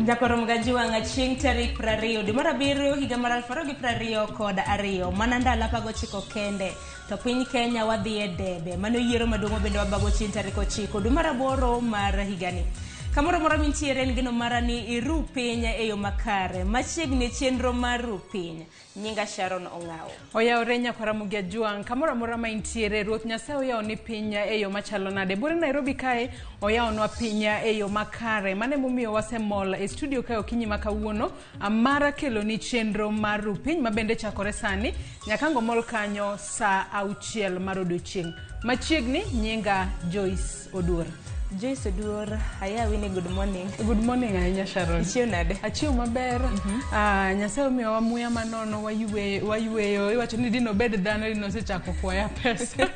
Jakoro Gajuang' chieng' tarik 20 dwe mar abiriyo higa mar 2022, mana ndalo 19 kende to piny Kenya wadhi e debe. Mano yiero maduong' bende wabago chieng' tarik 9 dwe mar aboro mar higani. Kamoro amora mintiere, en geno mara ni iru piny e yo makare. Machiegni chenro mar ru piny. Nyinga Sharon Ong'awo. Oyawore nyakwara Mugia Jwang', kamoro amora ma intiere, Ruoth Nyasaye oyawoni piny e yo machalo nade? Buore Nairobi kae oyawonwa piny e yo makare. Mano emomiyo wasemol e studio kae okinyi ma kawuono mar keloni chenro mar ru piny ma bende chakore sani nyaka ango mol kanyo saa 6 mar odiochieng'. Machiegni nyinga Joyce Oduor. Joyce Oduor, ayawi ni good morning. Good morning ahinya, Sharon. Ichiew nade? Achiew maber. Nyasaye omiyowa muya manono, wayueyo, wayueyo. Iwacho ni dino bed dhano dino osechako kwaya pesa.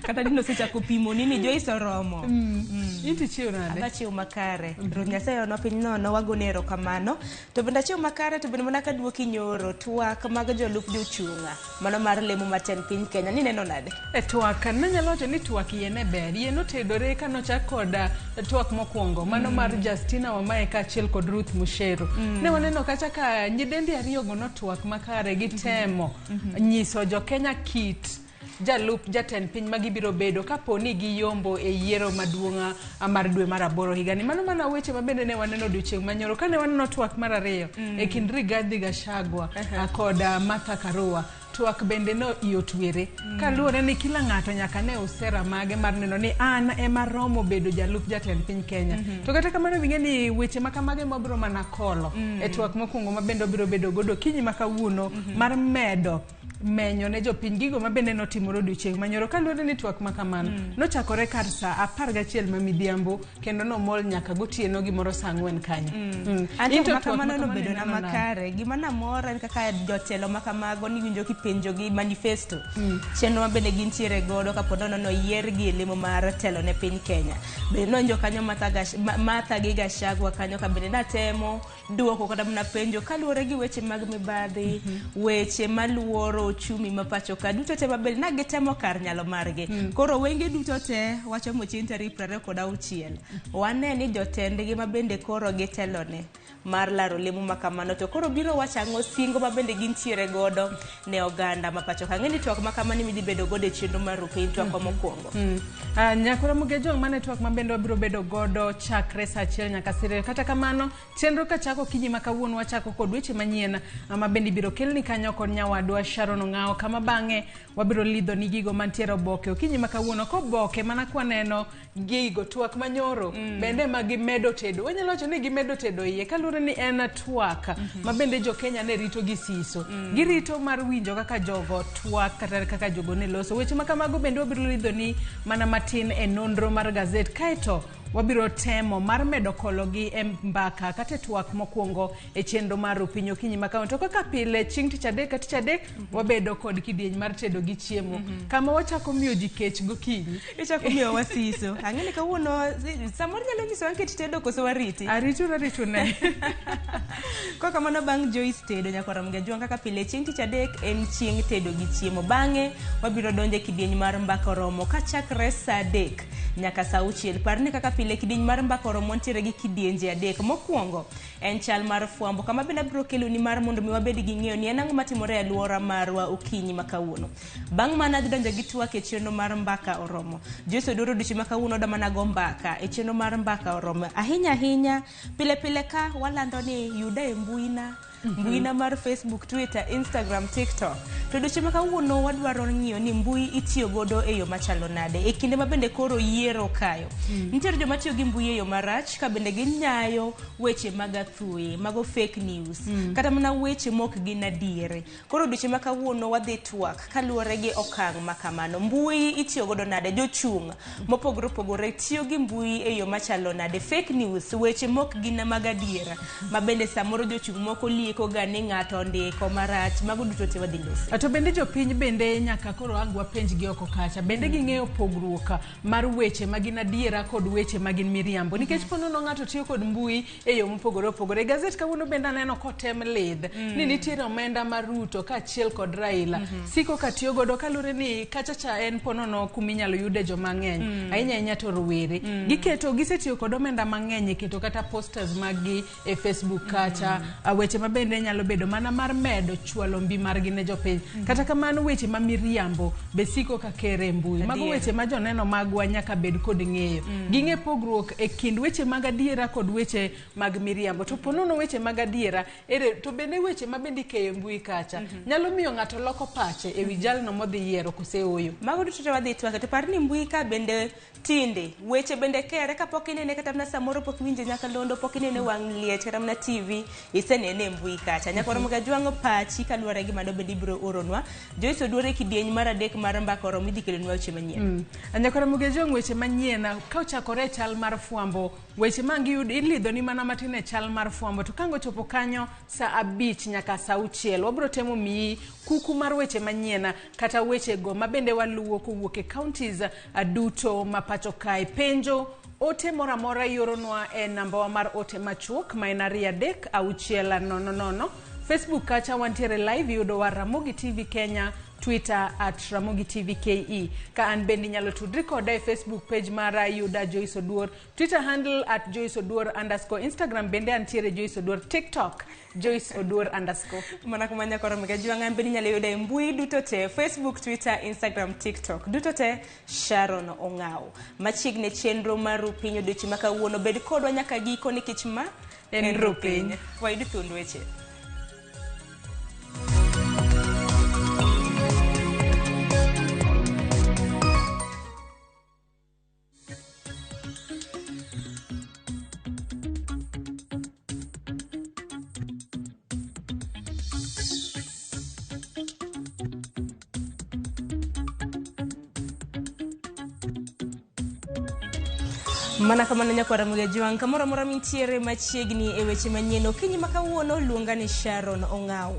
Kata dino osechako pimoni ni Joyce oromo. In to ichiew nade? Achiew makare. Ruoth Nyasaye ono piny nono, wagone erokamano. To bende achiew makare, to bende mana kaduoki nyoro twak mag jolup jochung' mano mar lemo matend piny Kenya ni neno nade? E twak, nanyalo wacho ni twak iye ne ber. Iye notedore ka nochak kod twak mokwongo, mano mar Justina Wamae kaachiel kod Ruth Musheru. Ne waneno kacha ka nyidendi ariyogo notwak makare, gitemo nyiso jo Kenya kit jalup jatend piny ma gibiro bedo kapo ni giyombo e yiero maduong' mar dwe mar aboro higani. Mano mana weche ma bende ne waneno odiochieng' manyoro kane waneno twak mar ariyo e kind Rigathi Gachagua kod Martha Karua. Twak bende no iotwere kaluwore ni kila ng'ato nyaka ne usera mage mar neno ni an ema romo bedo jalup jatend piny Kenya. To kata kamano wing'e ni weche ma kamage mabiro mana kolo e twak mokwongo ma bende obiro bedo godo okinyi ma kawuono mar medo menyo ne jopiny gigo ma bende notimore odiochieng' manyoro, kaluwore ni twak ma kamano nochakore kar saa 11 ma midhiambo kendo nomol nyaka gotieno gimoro saa 4 kanyo. An In to twak twak ma kamano ma kamano nobedona ineno nade? Makare. Gima namor en kaka jotelo ma kamago niwinjo kipenjogi manifesto, chenro ma bende gintiere godo kapo nono noyiergi e lemo mar telo ne piny Kenya. Bende nonjo kanyo Martha gi Gachagua kanyo ka bende natemo duoko kata mana penjo kaluwore gi weche mag mibadhi, weche maluoro uchumi ma pacho ka duto te mabende na gitemo kar nyalo margi. Koro wenge duto te wachomo chieng' tarik 26 wane ni jotendgi ma bende koro gitelone mar laro lemo ma kamano to koro biro wacho ang'o, singo ma bende gintiere godo ne oganda ma pacho ka. Ng'e ni twak ma kamano midhi bedo godo e chenro mar Rupiny, twakwa mokwongo. Nyakwara Mugejong, mane twak ma bende wabiro bedo godo chakre saa 1 nyaka siriyo. Kata kamano, chenro ka chako okinyi ma kawuono wachako kod weche manyien ma bende ibiro kelni kanyo kod nyawadwa Sharon Ong'awo, kama bang'e wabiro lidho ni gigo mantiere oboke okinyi ma kawuono koboke mana kwaneno gigo twak manyoro bende ma gimedo tedo. Wanyalo wacho ni gimedo tedo iye kaluwore ni en twak ma bende jo Kenya ne rito gi siso. Girito mar winjo kaka jogo twak kata kaka jogo ne loso. Weche ma kamago bende wabiro lidho ni mana matin e nonro mar gazet, kaeto wabiro temo mar medo kologi e mbaka kata e twak mokwongo e chenro mar Rupiny okinyi ma kawuono. To kaka pile chieng' tich adek ka tich adek wabedo kod kidieny mar tedo gi chiemo kama wachako miyo ji kech gokinyi. Ichako miyo wasiso. Ang'e ni kawuono samoro nyalo nyisowa kit tedo koso wariti. Aritu aritu ne. Kok kamano bang' Joyce tedo, nyakwara Mgajwang', kaka pile chieng' tich adek en chieng' tedo gi chiemo. Bang'e wabiro donjo e kidieny mar mbaka oromo kachakre saa 3 nyaka saa 6. Par ni kaka pile kidieny mar mbaka oromo nitiere gi kidienje adek. Mokwongo en chal mar fwambo, kama bende abiro keloni mar mondo mi wabed gi ng'eyo ni en ang'o matimore e alwora marwa okinyi ma kawuono. Bang' mano adhi donjo gi twak e chenro mar mbaka oromo. Joyce Odoro odiochieng' ma kawuono oda mana go mbaka e chenro mar mbaka oromo. Ahinya ahinya pile pile ka walando ni yuda e mbuina, mbuina mar Facebook, Twitter, Instagram, TikTok. To odiochieng' ma kawuono wadwaro ng'iyo ni mbui itiyo godo e yo machalo nade e kinde ma bende koro yiero kayo. Nitiere joma tiyo gi mbui e yo marach ka bende ginyayo weche mag athuye, mago fake news, kata mana weche mok gin adier. Koro odiochieng' ma kawuono wadhi twak kaluwore gi okang' ma kamano. Mbui itiyo godo nade? Jochung' mopogore opogore tiyo gi mbui e yo machalo nade? Fake news, weche mok gin mag adiera ma bende samoro jochung' moko lielo. ndiko ga ni ng'ato ondiko marach. Mago duto te wadhi lose. To bende jopiny bende nyaka koro ang' wapenjgi oko kacha, bende ging'eyo pogruok mar weche ma gin adiera kod weche ma gin miriambo, nikech po nono ng'ato tiyo kod mbui e yo mopogore opogore. Gazet kawuono bende aneno kotem lidh ni nitiere omenda mar Ruto kaachiel kod Raila siko ka tiyo godo, kaluwore ni kacha cha en po nono kuma inyalo yude joma ng'eny ahinya ahinya to rowere giketo, gisetiyo kod omenda mang'eny e keto kata posters mag gi e Facebook kacha, weche ma bende nyalo bedo mana mar medo chwalo mbi margi ne jopiny. Kata kamano weche ma miriambo be siko ka kere e mbui. Mago weche ma joneno magwa nyaka bed kod ng'eyo. Ging'e pogruok e kind weche mag adiera kod weche mag miriambo. To po nono weche mag adiera ere, to bende weche ma bende ikeyo e mbui kacha nyalo miyo ng'ato loko pache e wi jalno modhi yiero kose ooyo. Mago duto te wadhi twake. To par ni mbui ka bende tinde weche bende kere kapok inene, kata mana samoro pok iwinje nyakalondo, pok inene wang' liech kata mana TV, isenene e mbui kacha. Nyaka Ramogi Ajwang' pachi kaluwore gi mano bende ibiro oronwa. Joyce Oduor e kidieny mar adek mar mbaka oromo, idhi kelonwa weche manyien. Nyaka Ramogi Ajwang' weche manyien ka ochakore e chal mar fwambo, weche ma giyud ilidho ni mana matin e chal mar fwambo, to ka ochopo kanyo saa 5 nyaka saa 6 wabiro temo miyi kuku mar weche manyien kata weche go ma bende waluwo kowuok e counties duto ma pacho kae. Penjo ote moro amora ioronwa e nambawa mar ote machuok ma en 236 000. Facebook kacha wantiere live, iyudowa Ramogi TV Kenya, Twitter @RamogiTVKE. Ka an bende inyalo tudri koda e Facebook page mara, yuda Joyce Oduor, Twitter handle @JoyceOduor_, Instagram bende antiere Joyce Oduor, TikTok Joyce Oduor_. Mana kuma nyaka Ramogi Ajwang' an bende inyalo yuda e mbui duto te, Facebook, Twitter, Instagram, TikTok duto te Sharon Ong'aw. Machiegni chenro mar Rupiny odiochieng' ma kawuono, bed kodwa nyaka giko nikech ma en Rupiny. Wayud thuond weche. Mana kamano nyakwa Ramogi Ajwang', kamoro amora mintiere machiegni e weche manyien okinyi ma kawuono, luonga ni Sharon Ong'aw.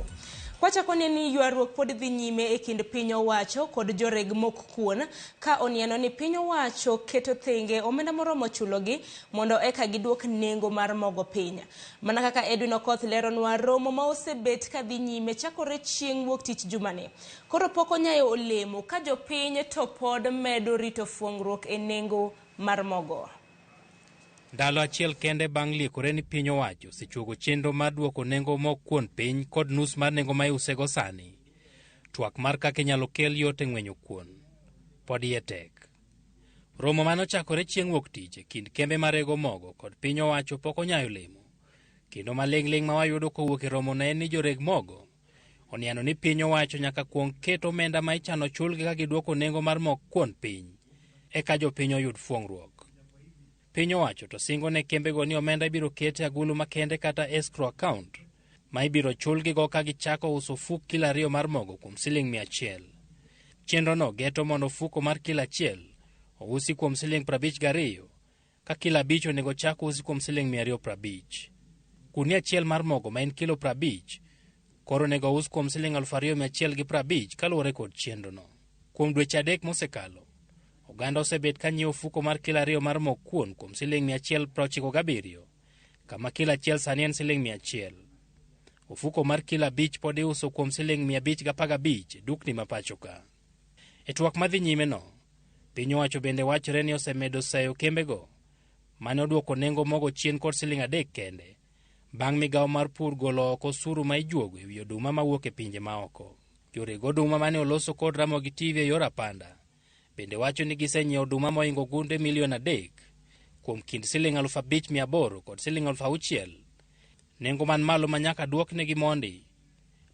Kwachako ne ni ywaruok pod dhi nyime e kind piny owacho kod joreg mok kuon, ka oniano ni piny owacho keto thenge omenda moromo chulogi mondo eka giduok nengo mar mogo piny. Mana kaka Edwin Okoth leronwa, romo ma osebet ka dhi nyime chakore chieng' wuok tich jumani koro pok onyayo olemo, ka jopiny to pod medo rito fuong'ruok e nengo mar mogo. Ndalo achiel kende bang' liekore ni piny owacho osechuogo chenro mar duoko nengo mok kuon piny kod nus mar nengo ma iusego sani. Twak mar kaka inyalo kel yot e ng'wenyo kuon pod iye tek. Romo mane ochakore chieng' wuok tich e kind kembe marego mogo kod piny owacho pok onyayo olemo. Kendo maling'ling' ma wayudo kowuok e romono en ni joreg mogo oniano ni piny owacho nyaka kuong ket omenda ma ichano chulgi ka giduoko nengo mar mok kuon piny, eka jopiny oyud fuong'ruok. Piny owacho to singo ne kembego ni omenda ibiro ket e agulu makende kata escrow account ma ibiro chulgigo ka gichako uso ofuk kilo 2 mar mogo kuom siling 100. Chenrono geto mondo ofuko mar kilo 1 ousi kuom siling 52, ka kilo 5 onego chak usi kuom siling 250. Gunia achiel mar mogo ma en kilo 50 koro onego us kuom siling 2150 kaluwore kod chenrono. Kuom dweche 3 mosekalo, oganda osebet ka nyiewo ofuko mar kilo 2 mar mok kuon kuom siling 197, kama kilo 1 sani en siling 100. Ofuko mar kilo 5 pod iuso kuom siling 515 e dukni ma pacho ka. E twak madhi nyime no, piny owacho bende wachore ni osemedo seyo kembego mane oduoko nengo mogo chien kod siling 3 kende, bang' migawo mar pur golo oko osuru ma ijuogo ewi oduma mawuok e pinje maoko. Joreg oduma mane oloso kod Ramogi TV e yor apanda bende wacho ni gisenyiewo oduma mohingo gunde milion 3 kuom kind siling 5800 kod siling 6000, nengo man malo ma nyaka duoknegi mondi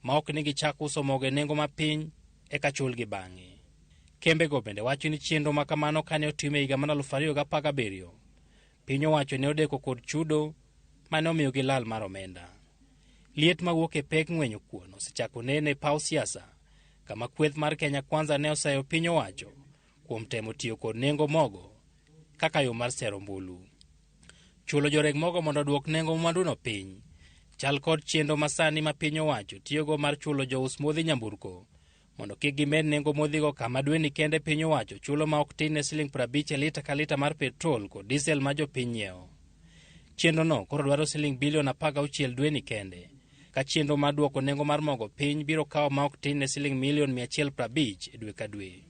ma ok ni gichak uso mogo e nengo mapiny eka chulgi bang'e. Kembego bende wacho ni chenro ma kamano kane otim e higa mar 2017, piny owacho ne odeko kod chudo mane omiyogi lal mar omenda. Liet mawuok e pek ng'wenyo kuon osechako neno e paw siasa, kama kweth mar Kenya Kwanza ne oseyo piny owacho kuom temo tiyo kod nengo mogo kaka yo mar sero ombulu. Chulo joreg mogo mondo oduok nengo mwanduno piny. Chal kod chenro masani ma piny owacho tiyogo mar chulo jous modhi nyamburko mondo kik gimed nengo modhigo, kama dweni kende piny owacho chulo ma ok tin ne siling 50 e lita ka lita mar petrol kod diesel ma jopiny nyiewo. Chenrono koro dwaro siling bilion 16 dweni kende, ka chenro mar duoko nengo mar mogo piny biro kawo ma ok tin ne siling milion 150 e dwe ka dwe.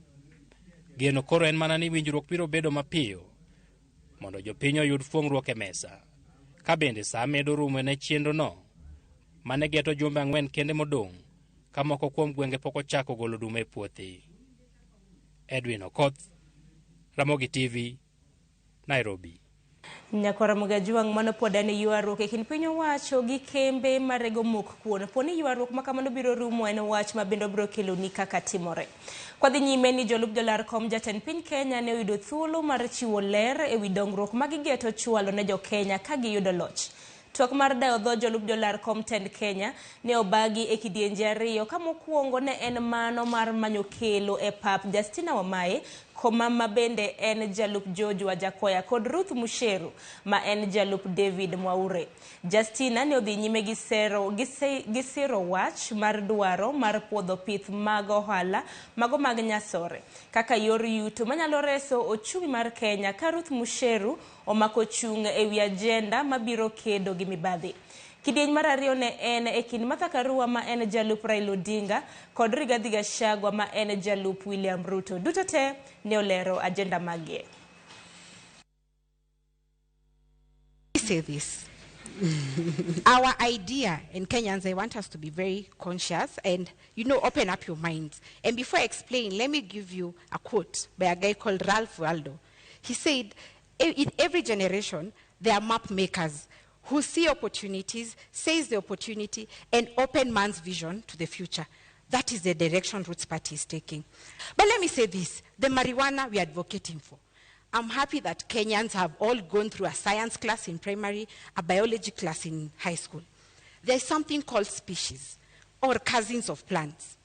Geno koro en mana ni winjruok biro bedo mapiyo mondo jopiny oyud fuong'ruok e mesa. Ka bende saa medo rumo ne chenrono mane geto jumbe 4 kende modong', ka moko kuom gwenge pok ochako golo oduma e puothe. Edwin Okoth, Ramogi TV, Nairobi. Nyakwara Mugajuang', mano pod en ywaruok e kind piny owacho gi kembe marego mok kuon. Po ni ywaruok ma kamano biro rumo en wach ma bende obiro keloni kaka timore. Kwadhi nyime ni jolup jolar kom jatend piny Kenya ne oyudo thuolo mar chiwo ler ewi dongruok ma gigeto chwalo ne jo-Kenya ka giyudo loch. Twak mar dayo dho jolup jolar kom tend Kenya ne obagi e kidienje ariyo, ka mokwongo ne en mano mar manyo kelo e pap Justina Wamae, komama bende en jalup George Wajackoyah, kod Ruth Musheru ma en jalup David Mwaure. Justina ne odhi nyime gi siro wach mar dwaro mar puodho pith mag ohala mago mag nyasore kaka yor yuto manyalo reso ochumi mar Kenya, ka Ruth Musheru omako chung' ewi ajenda mabiro kedo gi mibadhi. Kidieny mar ariyo ne en e kind Martha Karua ma en jalup Raila Odinga kod Rigathi Gachagua ma en jalup William Ruto. Duto te ne olero ajenda magie. Say this. Our idea, and Kenyans, I want us to be very conscious and, open up your minds. And before I explain, let me give you a quote by a guy called Ralph Waldo. He said, in every generation, there are map makers who see opportunities, seize the opportunity, and open man's vision to the future. That is the direction Roots Party is taking. But let me say this, the marijuana we are advocating for. I'm happy that Kenyans have all gone through a science class in primary, a biology class in high school. There's something called species, or cousins of plants.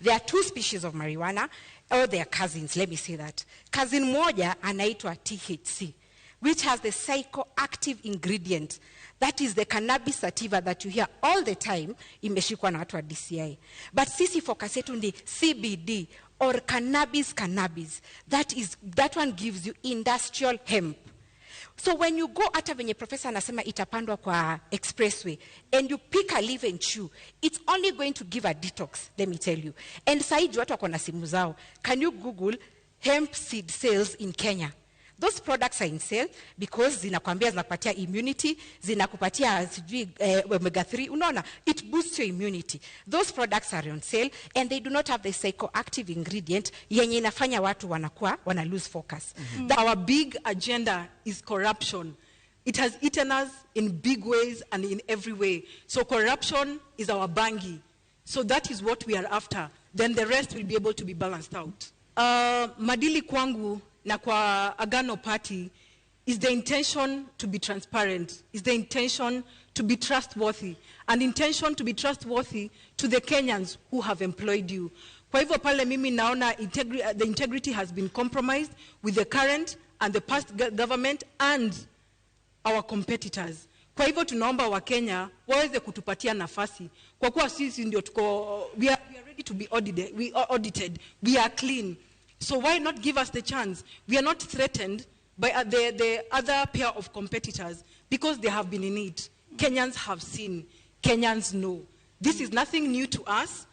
There are two species of marijuana, or their cousins, let me say that. Cousin moja anaitwa THC, which has the psychoactive ingredient. That is the cannabis sativa that you hear all the time, imeshikwa na watu wa DCI. But sisi focus yetu ni CBD, or cannabis. That one gives you industrial hemp. So when you go, hata venye professor anasema itapandwa kwa expressway, and you pick a leaf and chew, it's only going to give a detox, let me tell you. And saiji watu wako na simu zao. Can you Google hemp seed sales in Kenya? Those products are in sale because zinakwambia zinakupatia immunity, zinakupatia sijui omega 3, unaona, it boosts your immunity. Those products are on sale and they do not have the psychoactive ingredient yenye inafanya watu wanakuwa, wana lose focus. Our big agenda is corruption. It has eaten us in big ways and in every way. So corruption is our bangi. So that is what we are after. Then the rest will be able to be balanced out. Madili kwangu na kwa Agano Party is the intention to be transparent, is the intention to be trustworthy, and intention to be trustworthy to the Kenyans who have employed you. Kwa hivyo pale mimi naona the integrity has been compromised with the current and the past government and our competitors. Kwa hivyo tunaomba wa Kenya waweze kutupatia nafasi. Kwa kuwa sisi ndio tuko, we are ready to be audited, we are audited, we are clean. So why not give us the chance? We are not threatened by the other pair of competitors because they have been in it. Kenyans have seen. Kenyans know. This is nothing new to us.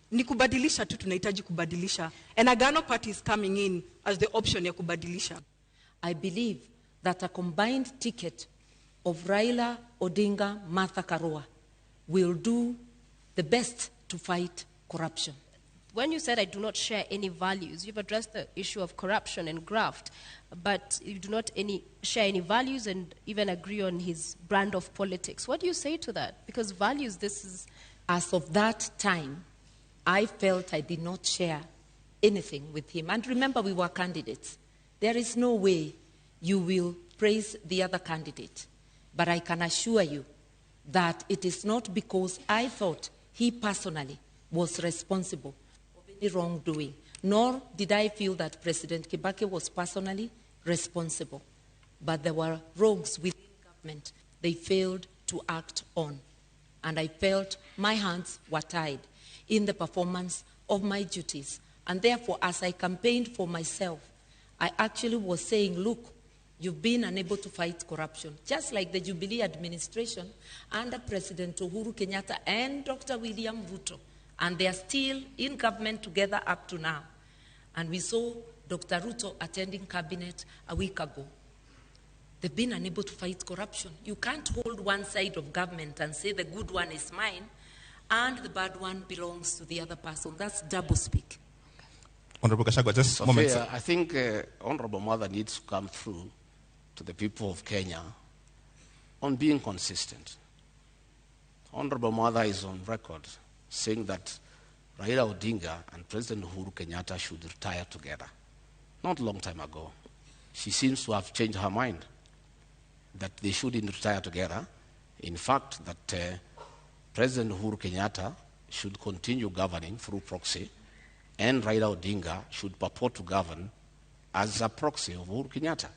Ni kubadilisha tu, tunahitaji kubadilisha. And Agano Party is coming in as the option ya kubadilisha. I believe that a combined ticket of Raila Odinga, Martha Karua will do the best to fight corruption. When you said I do not share any values, you've addressed the issue of corruption and graft, but you do not share any values and even agree on his brand of politics. What do you say to that? Because values, this is... As of that time, I felt I did not share anything with him. And remember, we were candidates. There is no way you will praise the other candidate. But I can assure you that it is not because I thought he personally was responsible of any wrongdoing, nor did I feel that President Kibaki was personally responsible. But there were wrongs within government they failed to act on. And I felt my hands were tied in the performance of my duties. And therefore, as I campaigned for myself, I actually was saying, look, you've been unable to fight corruption, just like the Jubilee administration under President Uhuru Kenyatta and Dr. William Ruto. And they are still in government together up to now. And we saw Dr. Ruto attending cabinet a week ago. They've been unable to fight corruption. You can't hold one side of government and say the good one is mine and the bad one belongs to the other person. That's double speak. Honorable Gachagua, just a moment. I think Honorable Mother needs to come through to the people of Kenya on being consistent. Honorable Mother is on record saying that Raila Odinga and President Uhuru Kenyatta should retire together. Not a long time ago. She seems to have changed her mind that they shouldn't retire together. In fact, that President Uhuru Kenyatta should continue governing through proxy, and Raila Odinga should purport to govern as a proxy of Uhuru Kenyatta.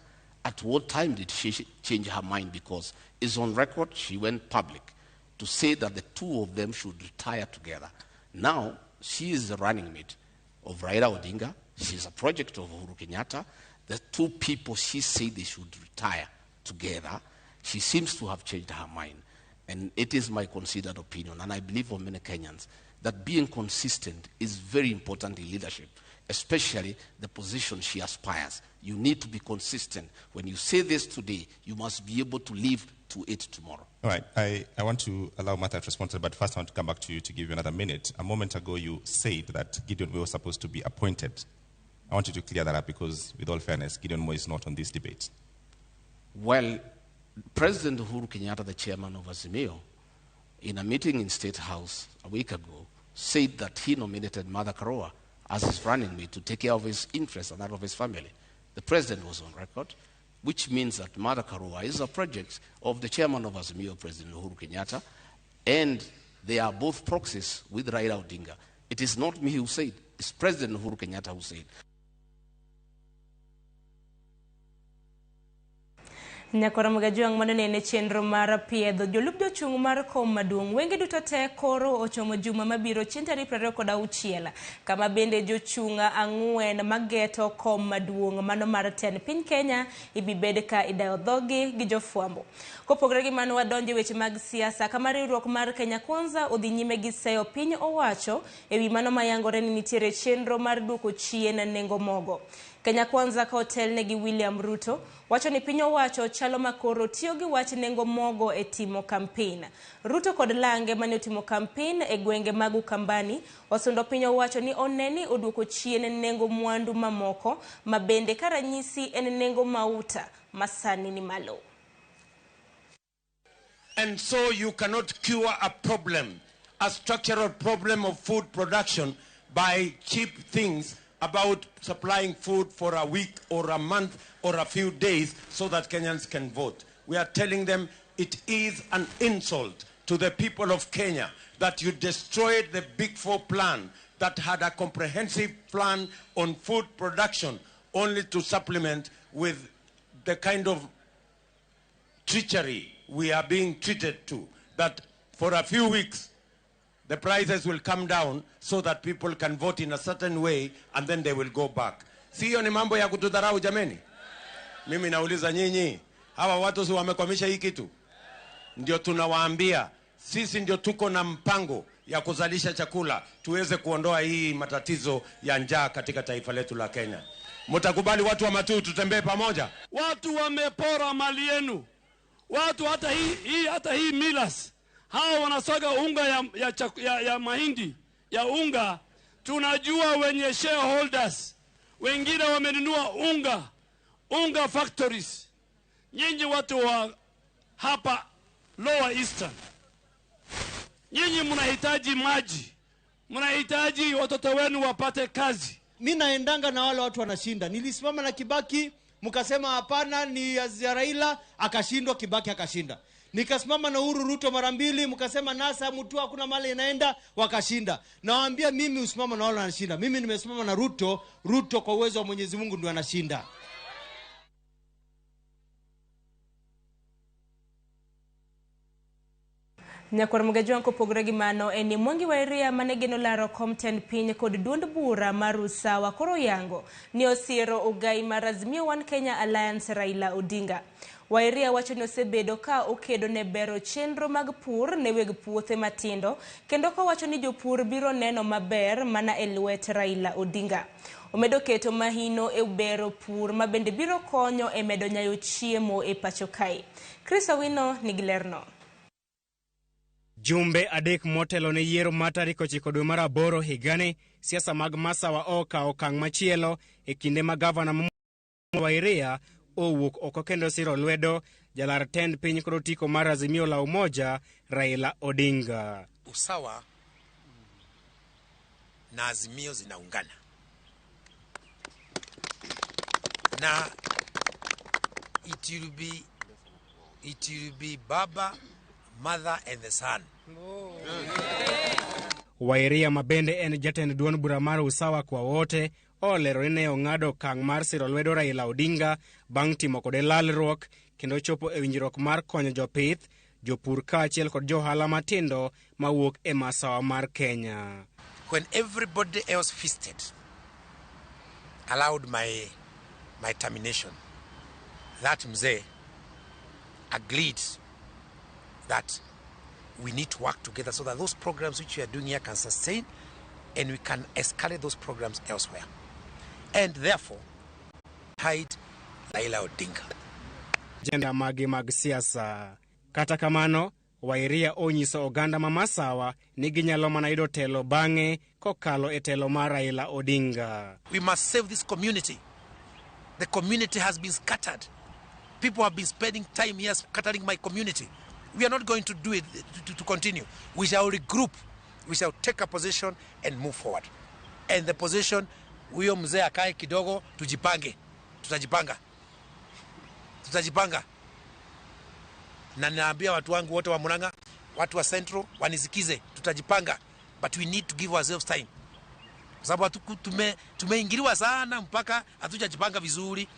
At what time did she change her mind? Because it's on record, she went public to say that the two of them should retire together. Now, she is the running mate of Raila Odinga. She's a project of Uhuru Kenyatta. The two people she said they should retire together, she seems to have changed her mind. And it is my considered opinion, and I believe for many Kenyans, that being consistent is very important in leadership, especially the position she aspires. You need to be consistent. When you say this today, you must be able to live to it tomorrow. All right. I want to allow Martha to respond to that, but first I want to come back to you to give you another minute. A moment ago, you said that Gideon Moi was supposed to be appointed. I want you to clear that up because, with all fairness, Gideon Moi is not on this debate. Well, President Uhuru Kenyatta, the chairman of Azimio, in a meeting in State House a week ago, said that he nominated Martha Karua as his running mate to take care of his interests and that of his family. The president was on record, which means that Martha Karua is a project of the chairman of Azimio, President Uhuru Kenyatta, and they are both proxies with Raila Odinga. It is not me who said, it's President Uhuru Kenyatta who said. Nyakora Mugajwang' mano nene chenro mar piedho jolup jochung' mar kom maduong' wenge duto te koro ochomo juma mabiro chieng' tarik 26 kama bende jochung' ang'wen mageto kom maduong' mano mar tend piny Kenya ibibed ka idayo dhogi gi jofwambo. Kopogore gi mano wadonjo weche mag siasa kama riwruok mar Kenya Kwanza odhi nyime gi seyo piny owacho ewi mano mayangore ni nitiere chenro mar duoko chien nengo mogo. Kenya Kwanza ka otelne gi William Ruto wacho ni piny owacho chalo makoro tiyo gi wach nengo mogo e timo campaign. Ruto kod lange mane otimo campaign e gwenge mag Ukambani osundo piny owacho ni oneni oduoko chien nengo mwandu mamoko ma bende ka ranyisi en nengo mauta masani ni malo. And so you cannot cure a problem, a structural problem of food production by cheap things about supplying food for a week or a month or a few days so that Kenyans can vote. We are telling them it is an insult to the people of Kenya that you destroyed the Big Four plan that had a comprehensive plan on food production only to supplement with the kind of treachery we are being treated to, that for a few weeks the prices will come down so that people can vote in a certain way and then they will go back. Siyo ni mambo ya kutudharau jameni? Mimi nauliza nyinyi, hawa watu si wamekwamisha hii kitu? Ndio tunawaambia, sisi ndio tuko na mpango ya kuzalisha chakula, tuweze kuondoa hii matatizo ya njaa katika taifa letu la Kenya. Mtakubali watu wa Matuu tutembee pamoja? Watu wamepora mali yenu. Watu hata hii milas. Hao wanasaga unga ya mahindi, ya unga. Tunajua wenye shareholders. Wengine wamenunua unga factories. Nyinyi watu wa hapa Lower Eastern, nyinyi mnahitaji maji, mnahitaji watoto wenu wapate kazi. Mimi naendanga na wale watu wanashinda. Nilisimama na Kibaki, mkasema hapana ni Raila, akashindwa, Kibaki akashinda. Nikasimama na Uhuru Ruto mara mbili, mkasema NASA mtu hakuna mali inaenda, wakashinda. Nawaambia mimi usimama na wale wanashinda. Mimi nimesimama na Ruto, Ruto kwa uwezo wa Mwenyezi Mungu ndio anashinda. Nyakwar Mugajwang' kopogore gi mano en ni Mwangi Wa Iria mane geno laro kom tend piny kod duond bura mar Usawa koro yango ni osiero ogai mar Azimio One Kenya Alliance Raila Odinga. Wa Iria wacho ni osebedo ka okedo ne bero chenro mag pur ne weg puothe matindo kendo kowacho ni jopur biro neno maber mana e lwet Raila Odinga. Omedo keto mahino e bero pur ma bende biro konyo e medo nyayo chiemo e pacho kae. Chris Owino nigi lerno. Jumbe 3 motelo ne yiero mar tarik 9 dwe mar 8 higani, siasa mag Masawa okawo okang' machielo e kinde ma gavana Wa Iria owuok oko kendo siro lwedo jalar tend piny kod otiko mar Azimio la Umoja Raila Odinga. Usawa na Azimio zinaungana na it will be Baba, Mother and the Son. Wa Iria ma bende en jatend duond bura mar Usawa kwa wote olero ni ne ong'ado okang' mar siro lwedo Raila Odinga bang' timo kode lalruok kendo chopo e winjruok mar konyo jopith, jopur kaachiel kod johala matindo mawuok e masawa mar Kenya. When everybody else feasted, allowed my termination, that mzee agreed that we need to work together so that those programs which we are doing here can sustain and we can escalate those programs elsewhere. And therefore, hide Raila Odinga. Agenda mage mag siasa. Kata kamano, Wa Iria onyiso oganda ma Masawa ni ginyalo mana yudo telo bang'e kokalo e telo mar Raila Odinga. We must save this community. The community has been scattered. People have been spending time here scattering my community. We are not going to do it to continue. We shall regroup. We shall take a position and move forward. And the position, huyo mzee akae kidogo, tujipange. Tutajipanga. Tutajipanga. Na naambia watu wangu wote wa Murang'a, watu wa Central, wanisikize, tutajipanga. But we need to give ourselves time. Kwa sababu tumeingiliwa sana mpaka hatujajipanga vizuri.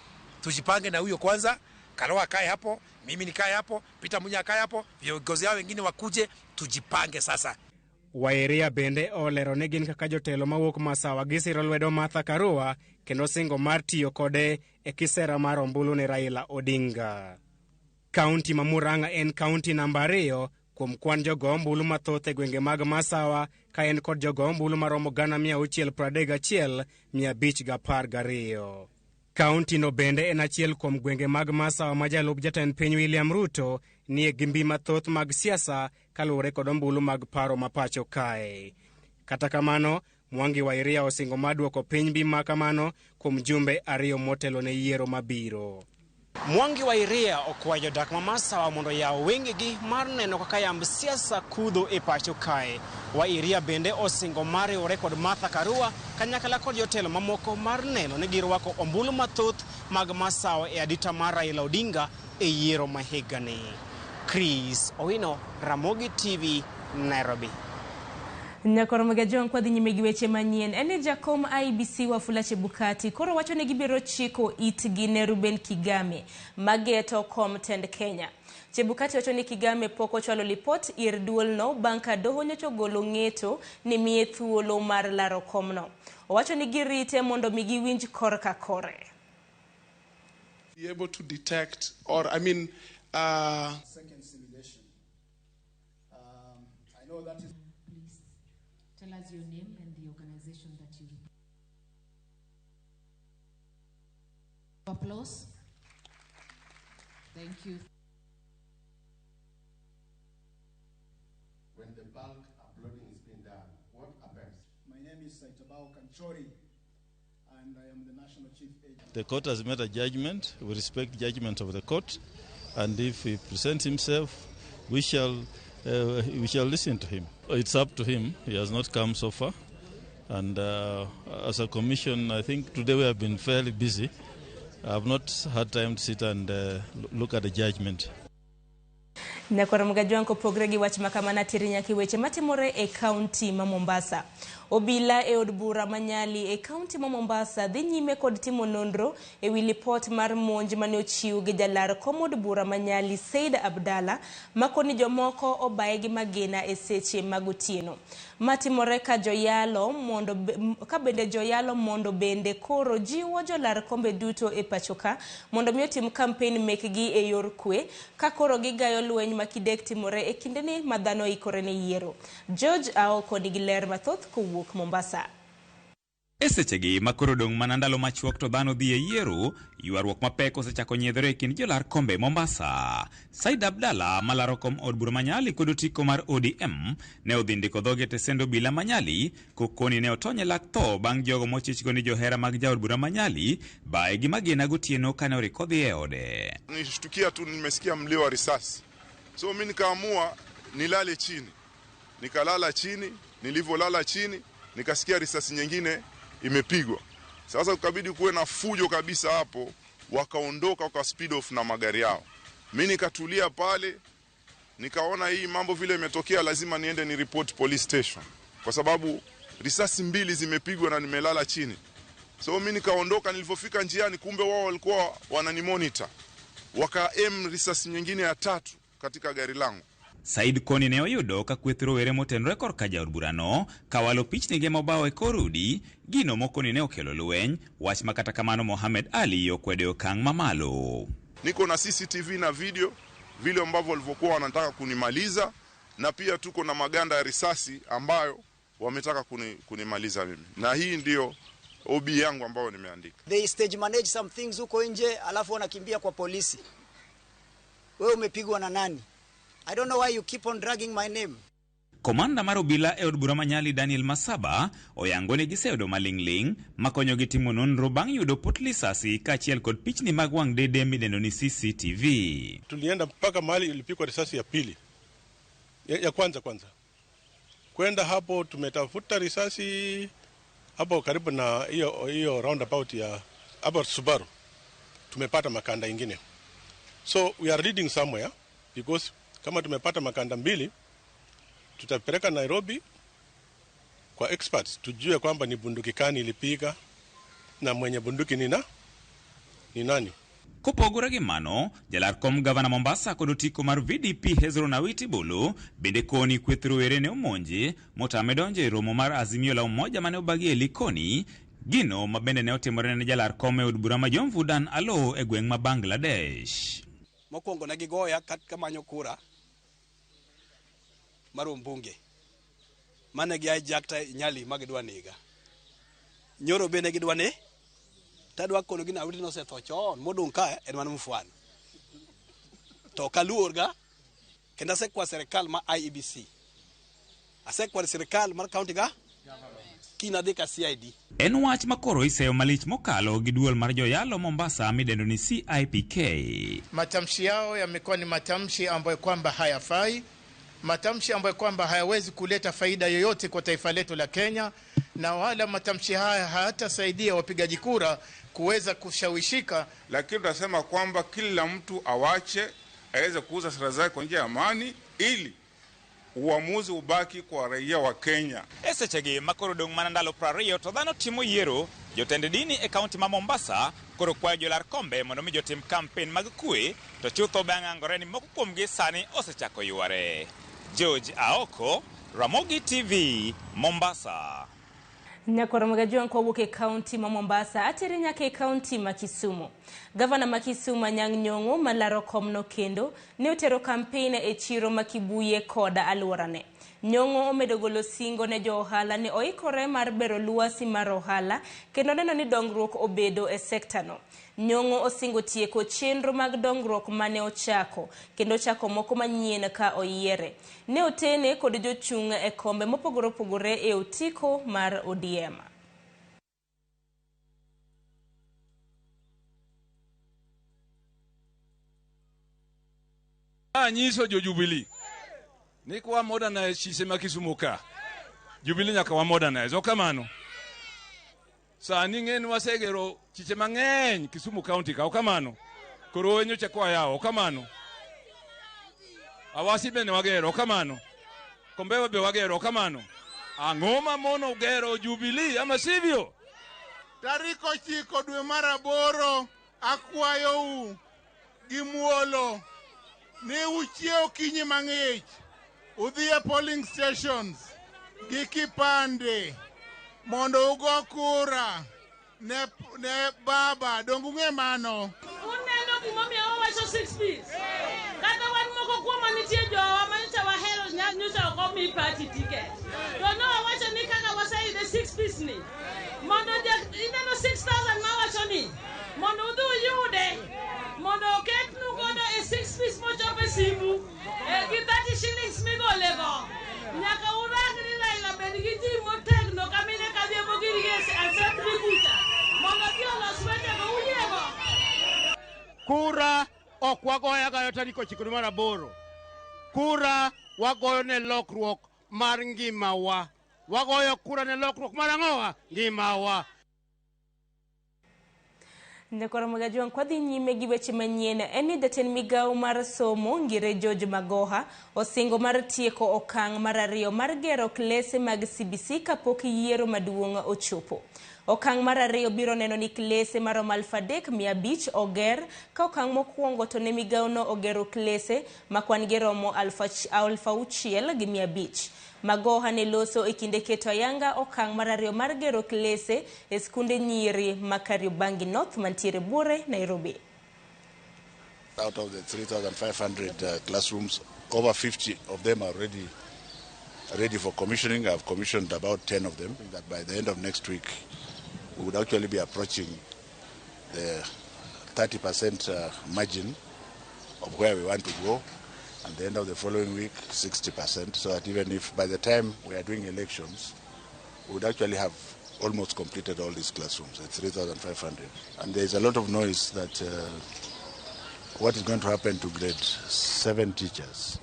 Tujipange na huyo kwanza, Karua akae hapo, mimi nikae hapo, Peter Munya akae hapo, viongozi hao wengine wakuje, tujipange sasa. Wa Iria bende olero ni gin kaka jotelo mawuok Masawa gisiro lwedo Martha Karua kendo singo mar tiyo kode e kisera mar ombulu ne Raila Odinga. Kaunti ma Murang'a en kaunti namba 2 kuom kwan jogo ombulu mathoth e gwenge mag Masawa ka en kod jogo ombulu maromo 631,512. Kaunti no bende en achiel kuom gwenge mag Masawa ma jalup jatend piny William Ruto nie gi mbi mathoth mag siasa kaluwore kod ombulu mag paro ma pacho kae. Kata kamano, Mwangi Wa Iria osingo mar duoko piny mbi ma kamano kuom jumbe 2 motelo ne yiero mabiro. Mwangi Wa Iria okwayo jodak ma Masawa mondo oyaw wengegi mar neno kaka yamb siasa kudho e pacho kae. Wa Iria bende osingo mar riwore kod Martha Karua kanyakla kod jotelo mamoko mar neno ni girwako ombulu mathoth mag Masawa e adita mar Raila Odinga e yiero ma higani. Chris Owino, Ramogi TV, Nairobi. Nyakwar Mugajwang' kwadhi nyime gi weche manyien en ni jakom IEBC Wafula Chebukati koro wacho ni gibiro chiko itgi ne Ruben Kigame mageto kom tend Kenya. Chebukati wacho ni Kigame pok ochwalo lipot ir duolno bang' ka doho nyocha ogolo ng'eto ni miye thuolo mar laro komno. Owacho ni girite mondo mi giwinj korka kore. Be able to detect or I mean second simulation. I know that is. Tell us your name and the organization that you represent. Applause. Thank you. When the bulk uploading is being done, what happens? My name is Saitabao Kanchori, and I am the National Chief Agent. The court has made a judgment. We respect judgment of the court, and if he presents himself, we shall listen to him. It's up to him. He has not come so far. And as a commission, I think today we have been fairly busy. I have not had time to sit and look at the judgment. Nyakwar Mgajwang' kopogre gi wach makamana tiri nyaka e weche matimore e kaunti ma Mombasa. Obila e od bura ma Nyali e kaunti ma Mombasa dhi nyime kod timo nonro e wi lipot mar monj mane ochiw gi jalar kom od bura ma Nyali Said Abdalla makoni jomoko obaye gi magina e seche mag otieno. Matimore ka joyalo mondo ka bende joyalo mondo bende koro jiwo jolar kombe duto e pachoka mondo mi otim kampen mekgi e yor kwe ka koro gigayo lweny ma kidek timore e kindeni ma dhano ikore ne yiero. George Aoko nigi ler mathoth kowuok Mombasa. E sechegi ma koro dong' mana ndalo machuok to dhano dhi e yiero, ywaruok mapek osechako nyiedhore e kind jolar kombe Mombasa. Said Abdalla malaro kom od bura ma Nyali kod otiko mar ODM ne odhi ndiko dhoge e tesend obila ma Nyali kokoni ne otony e lak tho bang' jogo mochichgo ni johera mag jaod bura ma Nyali baye gi magina gotieno kane orik odhi e ode. Nilishtukia tu nimesikia mlio wa risasi, so mi nikaamua nilale chini. Nikalala chini, nilivyolala chini nikasikia risasi nyingine imepigwa. Sasa ukabidi kuwe na fujo kabisa hapo, wakaondoka waka speed off na magari yao. Mimi nikatulia pale, nikaona hii mambo vile imetokea, lazima niende ni report police station, kwa sababu risasi mbili zimepigwa na nimelala chini. So mimi nikaondoka, nilipofika njiani kumbe wao walikuwa wananimonitor, waka aim risasi nyingine ya tatu katika gari langu. Said koni ne oyudo ka kweth rowere motenore korka jaod burano kawalo pichnige mobawo e kor udi, gino mokoni ne okelo lweny, wach ma kata kamano Mohamed Ali okwedo e okang' mamalo. Niko na CCTV na video vile ambavyo walivyokuwa wanataka kunimaliza, na pia tuko na maganda ya risasi ambayo wametaka kunimaliza mimi, na hii ndio OB yangu ambayo nimeandika. They stage manage some things huko nje, alafu wanakimbia kwa polisi. Wewe umepigwa na nani? I don't know why you keep on dragging my name. Komanda mar obila e od bura ma Nyali Daniel Masaba oyango ni giseyudo maling'ling' makonyogi timo nonro bang' yudo pot lisasi kaachiel kod pichni mag wang' dede midendo ni CCTV. Tulienda mpaka mahali ilipigwa risasi ya pili, ya kwanza. Kwenda hapo tumetafuta risasi hapo karibu na hiyo roundabout ya hapo Subaru. Tumepata makanda ingine. So we are leading somewhere because kama tumepata makanda mbili, tutapeleka Nairobi kwa experts tujue kwamba ni bunduki kani ilipiga na mwenye bunduki ni nani. Kopogore gi mano, jalar kom gavana Mombasa kod otiko mar VDP Hezron Awiti Bolo bende koni kweth rowere ne omonje motame donjo e romo mar Azimio la Umoja mane obagi e Likoni, gino ma bende ne otimore ne jalar kom e od bura ma Jomvu Dan Alo e gweng' ma Bangladesh. Mokwongo ne gigoya kamanyo kura mar mbunge mane gi hijacked Nyali ma gidwa nega. Nyoro bende gidwa ne tadwa kono gina Awiti nosetho chon modong' ka en mana mfwano. To kaluor ga kendo asekwa sirikal ma IEBC, asekwa sirikal mar county ga kina dhi ka CID. En wach ma koro iseyo malich mokalo gi duol mar joyalo Mombasa midendo ni CIPK. Matamshi yao yamekuwa ni matamshi ambayo kwamba hayafai, matamshi ambayo kwamba hayawezi kuleta faida yoyote kwa taifa letu la Kenya, na wala matamshi haya hayatasaidia wapigaji kura kuweza kushawishika. Lakini tunasema kwamba kila mtu awache aweze kuuza sera zake kwa njia ya amani ili uamuzi ubaki kwa raia wa Kenya. E sechegi makoro dong' mana ndalo 20 to dhano timo yiero, jotend dini e kaunti ma Mombasa koro kwayo jolar kombe mondo mi jotim kampen mag kwe, to chutho bang' angore ni moko kuomgi sani osechako yware. George Aoko, Ramogi TV, Mombasa. Nyakwar Mgajwang' kowuok e kaunti ma Mombasa atere nyaka e kaunti ma Kisumu. Gavana ma Kisumu Anyang' Nyong'o malaro komno kendo ne otero kampen e chiro ma Kibuye kod alworane. Nyong'o omedo golo singo ne jo ohala ni oikore mar bero lwasi mar ohala kendo neno ni dongruok obedo e sektano. Nyong'o osingo tieko chenro mag dongruok mane ochako kendo chako moko manyien ka oyiere. Ne otene kod jochung' e kombe mopogore opogore e otiko mar ODM. Anyiso jo Jubilee ni kwa modernize chise ma Kisumu ka. Jubilee nyaka wa modernize. Okamano. Sani ng'en wasegero chiche mang'eny Kisumu County ka. Okamano. Koro nyocha kwa yao. Okamano. Awasi bende wagero kamano. Kombewa be wagero kamano. Ang'o ma mono gero Jubilee ama sivyo? Tarik 9 dwe mar 8 akwayou gi muolo ni uchiew okinyi mang'ich udhi e polling stations gi kipande mondo ugo kura ne baba. Donge ung'e mano? Uneno gimomiyo wawacho 6 Ps? Kata wan moko kuomwa nitie jowa manyocha wahero nyocha ok omi party ticket. To ne wawacho ni kaka waseyude 6 Ps ni, mondo ineno 6,000 mawacho ni, mondo udhi uyude, mondo oketnu godo e 6 Ps mochop e simu, gi 30 shillings migolego. Nyaka urang ni Raila bed gi ji motegno kamine kadhiambo giri e assembly kucha, mondo odhi olos wechego uyiego. Kura ok wagoyo agoya tarik 9 mar 8. Kura wagoyo ne lokruok mar ngimawa. Wagoyo kura ne lokruok mar ang'owa? Ngimawa. Nyakoro Magajuang' kwadhi nyime gi weche manyien en ni jatend migawo mar somo Ngire George Magoha osingo mar tieko okang' mar 2 mar gero klese mag CBC kapok yiero maduong' ochopo. Okang' mar 2 biro neno ni klese maromo 3,500 oger ka okang' mokwongo to ne migawono ogero klese ma kwan gi romo 6,500. Magoha ne loso e kinde keto ayanga okang' mar 2 mar gero klese e skunde nyiri ma Kariobangi North mantiere Buore, Nairobi. Out of the 3,500 classrooms, over 50 of them are already ready for commissioning. I've commissioned about 10 of them. That by the end of next week, we would actually be approaching the 30% margin of where we want to go. And the end of the following week, 60%, so that even if by the time we are doing elections, we would actually have almost completed all these classrooms at 3,500. And there is a lot of noise that what is going to happen to grade 7 teachers.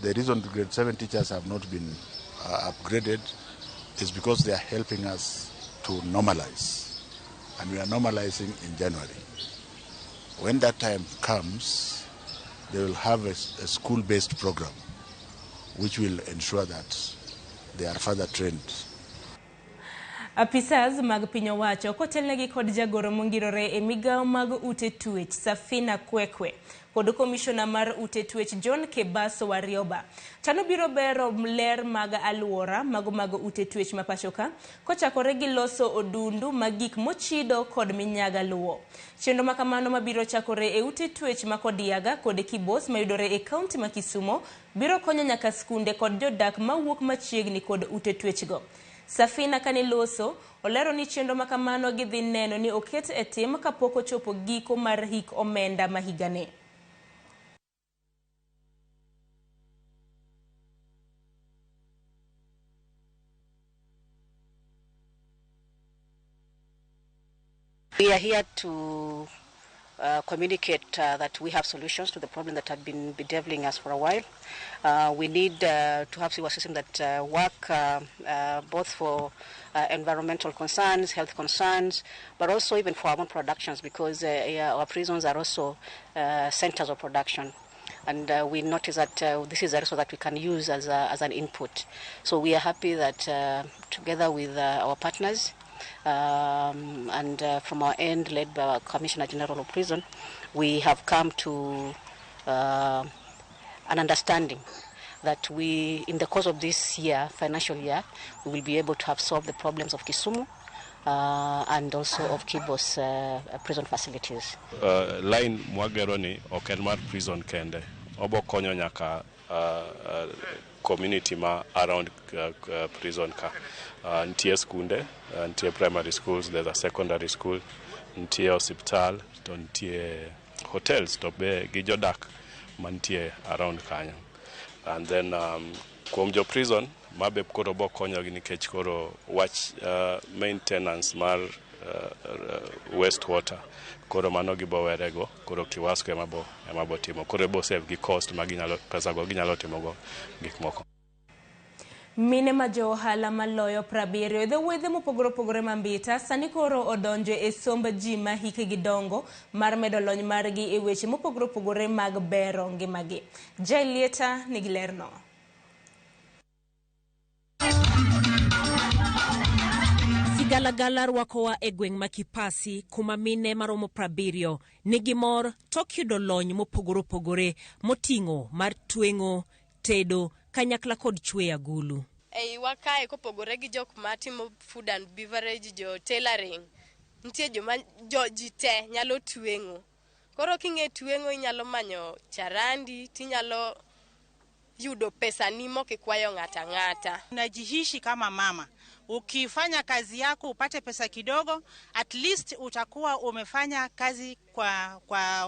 The reason grade 7 teachers have not been upgraded is because they are helping us to normalize. And we are normalizing in January. When that time comes, they will have a school-based program which will ensure that they are further trained. Apisas mag piny owacho kotelnegi kod jagoro mongirore e migawo mag ute twech Safina Kwekwe kod komishona mar ute twech John Kebaso Warioba. Chano biro bero ler mag aluora mago mag ute twech ma pacho ka kochakore gi loso odundu mag gik mochido kod minyaga luwo. Chenro makamano mabiro chakore e ute twech ma Kodiaga kod Kibos mayudore e kaunti ma Kisumo biro konyo nyaka skunde kod jodak mawuok machiegni kod ute twechgo. Safina kane loso olero ni chenro makamano gidhi neno ni oket e tim kapok ochopo giko mar hik omenda ma higani. We are here to communicate that we have solutions to the problem that have been bedeviling us for a while. We need to have sewer systems that work both for environmental concerns, health concerns, but also even for our own productions, because our prisons are also centers of production. And we notice that this is a resource that we can use as an input. So we are happy that together with our partners, and from our end, led by our Commissioner General of Prison, we have come to an understanding that we, in the course of this year, financial year, we will be able to have solved the problems of Kisumu and also of Kibos prison facilities. Line mwagero ni ok en mar prison kende, obo konyo nyaka community ma around prison ka. Nitie skunde, nitie primary schools, there's a secondary school, nitie hospital, to nitie hotels, to be gi jodak mantie around kanyo. And then kuom jo prison mabe koro bo konyogi nikech koro wach maintenance mar waste water koro mano gibo werego, koro Kiwasco ema bo timo, koro bo save gi cost ma ginyalo pesa go ginyalo timogo gik moko. Mine ma jo ohala maloyo 70 e dho wedhe mopogore opogore ma Mbita sani koro odonjo e somb ji ma hikgi dongo mar medo lony margi e weche mopogore opogore mag bero ngimagi. Jael Lieta nigi lerno. Sigalagala rwakowa e gweng' ma Kipasi kuma mine maromo 70 nigi mor tok yudo lony mopogore opogore moting'o mar tweng'o, tedo kanyakla kod chweyo agulu. Eiwa kae kopogore gi jok matimo food and beverage, jo tailoring, nitie joma jo ji te nyalo tweng'o. Koro king'e tweng'o inyalo manyo charandi tinyalo yudo pesani mokikwayo ng'ata ng'ata. Unajiishi kama mama. Ukifanya kazi yako upate pesa kidogo, at least utakuwa umefanya kazi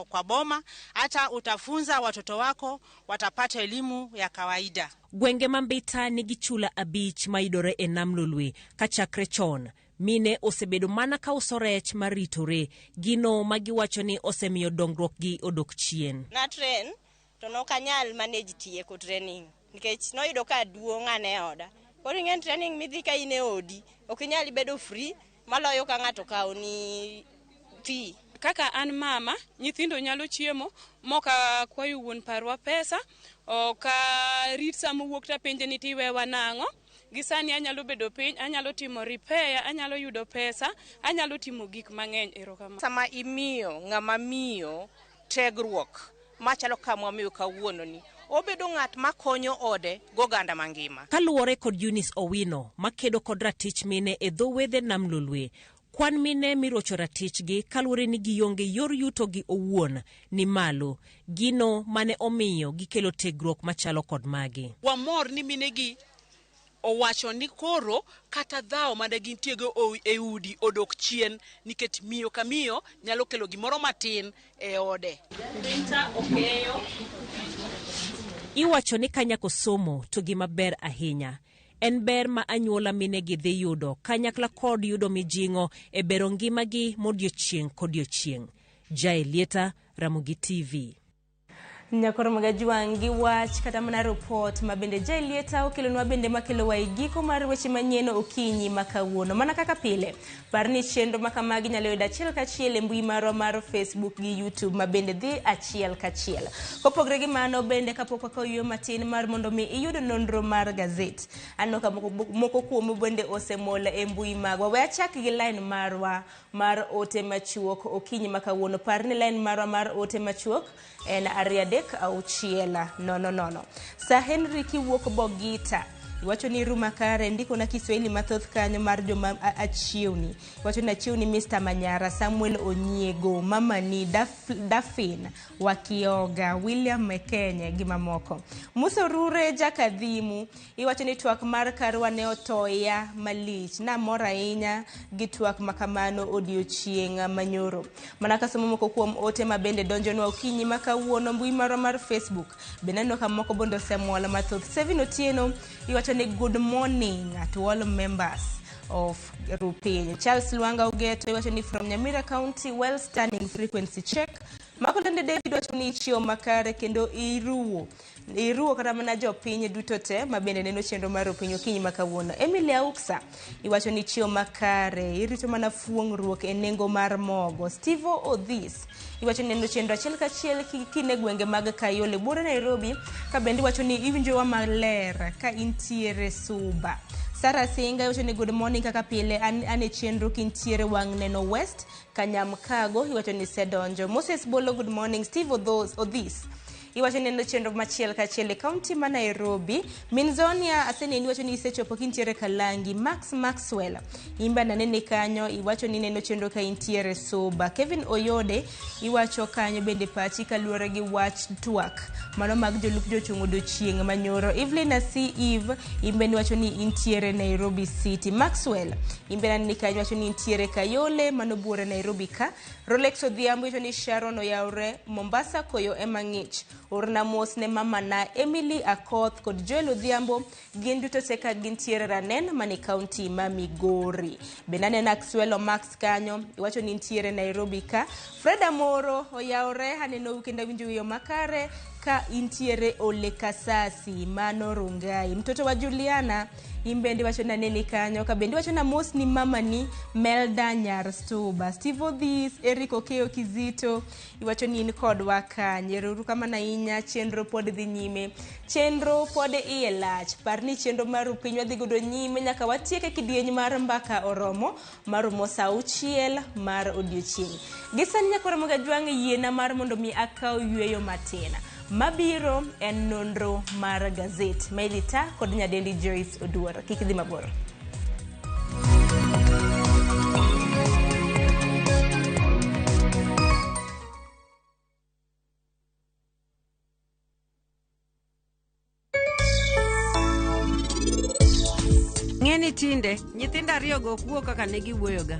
kwa boma, hata utafunza watoto wako watapata elimu ya kawaida. Gwenge ma Mbita nigi chula 5 mayudore e Nam Lolwe kachakre chon. Mine osebedo mana ka uso rech maritore, gino magiwacho ni osemiyo dongruokgi odok chien. Na train to nok anyal manage tieko training nikech noyudo ka duong' an e oda. Koro ing'e training midhi ka in e odi ok inyal bedo free maloyo ka ng'ato kawoni fee. Kaka an mama, nyithindo nyalo chiemo moka kwayo wuon parwa pesa, ok arit sama owuok tapenje ni tiwewa nang'o. Gi sani anyalo bedo piny, anyalo timo repair, anyalo yudo pesa, anyalo timo gik mang'eny. Erokamano. Sama imiyo ng'ama miyo tegruok machalo kama wamiyo kawuono ni, obedo ng'at makonyo ode goganda mangima. Kaluwore kod Eunice Owino makedo kod ratich mine e dho wedhe Nam Lolwe, kwan mine mirocho ratichgi kaluwore ni gionge yor yuto gi owuon ni malo, gino mane omiyo gikelo tegruok machalo kod magi. Wamor ni minegi owacho ni koro kata dhawo mane gintiego e udi odok chien nikech miyo ka miyo nyalo kelo gimoro matin e ode. Iwacho ni ka nyako somo to gima ber ahinya en ber ma anyuola minegi dhi yudo kanyakla kod yudo mijing'o e bero ngimagi modiochieng' kodiochieng'. Jael Lieta, Ramogi TV. Nyakoro Magajwang' gi wach kata mana report ma bende Jael Lieta okelonwa bende makelowa e giko mar weche manyien okinyi ma kawuono. Mana kaka pile, par ni chenro ma kamagi nyalo yudo achiel kachiel e mbui marwa mar Facebook gi YouTube ma bende dhi achiel kachiel. Kopogre gi mano bende kapok wakawo yueyo matin mar mondo mi iyud nonro mar gazet. Aneno ka moko kuomu bende osemol e mbui magwa. We achak gi line marwa mar ote machuok okinyi ma kawuono. Par ni line marwa mar ote machuok en 2 3 6 0 0. Sir Henry kiwuok Bogita iwacho ni ruma kare ndiko na Kiswahili mathoth kanyo mar joma achiewni. Iwacho ni achiewni Mr. Manyara, Samuel Onyiego, Mamani, Dafin Wakioga, William Mekenye gi mamoko. Musa Rure Jakadhimu iwacho ni twak mar karwa ne otoya malich. Namor ahinya gi twak makamano odiochieng' manyoro. Mana kasomo moko kuom ote ma bende donjonwa okinyi ma kawuono mbui marwa mar Facebook. Bende aneno ka moko bende osemol mathoth. Sevin Otieno iwacho ni good morning to all members of Rupiny. Charles Luanga Ogeto iwacho ni from Nyamira County, well standing frequency check. Makolende David wacho ni ichiewo makare kendo iruwo kata mana jopiny duto te ma bende neno chenro mar Rupiny okinyi ma kawuono. Emily Auksa iwacho ni ichiewo makare, irito mana fuong'ruok e nengo mar mogo. Steve Odhis iwacho ni neno chenro achiel kachiel kine gwenge mag Kayole buore Nairobi, ka bende iwacho ni iwinjowa maler ka intiere Suba. Sarah Singa iwacho ni good morning kaka pile an e chenro kintiere wang' neno West Kanyamkago iwacho ni sedonjo. Moses Bolo good morning. Steve Odhis iwacho ni neno chenro machiel kachiel e kaunti ma Nairobi. Minzonia aseneni iwacho ni isechopo kintiere Kalangi. Max Maxwell imbe ananeni kanyo iwacho ni neno chenro ka intiere Suba. Kevin Oyode iwacho kanyo bende pachi kaluwore gi wach twak mano mag jolup jochung' odiochieng' manyoro. Evelyn Asi Eve imbe niwacho ni intiere Nairobi City. Maxwell imbe ananeni kanyo iwacho ni intiere Kayole mano buore Nairobi ka. Rolex Odhiambo iwacho ni Sharon oyawre Mombasa koyo ema ng'ich. Orna mos ne mamana Emily Akoth kod Joel Odhiambo, gin duto te ka gintiere Ranen mane kaunti ma Migori. Bende aneno Axwelo Max kanyo, iwacho ni nitiere Nairobi ka. Fred Amoro oyawore, aneno kendo awinjo wiyo makare ka intiere Ole Kasasi, mano Rongai. Mtoto wa Juliana, in bende iwacho ni aneni kanyo, ka bende iwacho ni amosni mamani Melda Nyar Stuba. Steve Odhis, Eric Okeyo Kizito, iwacho ni in kodwa kanye. Ero kamano ahinya, chenro pod dhi nyime. Chenro pod iye lach. Par ni chenro mar Rupiny wadhi godo nyime nyaka watiek e kidieny mar mbaka oromo maromo saa 6 mar odiochieng'. Gi sani nyaka Ramogi Ajwang' yiena mar mondo mi akaw yueyo matin. Mabiro en nonro mar gazet ma idhi ta kod nyadendi Joyce Oduor. Kik idhi mabor. Ng'eni tinde, nyithindo ariyogo ok wuo kaka ne giwuoyoga.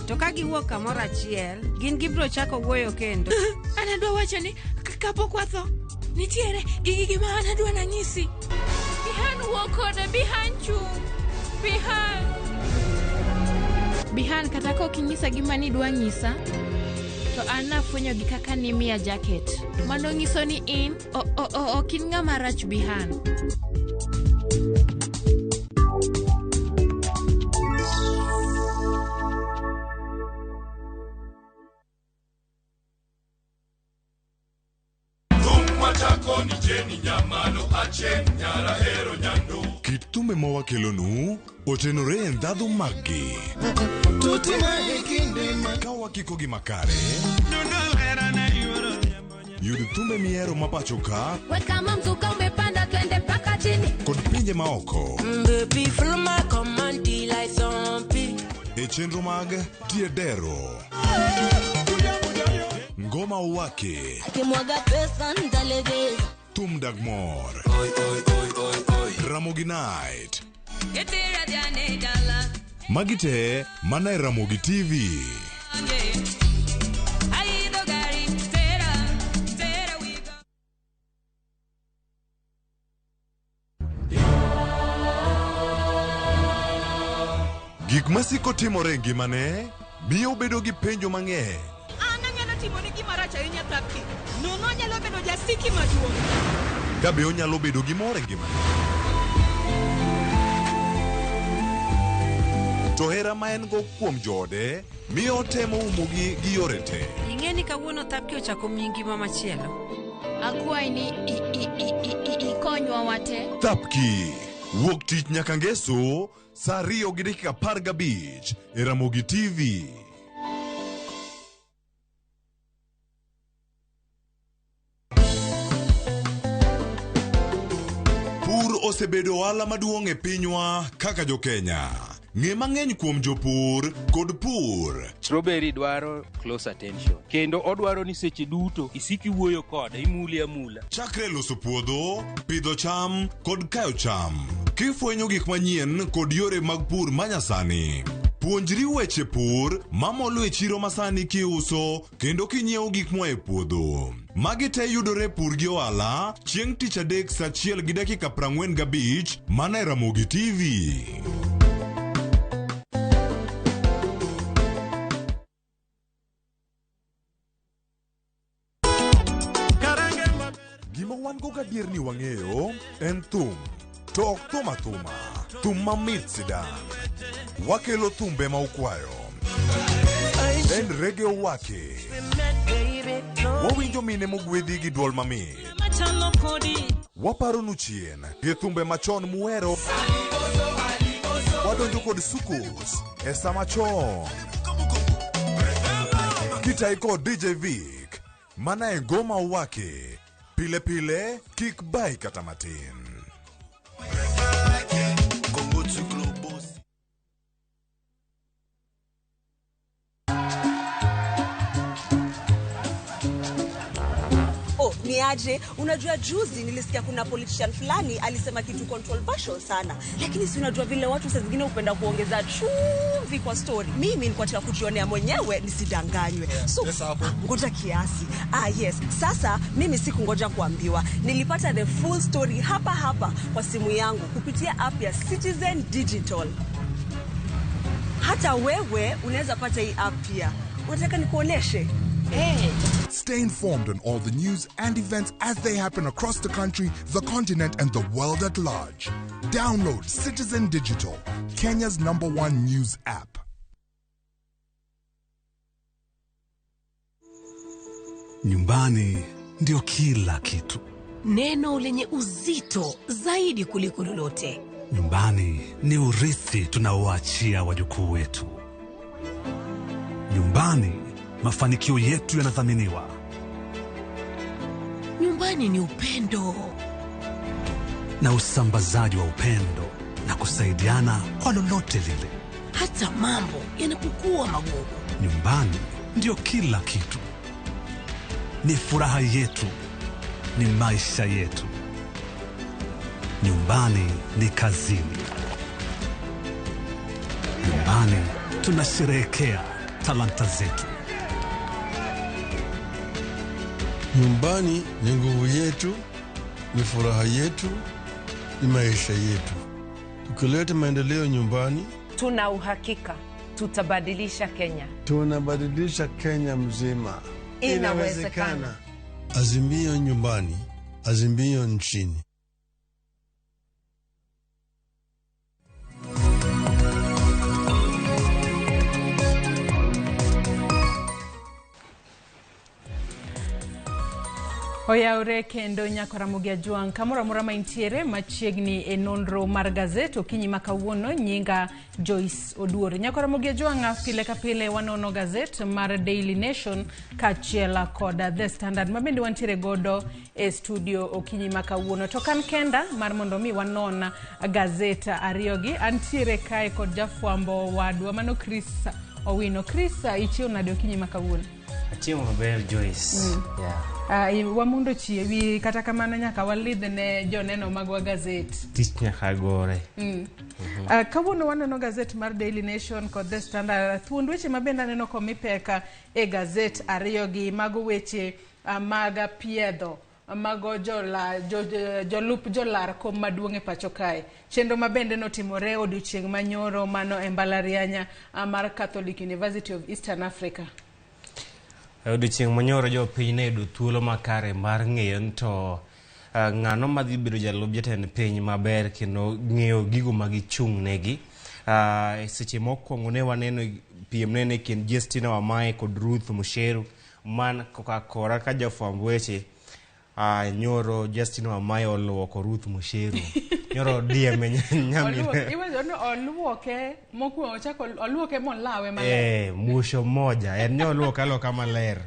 To ka giwuok kamoro achiel, gin gibiro chako wuoyo kendo. An adwa wacho ni kapok watho, nitiere gima an adwa nanyisi. Bihan wuo koda, Bihan chung'. Bihan. Bihan, kata ka ok inyisa gima nidwa nyisa, to an nafwenyo gi kaka nimiya jaket. Mano nyiso ni in ok in ng'ama rach Bihan. Kit thumbe ma wakelonu otenore e ndhadhu maggi. Ka wakikogi makare, yud thumbe mihero ma pacho ka Kama mzuka umepanda twende mpaka chini. kod pinje maoko e chenro mag Tiedero. Ngoma Uwake, Akimwaga pesa nitalegeza. Thum Dag Mor, Ramogi Night. Magi te mana e Ramogi TV. Gik masiko timore e ngimane miyo obedo gi penjo mang'eny. An anyalo timoni gima rach ahinya Thapki. Nono anyalo bedo jasiki maduong'. Ka be onyalo bedo gi mor e ngimane. To hera ma en go kuom joode miyo otemo umogi gi yore te. Ing'e ni kawuono Thapki ochako miyi ngima machielo. Akwayi ni ikonywa wate. Thapki, wuok tich nyaka ngeso, saa 2:15 e Ramogi TV. Pur osebedo ohala maduong' e pinywa kaka jo-Kenya. Ng'e mang'eny kuom jopur kod pur. Strawberry dwaro close attention. Kendo odwaro ni seche duto isik iwuoyo kode, imule amula. Chakre loso puodho, pidho cham kod kayo cham. Kifwenyo gik manyien kod yore mag pur manyasani. Puonjri weche pur mamolo e chiro masani kiuso kendo kinyiewo gik moa e puodho. Magi te yudore pur gi ohala chieng' tich adek saa 1:45 mana e Ramogi TV. Gima wan go gadier ni wang'eyo en thum, to ok thum athuma, thum mamit sidang'. Wakelo thumbe ma ukwayo. En reggae owake. Wawinjo mine mogwedhi gi duol mamit. Waparonu chien gi thumbe machon muhero. Wadonjo kod sukus e sama chon. Kitai kod DJ Vic, mana e ngoma owake. Pile pile kik bai kata matin. Oh, ni Niaje, unajua juzi nilisikia kuna politician fulani alisema kitu controversial sana, lakini si unajua vile watu saa zingine hupenda kuongeza chumvi kwa story. Mimi nilikuwa nataka kujionea mwenyewe nisidanganywe. So ngoja kiasi. Yes. Sasa mimi sikungoja kuambiwa. Nilipata the full story hapa hapa kwa simu yangu kupitia app ya Citizen Digital. Hata wewe unaweza pata hii app pia. Unataka nikuoneshe? Hey. Stay informed on all the news and events as they happen across the country, the continent, and the world at large. Download Citizen Digital, Kenya's #1 news app. Nyumbani ndio kila kitu. Neno lenye uzito zaidi kuliko lolote. Nyumbani ni urithi tunaoachia wajukuu wetu. Nyumbani mafanikio yetu yanathaminiwa. Nyumbani ni upendo na usambazaji wa upendo na kusaidiana kwa lolote lile, hata mambo yanapokuwa magumu. Nyumbani ndio kila kitu. Ni furaha yetu, ni maisha yetu. Nyumbani ni kazini. Nyumbani tunasherehekea talanta zetu. Nyumbani ni nguvu yetu, ni furaha yetu, ni maisha yetu. Tukileta maendeleo nyumbani, tuna uhakika tutabadilisha Kenya. Tunabadilisha Kenya mzima. Inawezekana. Azimio nyumbani, azimio nchini. Oyawre kendo nyako Ramogi Ajwang' kamoro amora ma intiere machiegni e nonro mar gazet okinyi ma kawuono. Nyinga Joyce Oduor. Nyako Ramogi Ajwang', pile ka pile wanono gazet mar Daily Nation kaachiel kod The Standard ma bende wantiere godo e studio okinyi ma kawuono. To kan kenda mar mondo mi wanon gazet ariyogi, antiere kae kod jafwambo wadwa mano Chris Owino. Chris, ichiew nade okinyi ma kawuono? Achiemo maber, Joyce. Yeah. Wamundo chiewi kata kamano nyaka walidh ne joneno magwa gazet. Tich nyaka gore. Kawuono waneno gazet mar Daily Nation kod The Standard. Thuond weche ma bende aneno komi peka e gazet ariyogi mago weche mag piedho mago jolup jolar kom maduong' e pacho kae. Chenro ma bende notimore odiochieng' manyoro mano e mbalariany mar Catholic University of Eastern Africa. Odiochieng' manyoro jopiny ne yudo thuolo makare mar ng'eyo ni to ng'ano madhi bedo jalup jatend piny maber kendo ng'eyo gigo ma gichung' negi. Seche mokwongo ne waneno piem nene e kind Justina Wamae kod Ruth Musheru man koka kora ka jafwamb weche. Nyoro Justina Wamae oluoko Ruth Musheru. Nyoro dieme nyamine. Iwacho ni oluoke mokwongo ochako oluoke molawe maler. Musho moja. En ne oluoke aloka maler.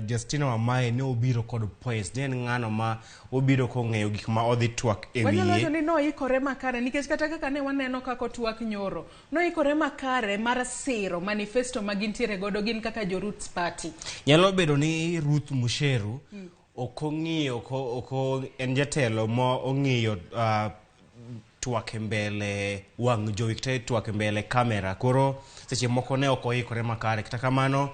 Justina Wamae ne obiro kod points. Ne en ng'ano ma obiro kong'eyo gik ma odhi twak e wiye. Wanyalo wacho ni noikore makare nikech kata kaka ne waneno kaka otwak nyoro. Noikore makare mar siro manifesto ma gintiere godo gin kaka jo Roots Party. Nyalo bedo ni Ruth Musheru ok ong'iyo ok en jatelo ma ong'iyo twak e mbele wang' jowi kata twak e mbele kamera. Koro seche moko ne ok oikore makare. Kata kamano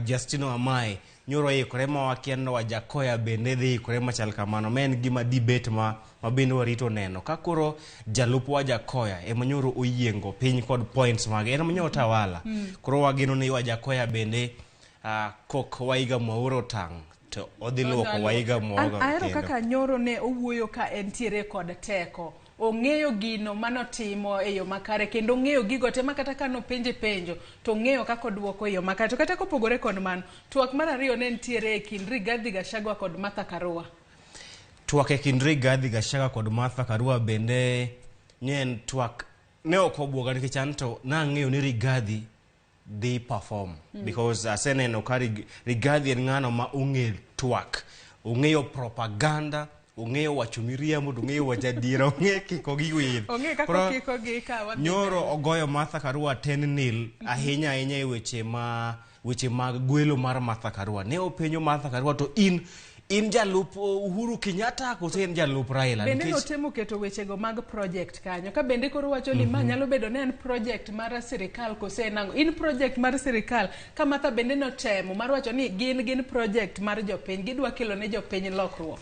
Justina Wamae nyoro oikore ma wakia ni Wajakoya bende dhi ikore machal kamano. Ma en gima debate ma bende warito neno. Ka koro jalup Wajakoya ema nyoro oyiengo piny kod points mage. En ema nyoro tawala. Koro wageno ni Wajakoya bende kok Waiga Mwaura otang' to odhi luoko Waiga Mwaura. Ahero kaka nyoro ne owuoyo ka entiere kod teko. Ong'eyo gino manotimo e yo makare kendo ong'eyo gigo te ma kata ka nopenje penjo to ong'eyo kaka oduoko e yo makare. To kata kopogore kod mano, twak mar ariyo ne nitiere e kind Rigathi Gachagua kod Martha Karua. Twak e kind Rigathi Gachagua kod Martha Karua bende ne en twak ne ok obwoga nikech an to nang'eyo ni Rigathi dhi perform. Because aseneno ka Rigathi en ng'ano ma ong'eyo twak, ong'eyo propaganda, ong'eyo wacho miriambo, to ong'eyo wacho adiera, ong'eyo kiko gi with. Ong'eyo kaka okiko gi ka wadhi. Nyoro ogoyo Martha Karua 10-0 ahinya ahinya e weche mag gwelo mar Martha Karua. Ne openjo Martha Karua to in In jalup Uhuru Kenyatta koso in jalup Raila? Bende Nikech notemo keto wechego mag project kanyo ka bende koro wacho ni ma nyalo bedo ni en project mar sirikal kose en ang'o. In project mar sirikal ka Martha bende notemo mar wacho ni gin project mar jopiny, gidwa kelo ne jopiny lokruok.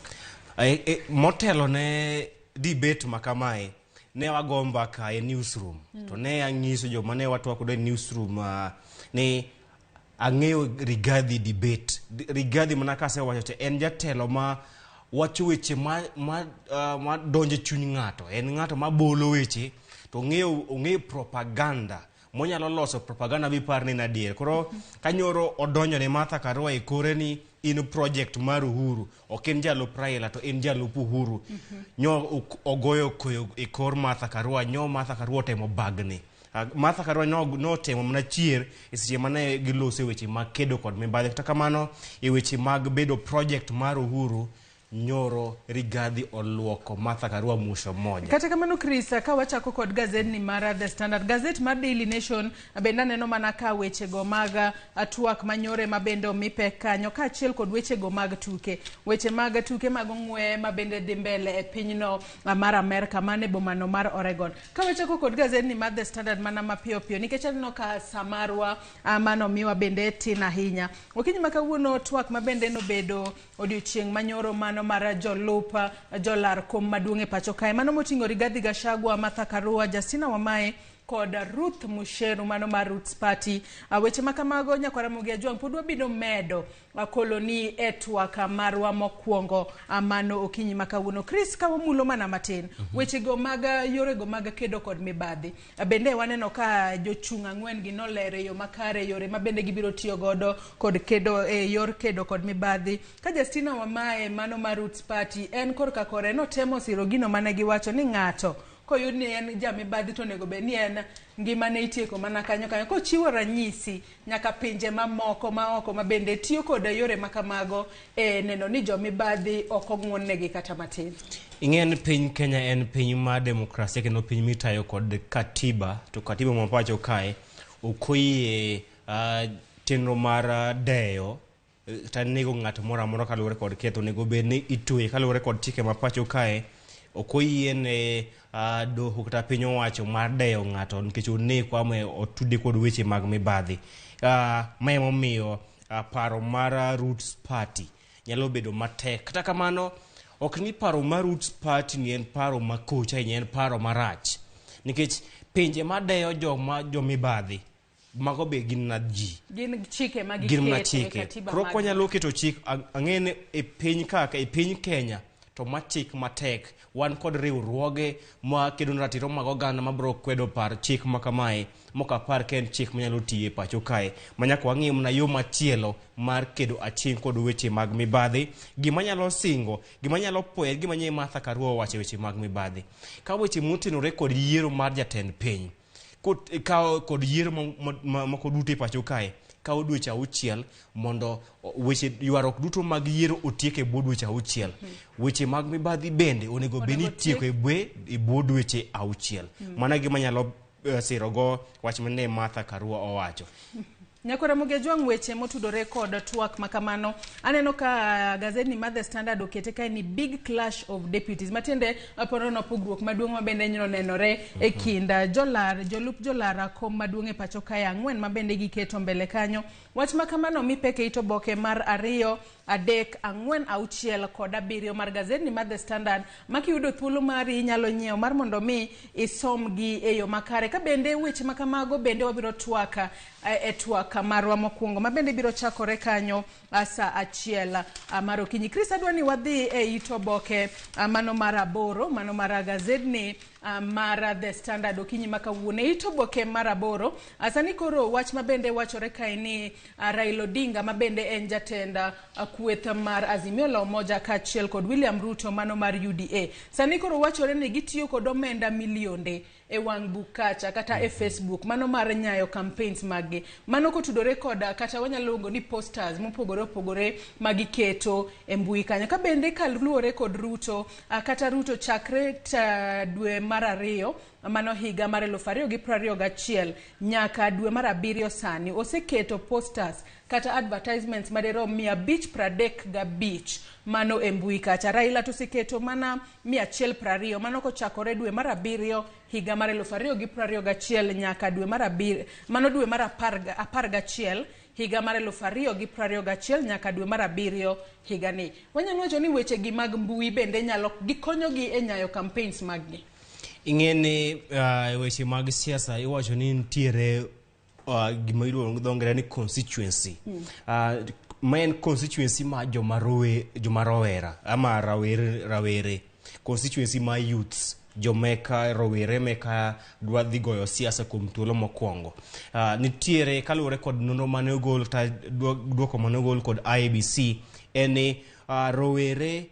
Motelo ne debate ma kamae, ne wago mbaka e newsroom. To ne ang'iso joma ne watwak godo e newsroom ni ang'eyo Rigathi debate. Rigathi mana kasewacho to en jatelo ma wacho weche ma donjo e chuny ng'ato. En ng'ato ma bolo weche to ong'eyo propaganda. Monyalo loso propaganda mipar ni en adier. Koro kanyoro odonjo ne Martha Karua e kore ni in project mar Uhuru, ok en jalup Raila to en jalup Uhuru. Nyo ogoyo koyo e kor Martha Karua, nyo Martha Karua otemo bagni. Martha Karua notemo mana chier e seche mane giloso e weche mag kedo kod mibadhi. Kata kamano, e weche mag bedo project mar Uhuru, nyoro Rigathi oluoko Martha Karua musho moja. Kata kamano Chris, ka wachako kod gazetni mar The Standard, gazet mar Daily Nation bende aneno mana ka wechego mag twak manyore ma bende omi pek kanyo, kaachiel kod wechego mag tuke. Weche mag tuke mag ong'we ma bende dhi mbele e pinyno mar Amerka, mane bomano mar Oregon. Ka wachako kod gazetni mar The Standard mana mapiyo piyo, nikech aneno ka sa marwa manomiwa bende tin ahinya. Okinyi ma kawuono twak ma bende nobedo odiochieng' manyoro mano mar jolup jolar kom maduong' e pacho kae, mano moting'o Rigathi Gachagua, Martha Karua, Justina Wamae kod Ruth Musheru mano mar Roots Party. Weche ma kamago nyakwara Ramogi Ajwang' pod wabiro medo koloni e twak marwa mokwongo mano okinyi ma kawuono. Chris, ka wamulo mana matin wechego mag yorego mag kedo kod mibadhi, bende waneno ka jochung' ang'wen gi nolero e yo makare yore ma bende gibiro tiyo godo kod kedo e yor kedo kod mibadhi. Ka Justina Wamae mano mar Roots Party en korka kore notemo siro gino mane giwacho ni ng'ato koyud ni en jamibadhi to onego bed ni en ngimane itieko mana kanyo kanyo, kochiwo ranyisi nyaka pinje mamoko maoko ma bende tiyo kod yore ma kamago e neno ni jomibadhi ok ong'won-negi kata matin. Ing'eyo ni piny Kenya en piny mar demokrasia kendo piny mitayo kod katiba, to katiba ma pacho kae ok oyie chenro mar deyo kata nego ng'ato moro amora kaluwore kod ketho. Onego bed ni itweye kaluwore kod chike ma pacho kae. Ok oyiene doho kata piny owacho mar deyo ng'ato nikech oneko ama otude kod weche mag mibadhi. Ma emomiyo paro mar Roots Party nyalo bedo matek. Kata kamano, ok ni paro mar Roots Party ni en paro makoch ahinya, en paro marach. Nikech pinje madeyo joma jomibadhi, mago be gin na ji. Gin chike ma Gin mana giketo e chike. katiba Koro mag kwanyalo keto chik, ang'e ni e piny kaka e piny Kenya to ma chik matek. Wan kod riwruoge ma kedo ne ratiro mag oganda mabiro kwedo par chik ma kamae, mok apar ka en chik manyalo tiyo e pacho kae. Ma nyaka wang'i mana yo machielo mar kedo aching' kod weche mag mibadhi. Gima nyalo singo, gima nyalo poya, gima nye Martha Karua owacho e weche mag mibadhi. Ka weche motenore kod yiero mar jatend piny, kawo kod yiero moko duto e pacho kae, kawo dweche auchiel mondo weche ywaruok duto mag yiero otiek e bwo dweche auchiel. Weche mag mibadhi bende onego bed ni Onego itieko e bwo dweche auchiel. Mano e gima nyalo sirogo wach mane Martha Karua owacho. Nyakwar Ramogi Ajwang', weche motudore kod twak ma kamano, aneno ka gazetni mar The Standard okete kae ni big clash of deputies, matiende aparo pogruok maduong' ma bende nyalo nenore e kind jolar, jolup jolar kom maduong' e pacho kae ang'wen ma bende giketo mbele kanyo. Wach ma kamano mi pek e it oboke mar 2, 3, 4, 6 kod 7 mar gazetni mar The Standard, ma kiyudo thuolo mari inyalo nyiewo mar mondo mi isomgi e yo makare. Ka bende weche ma kamago bende wabiro twak e twak marwa mokwongo ma bende biro chakore kanyo sa 1 mar okinyi. Chris, adwa ni wadhi e it oboke mano mar 8, mano mar gazetni mar The Standard okinyi ma kawuono. E it oboke mar 8, sani koro wach ma bende wachore kae ni Raila Odinga ma bende en jatend kweth mar Azimio la Umoja kaachiel kod William Ruto mano mar UDA. Sani koro wachore ni gitiyo kod omenda milionde e wang' buk kacha kata e Facebook mano mar nyayo campaigns maggi. Mano kotudore kod kata wanyalo luongo ni posters mopogore opogore ma giketo e mbui kanyo. Ka bende kaluwore kod Ruto, kata Ruto chakre dwe mar 2 mano higa mar 2021 nyaka dwe mar abiriyo sani oseketo posters kata advertisements madirom 535 mano e mbui kacha. Raila to oseketo mana 120 mano kochakore dwe mar abiriyo higa mar 2021 nyaka dwe mar abiriyo mano dwe mar 11 higa mar 2021 nyaka dwe mar abiriyo higani. Wanyalo wacho ni weche gi mag mbui bende nyalo gikonyogi e nyayo campaigns maggi. Ing'e ni weche mag siasa iwacho ni nitiere gima iluongo gi dho ngere ni constituency. Ma en constituency ma joma rowera ama rawere. Constituency ma youths, jomeka rowere meka dwa dhi goyo siasa kuom thuolo mokwongo. Nitiere kaluwore kod nonro mane ogol kata duoko mane ogol kod IEBC en ni rowere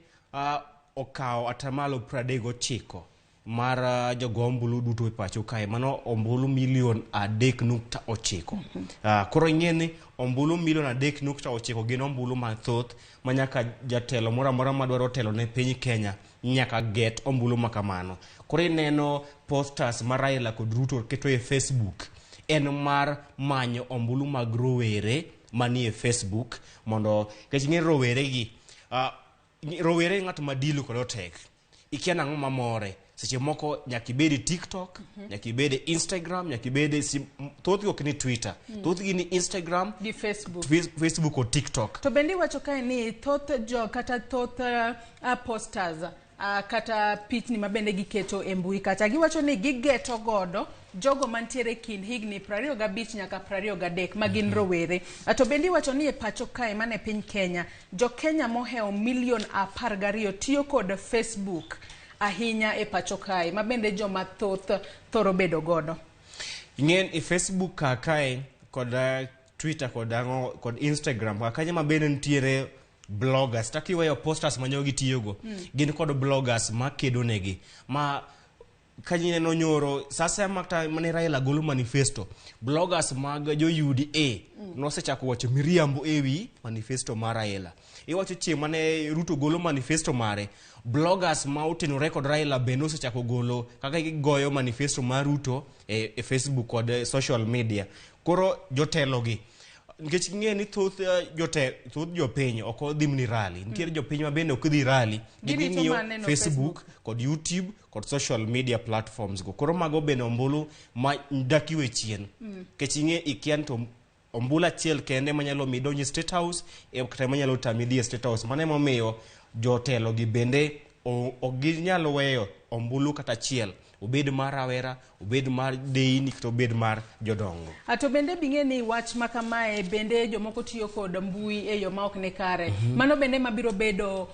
okawo atamalo 39 mar jogo ombulu duto e pacho kae, mano ombulu milion 3.9. Koro ing'e ni ombulu milion 3.9 gin ombulu mathoth ma nyaka jatelo moro amora madwaro telo ne piny Kenya nyaka get ombulu makamano. Koro ineno posters ma Raila kod Ruto keto e Facebook en mar manyo ombulu mag rowere manie Facebook mondo nikech ing'e rowere gi rowere ng'at ma deal kod otek. Ikia nang'o mamore. Seche moko nyaka ibed e TikTok, nyaka ibed e Instagram, nyaka ibed e thothgi ok ni Twitter. Thothgi ni Instagram, gi Facebook. Facebook kod TikTok. To bende iwacho kae ni thoth jo kata thoth posters kata pichni ma bende giketo e mbui kacha giwacho ni gigeto godo jogo mantiere kind higni 25 nyaka 23 ma gin rowere. To bende iwacho ni e pacho kae mane piny Kenya, jo Kenya mohewo milion 12 tiyo kod Facebook ahinya e pacho kae ma bende joma thoth thoro bedo godo. Ing'en e Facebook ka kae kod Twitter kod ang'o kod Instagram ka kanyo ma bende nitiere bloggers tak iweyo posters ma jogi tiyogo. Gin kod bloggers ma kedo negi ma ka jineno nyoro sasa makta mane Raila golo manifesto, bloggers mag jo UDA nosechako wacho miriambo ewi manifesto mar Raila. Iwacho chieng' mane Ruto golo manifesto mare, bloggers ma otenore kod Raila bende osechako golo kaka gigoyo manifesto mar Ruto e Facebook kod social media. Koro jotelo gi nikech ing'e ni thoth thoth jopiny ok odhi ni rally. Nitiere jopiny ma bende ok dhi rally, gidhi ng'iyo Facebook kod YouTube kod social media platforms go. Koro mago bende ombulu ma dak iwe chien. Nikech ing'e ikia ni to ombulu achiel kende manyalo mi idonj e State House kata manyalo tami dhi e State House. Mano emomiyo jotelo gi bende ok ginyal weyo ombulu kata achiel, obed mar rawera, obed mar deyni kata obed mar jodongo. To bende bing'e ni wach ma kamae bende jomoko tiyo kod mbui e yo ma ok ni kare. Mano bende mabiro bedo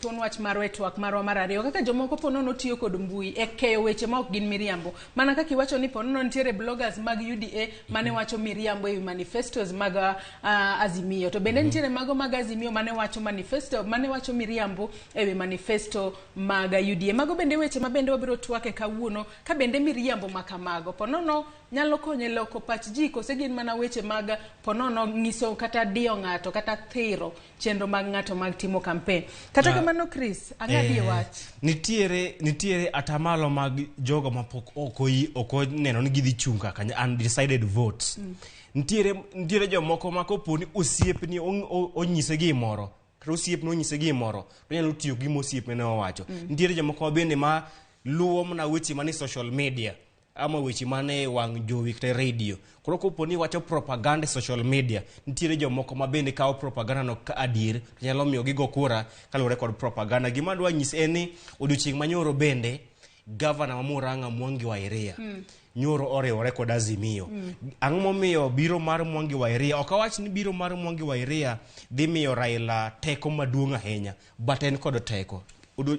thuon wach marwa e twak marwa mar ariyo. Kaka jomoko po nono tiyo kod mbui e keyo weche ma ok gin miriambo. Mana kaka iwacho ni po nono nitiere bloggers mag UDA mane wacho miriambo e manifestos mag Azimio. To bende nitiere mago mag Azimio mane wacho manifesto, mane wacho miriambo e wi manifesto mag UDA. Mago bende weche ma bende wabiro twake kawuono ka bende miriambo makamago po nono nyalo konyo e loko pach ji kose gin mana weche mag po nono nyiso kata diyo ng'ato kata thiro chenro mag ng'ato mag timo campaign. Kata kamano Chris, ang'adie wach. Nitiere atamalo mag jogo mapok ok oneno ni gidhi chung' kaka undecided votes. Nitiere jomoko ma kopo ni osiepni onyise gimoro, kata osiepni onyise gimoro, to onyalo tiyo gi gima osiepne ne owacho. Nitiere jomoko ma bende ma luwo mana weche manie social media ama weche mane wang' jowi kata radio. Koro kopo ni iwacho propaganda e social media, nitiere jomoko ma bende kawo propaganda no ka adier, to nyalo miyo gigo kura kaluwore kod propaganda. Gima adwa nyisi en ni odiochieng' manyoro bende gavana ma Murang'a Mwangi wa Iria nyoro oriwore kod Azimio. Ang'o momiyo biro mar Mwangi wa Iria? Ok awach ni biro mar Mwangi wa Iria dhi miyo Raila teko maduong' ahinya, but en kod teko.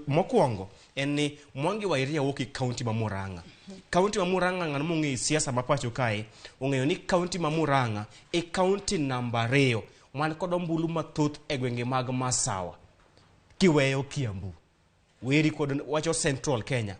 Mokwongo en ni Mwangi wa Iria wuok e kaunti ma Murang'a. Kaunti ma Murang'a, ng'ano mong'eyo siasa ma pacho kae, ong'eyo ni kaunti ma Murang'a e kaunti namba 2 man kod ombulu mathoth e gwenge mag Masawa kiweyo Kiambu. Weri kod wacho Central Kenya.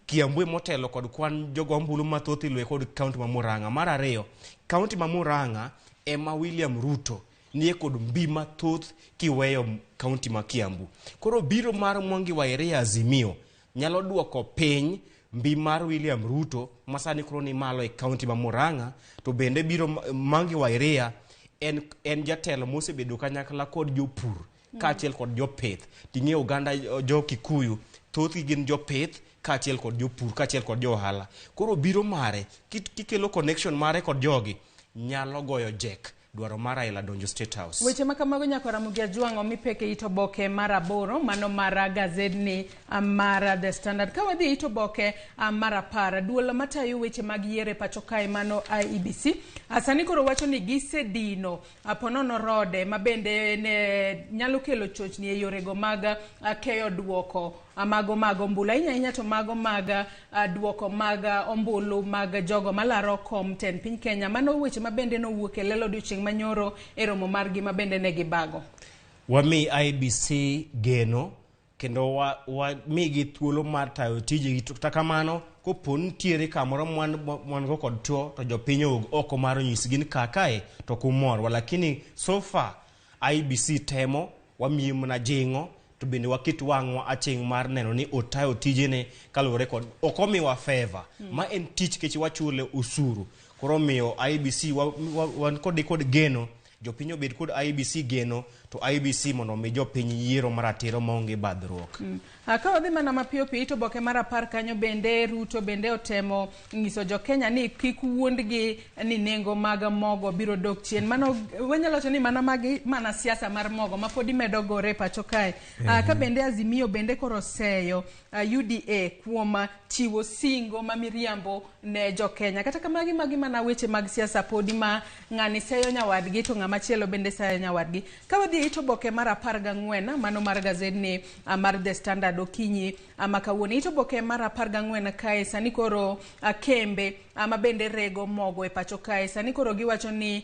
Kiambu emotelo kod kwan jogo ombulu mathoth iluwe kod kaunti ma Murang'a. Mar ariyo, kaunti ma Murang'a ema William Ruto nie kod mbi mathoth kiweyo kaunti ma Kiambu. Koro biro mar Mwangi wa Iria Azimio nyalo duoko piny Mbi mar William Ruto ma sani koro ni malo e kaunti ma Murang'a to bende biro Mangi wa Iria en jatelo mosebedo kanyakla kod jopur kaachiel kod jopith. Ting'e oganda jo Kikuyu thothgi gin jopith kaachiel kod jopur kaachiel kod jo ohala. Koro biro mare kikelo connection mare kod jogi nyalo goyo jek dwaro mar Raila donjo State House. Weche ma kamago nyaka Ramogi Ajwang' omi pek e it oboke mar 8 mano mar gazedni mar The Standard. Ka wadhi e it oboke mar 10, duol matayo weche mag yiero e pacho kae mano IEBC sani koro wacho ni gisedino ponono rode ma bende ne nyalo kelo chochni e yorego mag keyo duoko mago mag ombulu, ahinya ahinya to mago mag duoko mag ombulu mag jogo malaro kom tend piny Kenya. Mano weche ma bende nowuok e lelo odiochieng' manyoro e romo margi ma bende ne gibago. Wami IEBC geno kendo wamigi thuolo mar tayo tijegi. To kata kamano, kopo nitiere kamoro mwan go kod tuo to jopiny owuog oko mar onyisgi ni kakae to kumorwa, lakini so far IEBC temo, wamiye mana jing'o to bende waket wang'wa aching' mar neno ni otayo tijene kaluwore kod ok omiwa favor. Ma en tich kech wachule osuru. Koro omiyo IEBC wan kode kod geno, jopiny obed kod IEBC geno, to IEBC mondo omi jopiny yiero maratiro maonge badhruok. Ka wadhi mana mapiyo piyo, it oboke mar 10 kanyo bende Ruto bende otemo nyiso jo Kenya ni kik wuondgi ni nengo mag mogo biro dok chien. Mano wanyalo wacho ni mana magi mana siasa mar mogo ma pod imedo gore e pacho kae. Ka bende Azimio bende koro oseyo UDA kuom chiwo singo ma miriambo ne jo Kenya. Kata kamagi magi mana weche mag siasa podi ma ng'ani seyo nyawadgi to ng'ama chielo bende seyo nyawadgi. Ka wadhi e it oboke mar 14 mano mar gazedni mar The Standard okinyi ma kawuono. It oboke mar 14 kae sani koro kembe ma bende rego mogo e pacho kae sani koro giwacho ni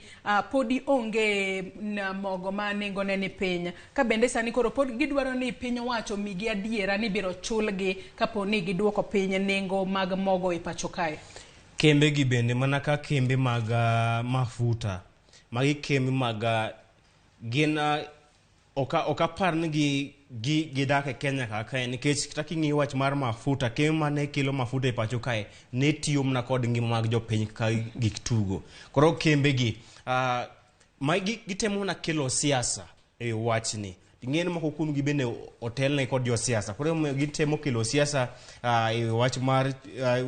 podi onge mogo ma nengone ni piny. Ka bende sani koro pod gidwaro ni piny owacho migi adiera ni biro chulgi kapo ni giduoko piny nengo mag mogo e pacho kae. Kembe gi bende mana ka kembe mag mafuta, magi kembe mag gin ok apar ni gidak e Kenya kaka en, nikech kata king'iyo wach mar mafuta, kembe mane kelo mafuta e pacho kae ne tiyo mana kod ngima mag jopiny kaka gik tugo. Koro kembe gi gitemo mana kelo siasa e wachni. Ing'e ni moko kuom gi bende otelne kod josiasa. Koro emomiyo gitemo kelo siasa e wach mar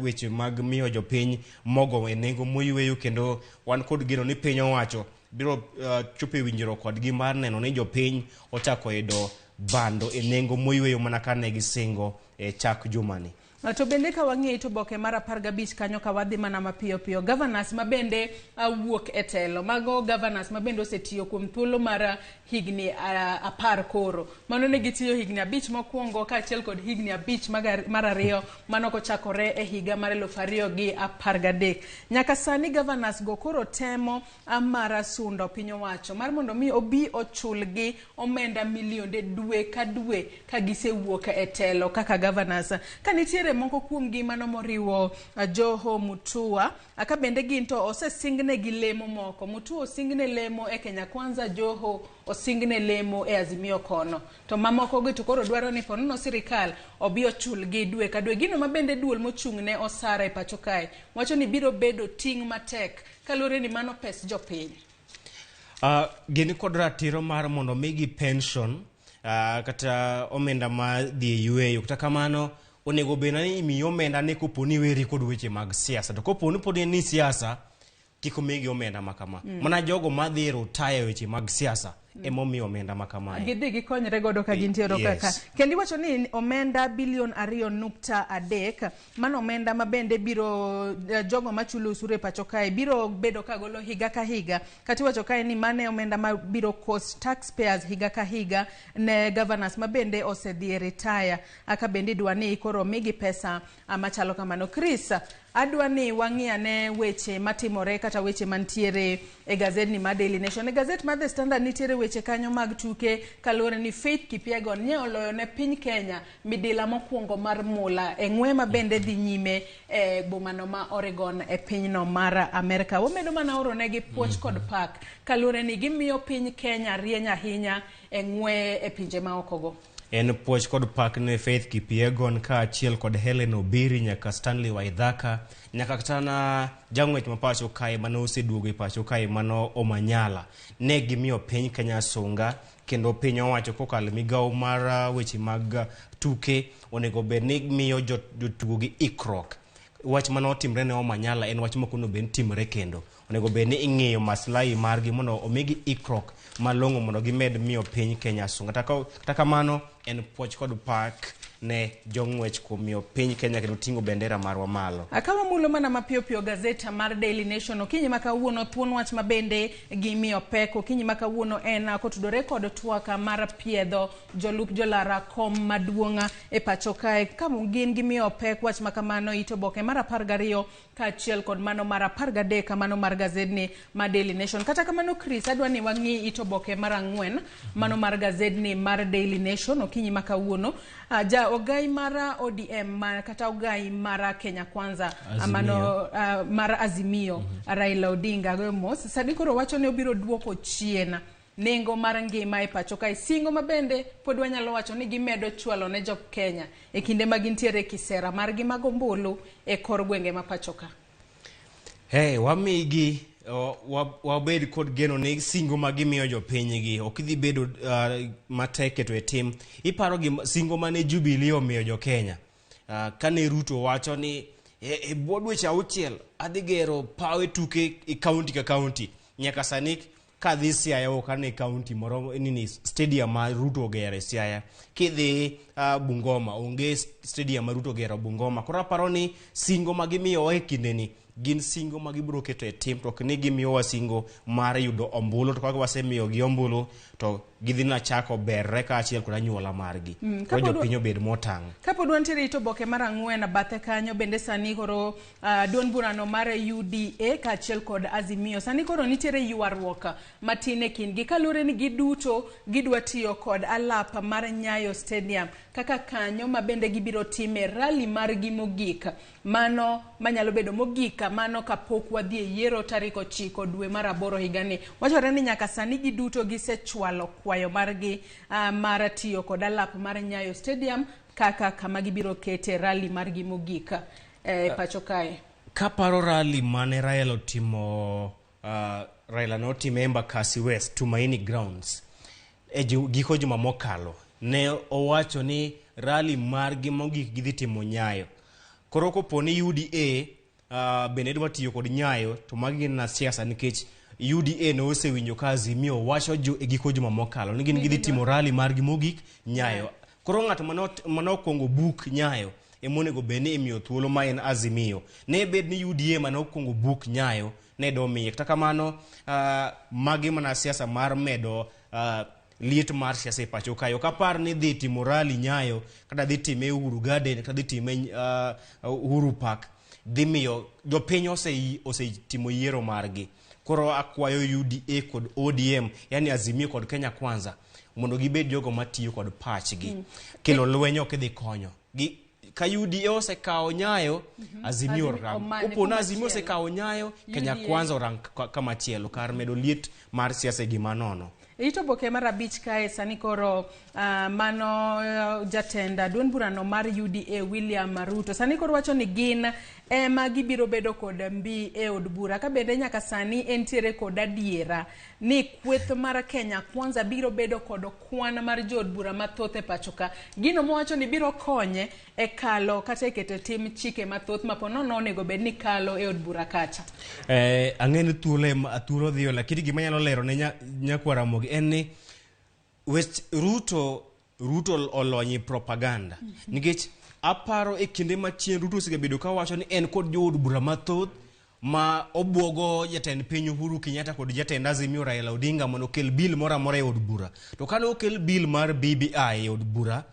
weche mag miyo jopiny mogo e nengo moyweyo, kendo wan kod geno ni piny owacho biro chopo e winjruok kodgi mar neno ni jopiny ochako yudo bando e nengo moyweyo mana ka ne gisingo e chak jumani. To bende ka wang'iyo it oboke mar 15 kanyo ka wadhi mana mapiyo piyo, governors ma bende wuok e telo, mago governors ma bende osetiyo kuom thuolo mar higni 10 koro. Mano ne gitiyo higni 5 mokwongo kaachiel kod higni 5 mar ariyo mano kochakore e higa mar 2013. Nyaka sani governors go koro temo mar sundo piny owacho mar mondo mi obi ochulgi omenda milionde dwe ka dwe ka gisewuok e telo kaka governors. Ka nitiere moko kuomgi mano moriwo Joho Mutua, ka bende gin to osesingne gi lemo moko. Mutua osingne lemo e Kenya Kwanza, Joho osingne lemo e Azimio kono. To mamoko gi to koro dwaro ni ponono sirikal obi ochulgi dwe ka dwe. Gino ma bende duol mochung'ne osara e pacho kae wacho ni biro bedo ting' matek kaluwore ni mano pes jopiny. Gin kod ratiro mar mondo migi pension kata omenda ma dhi e yweyo. Kata kamano onego bed ni imiyi omenda ni kopo ni iweri kod weche mag siasa. To kopo ni pod en ni siasa, kik omigi omenda ma kama. Mana jogo madhi retire e weche mag siasa emomiyo omenda ma kamae. Gidhi gikonyre godo ka gintiere kaka. Kendo iwacho ni omenda bilion 2.3, mano omenda ma bende biro jogo machulo osuru e pacho kae biro bedo ka golo higa ka higa. Kata iwacho kae ni mano e omenda ma biro cost taxpayers higa ka higa ne governors ma bende osedhi e retire. Aka bende idwa ni koro migi pesa machalo kamano. Chris, adwa ni wang'i ane weche matimore kata weche mantiere e gazet ni mar Daily Nation. E gazet mar The Standard nitiere weche kanyo mag tuke kaluwore ni Faith Kipyegon nye oloyo ne piny Kenya midila mokwongo mar mula e ng'we ma bende dhi nyime e bomano ma Oregon e pinyno mar Amerka. Wamedo mana oro negi puoch kod pak kaluwore ni gimiyo piny Kenya rieny ahinya e ng'we e pinje maokogo. En puoch kod pak ne Faith Kipyegon kaachiel kod Helen Obiri nyaka Stanley Waithaka nyaka kata na jang'wech ma pacho kae mane oseduogo e pacho kae mano Omanyala. Ne gimiyo piny Kenya sunga kendo piny owacho kokalo e migawo mar weche mag tuke onego bed ni miyo jotugo gi ikruok. Wach mane otimre ne Omanyala en wach mok onego bed ni timore kendo. Onego bed ni ing'iyo maslahi margi mondo omigi ikruok malong'o mondo gimed miyo piny Kenya sunga. Kata kamano en puoch kod pak ne jong'wech kuom miyo piny Kenya kendo ting'o bendera marwa malo. Ka wamulo mana mapiyo piyo gazet mar Daily Nation okinyi ma kawuono, thuon wach ma bende gimiyo pek okinyi ma kawuono en kotudore kod twak mar piedho jolup jolara kom maduong' e pacho kae. Ka gin gimiyo pek wach ma kamano it oboke mar 12 kaachiel kod mano mar 13 mano mar gazedni ma Daily Nation. Kata kamano Chris, adwa ni wang'i it oboke mar 4 mano mar gazedni mar Daily Nation okinyi ma kawuono. Ja ogai mar ODM kata ogai mar Kenya Kwanza mano mar Azimio Raila Odinga goyo mos sani koro wacho ni obiro duoko chien nengo mar ngima e pacho kae, singo ma bende pod wanyalo wacho ni gimedo chwalo ne jo Kenya e kinde ma gintiere kisera margi mag ombulu e kor gwenge ma pacho ka. Hey, wamigi wabed kod geno ni singo ma gimiyo jopinygi ok dhi bedo matek keto e tim. Iparo gi singo mane Jubilee omiyo jo Kenya kane Ruto wacho ni e bwo dweche 6 adhi gero pawe tuke e kaunti ka kaunti. Nyaka sani kadhi Siaya ok ane kaunti moro nini stadium ma Ruto ogero e Siaya. Kidhi Bungoma onge stadium ma Ruto ogero Bungoma. Koro aparo ni singo ma gimiyowa e kindeni gin singo ma gibiro keto e tim, to ok ni gimiyowa singo mar yudo ombulu, to kaka wasemiyogi ombulu to gidhi na chako berre kaachiel kod anyuola margi. Koro jopiny obed motang'. Kapod wantiere it oboke mar 4 bathe kanyo bende sani koro duond burano mar UDA kaachiel kod Azimio sani koro nitiere ywaruok matin e kindgi kaluwore ni giduto gidwa tiyo kod alap mar Nyayo Stadium kaka kanyo ma bende gibiro time rally margi mogik, mano manyalo bedo mogik mano kapok wadhi e yiero tarik 9 dwe mar 8 higani. Wachore ni nyaka sani giduto gisechwalo kwayo margi mar tiyo kod alap mar Nyayo Stadium kaka kama gibiro kete rally margi mogik e pacho kae. Kaparo rally mane Raila otimo, Raila notimo Embakasi West Tumaini Grounds e giko juma mokalo, ne owacho ni rally margi mogik gidhi timo Nyayo. Koro kopo ni UDA bende dwa tiyo kod Nyayo to magi gin na siasa, nikech UDA ne osewinjo ka Azimio wacho e giko juma mokalo ni gin gidhi timo rally margi mogik Nyayo. Koro ng'at mane okwongo buk Nyayo ema onego bed ni imiyo thuolo ma en Azimio. Ne bed ni UDA mane okwongo buk Nyayo ne domiye. Kata kamano magi mana siasa mar medo liet mar siasa e pacho kae. Ok apar ni dhi timo rally Nyayo kata dhi time Uhuru Garden kata dhi time Uhuru Park dhi miyo jopiny osetimo yiero margi. Koro akwayo UDA kod ODM, yani Azimio kod Kenya Kwanza, mondo gibed jogo matiyo kod pachgi. Kelo lweny ok dhi konyo. Ka UDA osekawo Nyayo, Azimio orang. Kopo na Azimio osekawo Nyayo, Kenya Kwanza orang kamachielo kar medo liet mar siasa e gima nono. It oboke mar 5 kae sani koro mano jatenda duond burano mar UDA William Ruto sani koro wacho ni gin ema gibiro bedo kod mbi e od bura, ka bende nyaka sani entiere kod adiera ni kweth mar Kenya Kwanza biro bedo kod kwan mar jood bura mathoth e pacho ka. Gino mowacho ni biro konye e kalo kata e keto tim chike mathoth ma po nono onego bed ni kalo e od bura kacha. Ang'e ni thuolo dhiyo, lakini gima anyalo lero ne nyakwar Ramogi en ni wech Ruto olony e propaganda. Nikech aparo e kinde machien Ruto osebedo ka wacho ni en kod jood bura mathoth ma obwogo jatend piny Uhuru Kenyatta kod jatend Azimio Raila Odinga mondo okel bill moro amora e od bura. To kane okel bill mar BBI e od bura,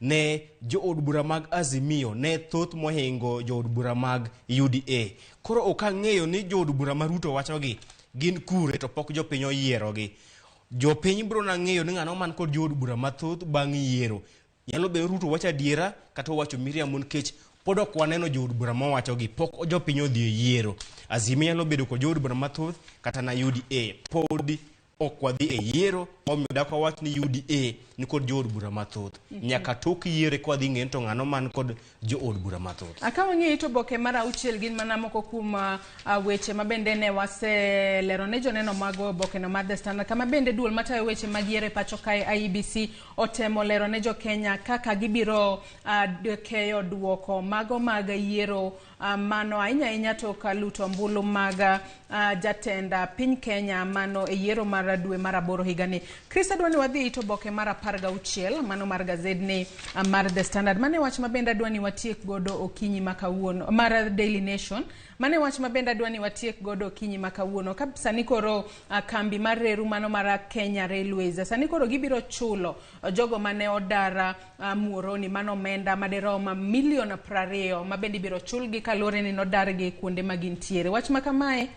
ne jood bura mag Azimio ne thoth mohingo jood bura mag UDA. Koro ok ang'eyo ni jood bura ma Ruto wachogi gin kure to pok jopiny oyierogi. Jopiny biro nang'eyo ni ng'ano man kod jood bura mathoth bang' yiero. Nyalo bedo Ruto wacho adiera kata owacho miriambo, nikech pod ok waneno jood bura mawachogi, pok jopiny odhi e yiero. Azimio nyalo bedo kod jood bura mathoth kata na UDA, pod ok wadhi e yiero, Omiyo dak wawach ni UDA ni kod jood bura mathoth. Nyaka tok yiere kwa dhi ng'e ni to ng'ano man kod jood bura mathoth. Ka wang'iyo it oboke mar auchiel gin mana moko kuom weche ma bende ne waselero ne joneno mag obokeno mar The Standard, kama bende duol matayo weche mag yiero e pacho kae IEBC otemo lero ne jokenya kaka gibiro keyo duoko mago mag yiero mano ahinya ahinya tok luto ombulu mag jatend piny Kenya mano e yiero mar dwe mar aboro higani. Chris, adwa ni wadhi it oboke mar 16 mano mar gazedni mar The Standard. Mane wach ma bende adwa ni watiek godo okinyi ma kawuono mar Daily Nation. Mane wach ma bende adwa ni watiek godo okinyi ma kawuono. Ka sani koro kambi mar reru mano mar Kenya Railways sani koro gibiro chulo jogo mane odar Muhoroni mano omenda madirom milion 20 ma bende ibiro chulgi kaluwore ni nodargi kuonde ma gintiere. Wach ma kamae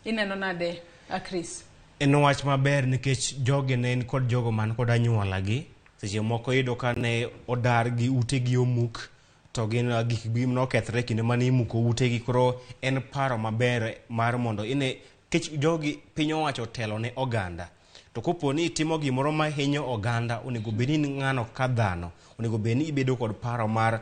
ineno nade, Chris? En wach maber nikech jogi ne en kod jogo man kod anyuolagi. Seche moko iyudo ka ne odar gi utegi omuk to gin gik nokethre kinde mane imuko utegi. Koro en paro maber mar mondo ine kech jogi piny owacho otelo ne oganda. To kopo ni itimo gimoro ma hinyo oganda, onego bed ni in ng'ano ka dhano, onego bed ni ibedo kod paro mar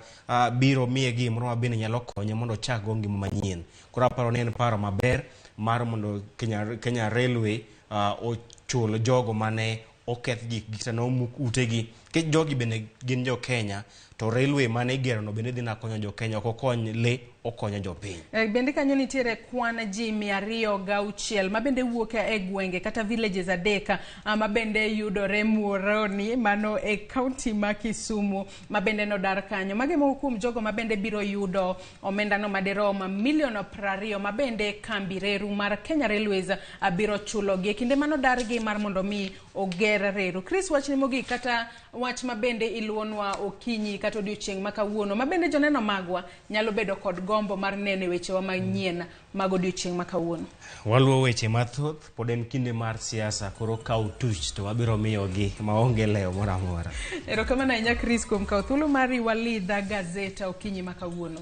biro miye gimoro ma bende nyalo konye mondo ochak go ngima manyien. Koro aparo ni en paro maber mar mondo Kenya Railway ochul jogo mane oketh gik kata nomuk utegi. Nikech jogi bende gin jo Kenya, to railway mane igero no bende dhi na konyo jo Kenya, ok okony le, okonyo jopiny. Bende kanyo nitiere kwan ji 206 ma bende wuok e gwenge kata villages 3 ma bende yudore Muhoroni mano e county ma Kisumu ma bende nodar kanyo. Mage moko kuom jogo ma bende biro yudo omendano madirom milion 20 ma bende kambi reru mar Kenya Railways biro chulogi e kinde manodargi mar mondo mi oger reru. Chris, wachni mogik kata wach ma bende iluonwa okinyi kata odiochieng' ma kawuono ma bende joneno magwa nyalo bedo kod gombo mar neno wechewa manyien mag odiochieng' ma kawuono. Waluwo weche mathoth, pod en kinde mar siasa, koro kaw tuch to wabiro miyogi maonge lewo moro amora. Erokamano ahinya Chris kuom kawo thuolo mari walidha gazeta okinyi ma kawuono.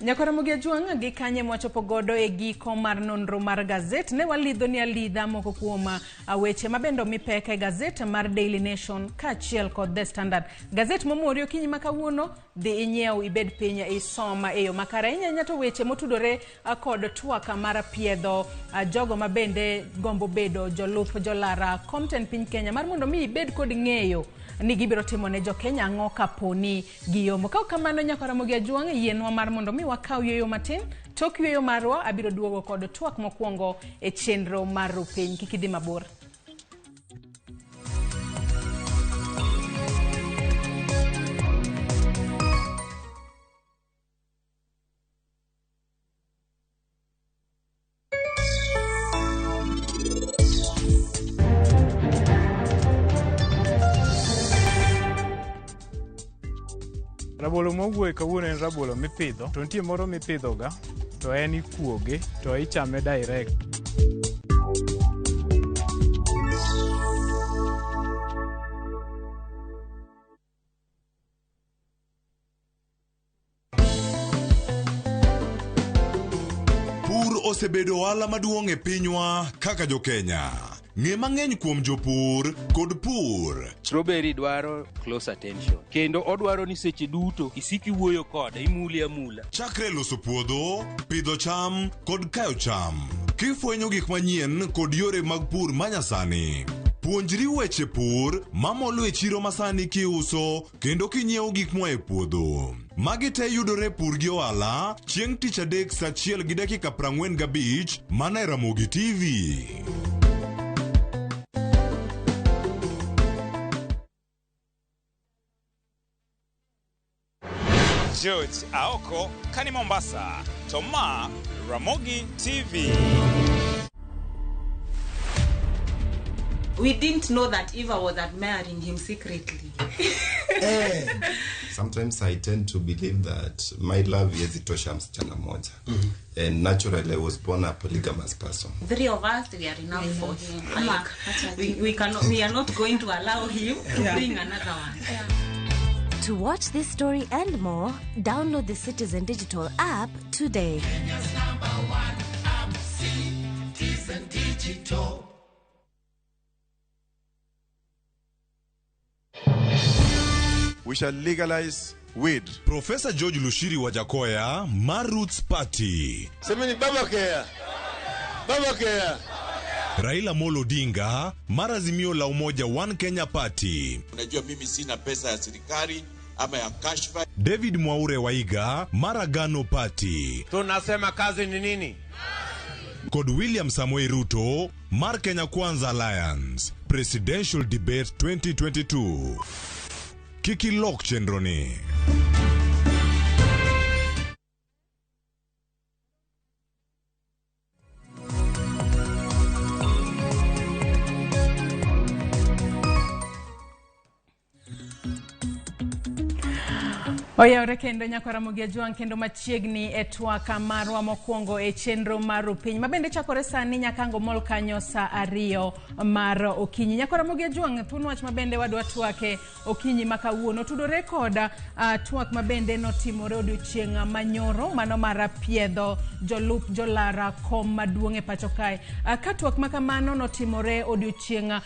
Nyakora Ajwang' gi kanye mwachopo godo e giko mar nonro mar gazet ne walidho ni alidha moko kuom weche mabende omi pek e gazet mar Daily Nation kaachiel kod The Standard. Gazet momori okinyi ma kawuono dhi inyiew ibed piny isoma e yo makare. Ahinya ahinya to weche motudore kod twak mar piedho jogo mabende gombo bedo jolup jolara kom tend piny Kenya mar mondo mi ibed kod ng'eyo ni gibiro timo ne jo Kenya ang'o kaponi giyombo. Ka ok kamano Nyakora Ajwang' yienwa mar mondo mi wakaw yueyo matin. Tok yueyo marwa abiro duogo kod twak mokwongo e chenro mar Rupiny. Kik idhi mabor. Rabolo mowuoye kawuono en rabolo mipidho, to nitie moro mipidhoga, to en ikuoge, to ichame direct. Pur osebedo ohala maduong' e pinywa kaka jo-Kenya. Ng'e mang'eny kuom jopur kod pur. Strawberry dwaro close attention. Kendo odwaro ni seche duto isik iwuoyo kode, imule amula. Chakre loso puodho, pidho cham kod kayo cham. Kifwenyo gik manyien kod yore mag pur manyasani. Puonjri weche pur mamolo e chiro masani kiuso kendo kinyiewo gik moa e puodho. Magi te yudore Pur gi Ohala chieng' tich adek saa 1:45 mana e Ramogi TV. George Aoko kani Mombasa, to ma Ramogi TV. We didn't know that Eva was admiring him secretly. Sometimes I tend to believe that my love haiwezi tosha msichana moja. And naturally I was born a polygamous person. Three of us, we are enough for him. Like, we cannot, we are not going to allow him to bring another one. To watch this story and more, download the Citizen Digital app today. Kenya's number one app, Citizen Digital. We shall legalize weed. Profesa George Lushiri Wajakoya mar Roots Party. Semeni baba kea. Baba kea. Raila Amolo Odinga mar Azimio la Umoja One Kenya Party. Unajua mimi sina pesa ya serikali ama ya kashfa. David Mwaure Waiga mar Agano Party. Tunasema kazi ni nini? Kod William Samoei Ruto mar Kenya Kwanza Alliance. Presidential Debate 2022. Kik ilok chenro ni. Oyawre kendo nyakwa Ramogi Ajwang' kendo machiegni e twak marwa mokwongo e chenro mar Rupiny mabende chakore sani nyaka ango mol kanyo sa 2 mar okinyi. Nyakwa Ramogi Ajwang', thuon wach mabende wadwa twake okinyi ma kawuono tudore kod twak mabende notimore odiochieng' manyoro mano mar piedho jolup jolara kom maduong' e pacho kae. Ka twak makamano notimore odiochieng'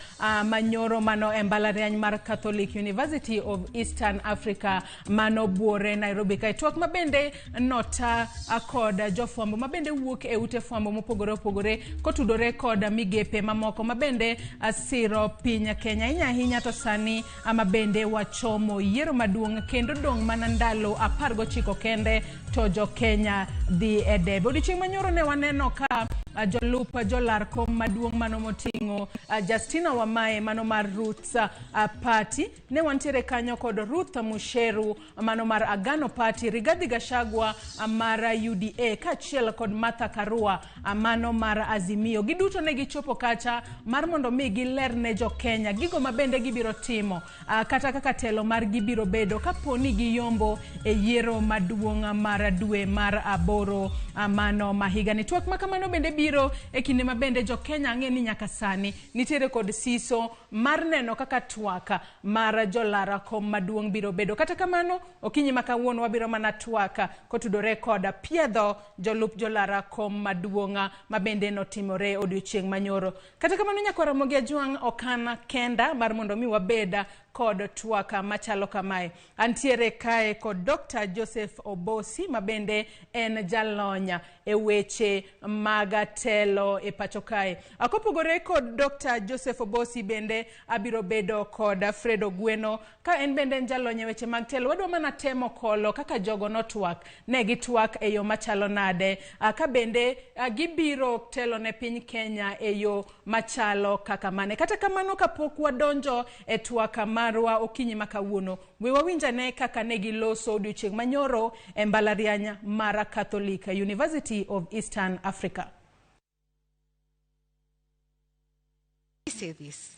manyoro mano e mbalariany mar Catholic University of Eastern Africa mano Buore Nairobi kae. Twak mabende nota kod jofwambo mabende wuok e ute fwambo mopogore opogore kotudore kod migepe mamoko mabende siro piny Kenya ahinya ahinya to sani mabende wachomo yiero maduong' kendo dong' mana ndalo 19 kende to jo Kenya dhi e debe. Odiochieng' manyoro ne waneno ka jolup jolar kom maduong' mano moting'o Justina Wamae mano mar Roots Party, ne wantiere kanyo kod Ruth Musheru mano mar Agano Party, Rigathi Gachagua mar UDA kaachiel kod Martha Karua mano mar Azimio. Giduto ne gichopo kacha mar mondo mi giler ne jo Kenya gigo mabende gibiro timo kata kaka telo mar gibiro bedo kapo ni giyombo e yiero maduong' mar dwe mar 8 mano ma higani. Twak makamano bende biro e kinde mabende jo Kenya ang'e ni nyaka sani nitiere kod siso mar neno kaka twak mar jolara kom maduong' biro bedo. Kata kamano okinyi ma kawuono wabiro mana twak kotudore kod piedho jolup jolara kom maduong' mabende notimore odiochieng' manyoro. Kata kamano nyakwa Ramogi Ajwang' okana kenda mar mondo mi wabed kod twak machalo kamae. Antiere kae kod Dr. Joseph Obosi mabende en jalony e weche mag telo e pacho kae. Kopogore kod Dr. Joseph Obosi bende abiro bedo kod Fred Ogweno ka en bende en jalony e weche mag telo. Wadwa mana temo kolo kaka jogo notwak, ne gitwak e yo machalo nade, ka bende gibiro telo ne piny Kenya e yo machalo kaka mane. Kata kamano kapok wadonjo e twak marwa okinyi ma kawuono, we wawinjane kaka ne giloso odiochieng' manyoro e mbalariany mar Catholic University of Eastern Africa. Say this.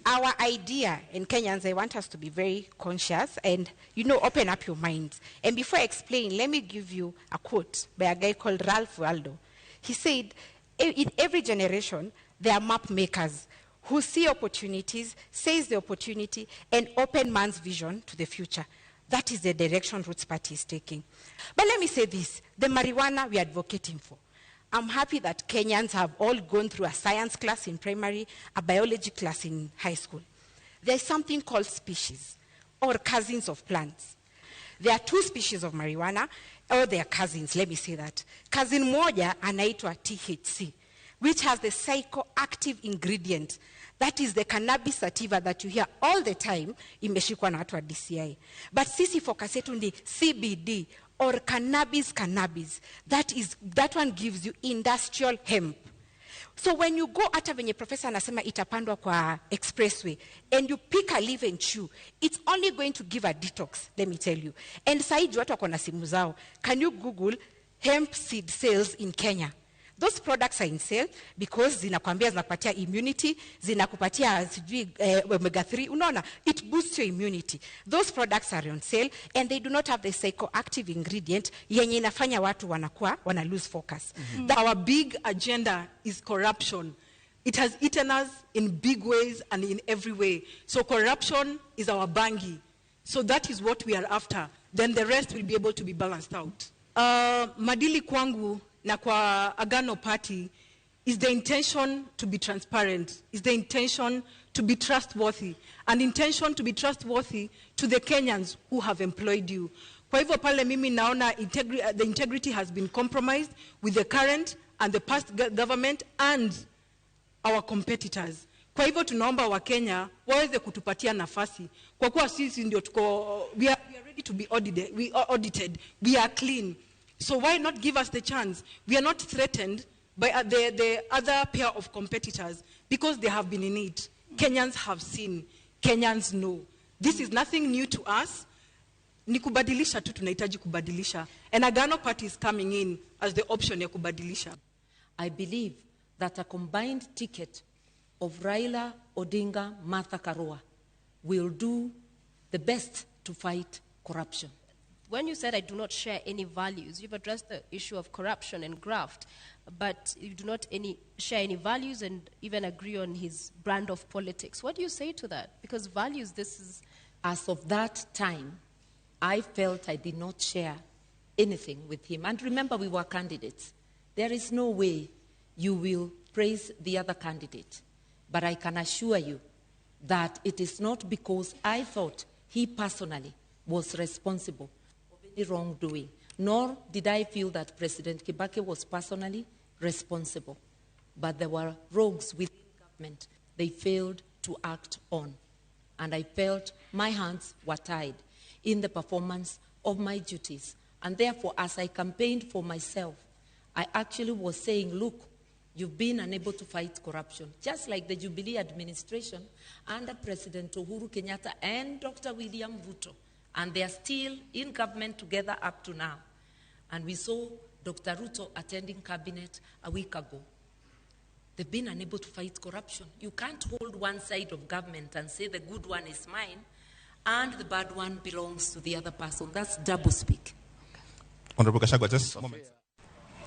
Our idea in Kenyans, I want us to be very conscious and, you know, open up your minds. And before I explain, let me give you a quote by a guy called Ralph Waldo. He said, in every generation, there are map makers who see opportunities, seize the opportunity, and open man's vision to the future. That is the direction Roots Party is taking. But let me say this, the marijuana we are advocating for. I'm happy that Kenyans have all gone through a science class in primary, a biology class in high school. There's something called species, or cousins of plants. There are two species of marijuana, or they are cousins, let me say that. Cousin moja anaitwa THC, which has the psychoactive ingredient. That is the cannabis sativa that you hear all the time, imeshikwa na watu wa DCI. But sisi focus yetu ni CBD, or cannabis. That one gives you industrial hemp. So when you go hata venye professor anasema itapandwa kwa expressway, and you pick a leaf and chew, it's only going to give a detox, let me tell you. And saiji watu wako na simu zao. Can you Google hemp seed sales in Kenya? Those products are in sale because zinakwambia zinakupatia immunity, zinakupatia sijui omega 3, unaona, it boosts your immunity. Those products are on sale and they do not have the psychoactive ingredient yenye inafanya watu wanakuwa wana lose focus. Mm-hmm. Our big agenda is corruption. It has eaten us in big ways and in every way. So corruption is our bangi. So that is what we are after. Then the rest will be able to be balanced out. Madili kwangu na kwa Agano Party Is the intention to be transparent? Is the intention to be trustworthy? And intention to be trustworthy to the Kenyans who have employed you. Kwa hivyo pale mimi naona the integrity has been compromised with the current and the past government and our competitors. Kwa hivyo tunaomba Wakenya waweze kutupatia nafasi kwa kuwa sisi ndio tuko, we are ready to be audited, we are audited, we are clean. So why not give us the chance? We are not threatened by the other pair of competitors because they have been in it. Kenyans have seen, Kenyans know. This is nothing new to us. Ni kubadilisha tu, tunahitaji kubadilisha. And Agano Party is coming in as the option ya kubadilisha. I believe that a combined ticket of Raila Odinga, Martha Karua will do the best to fight corruption. When you said I do not share any values, you've addressed the issue of corruption and graft, but you do not share any values and even agree on his brand of politics. What do you say to that? Because values, this is... As of that time, I felt I did not share anything with him. And remember, we were candidates. There is no way you will praise the other candidate. But I can assure you that it is not because I thought he personally was responsible of any wrongdoing, nor did I feel that President Kibaki was personally responsible. But there were rogues within government they failed to act on. And I felt my hands were tied in the performance of my duties. And therefore, as I campaigned for myself, I actually was saying, look, you've been unable to fight corruption, just like the Jubilee administration under President Uhuru Kenyatta and Dr. William Ruto. And they are still in government together up to now. And we saw Dr. Ruto attending cabinet a week ago. They've been unable to fight corruption. You can't hold one side of government and say the good one is mine and the bad one belongs to the other person. That's double speak. Honorable Gachagua, just a moment.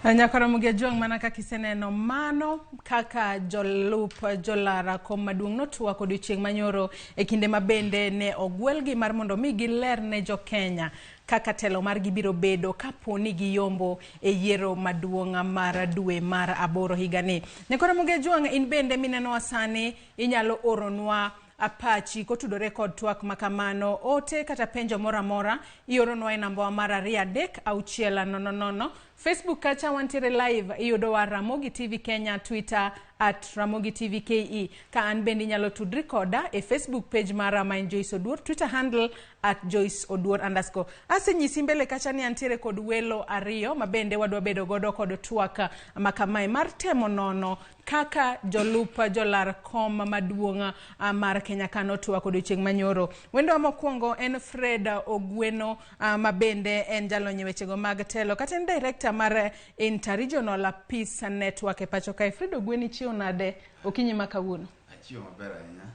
Nyakoromogi Ojwang' mana kaka iseneno mano kaka jolup jolar kom maduong' notwak odiochieng' manyoro e kinde ma bende ne ogwelgi mar mondo mi giler ne jo-Kenya kaka telo margi biro bedo kapo ni giyombo e yiero maduong' mar dwe mar aboro higani. Nyakoromogi Ojwang' in bende minenowa sani inyalo oronwa apachi kotudore kod twak makamano ote kata penjo moro amora ioronwa e nambawa mar 23600. Facebook kacha wantiere live, iyudowa Ramogi TV Kenya, Twitter @RamogiTVKE. Ka an bende inyalo tudri koda e Facebook page mara ma en Joyce Oduor, Twitter handle @JoyceOduor_. Asenyisi mbele kacha ni antiere kod welo ariyo ma bende wadwa bedo godo kod twak makamae mar temo nono kaka jolup jolar kom maduong' mar Kenya ka notwak odiochieng' manyoro. Wendo mokwongo en Fred Ogweno, ma bende en jalony e wechego mag telo kata en director mar Interregional Peace Network e pacho kae. Fred Ogweno, ichiew nade okinyi ma kawuono? Achiewo maber ahinya.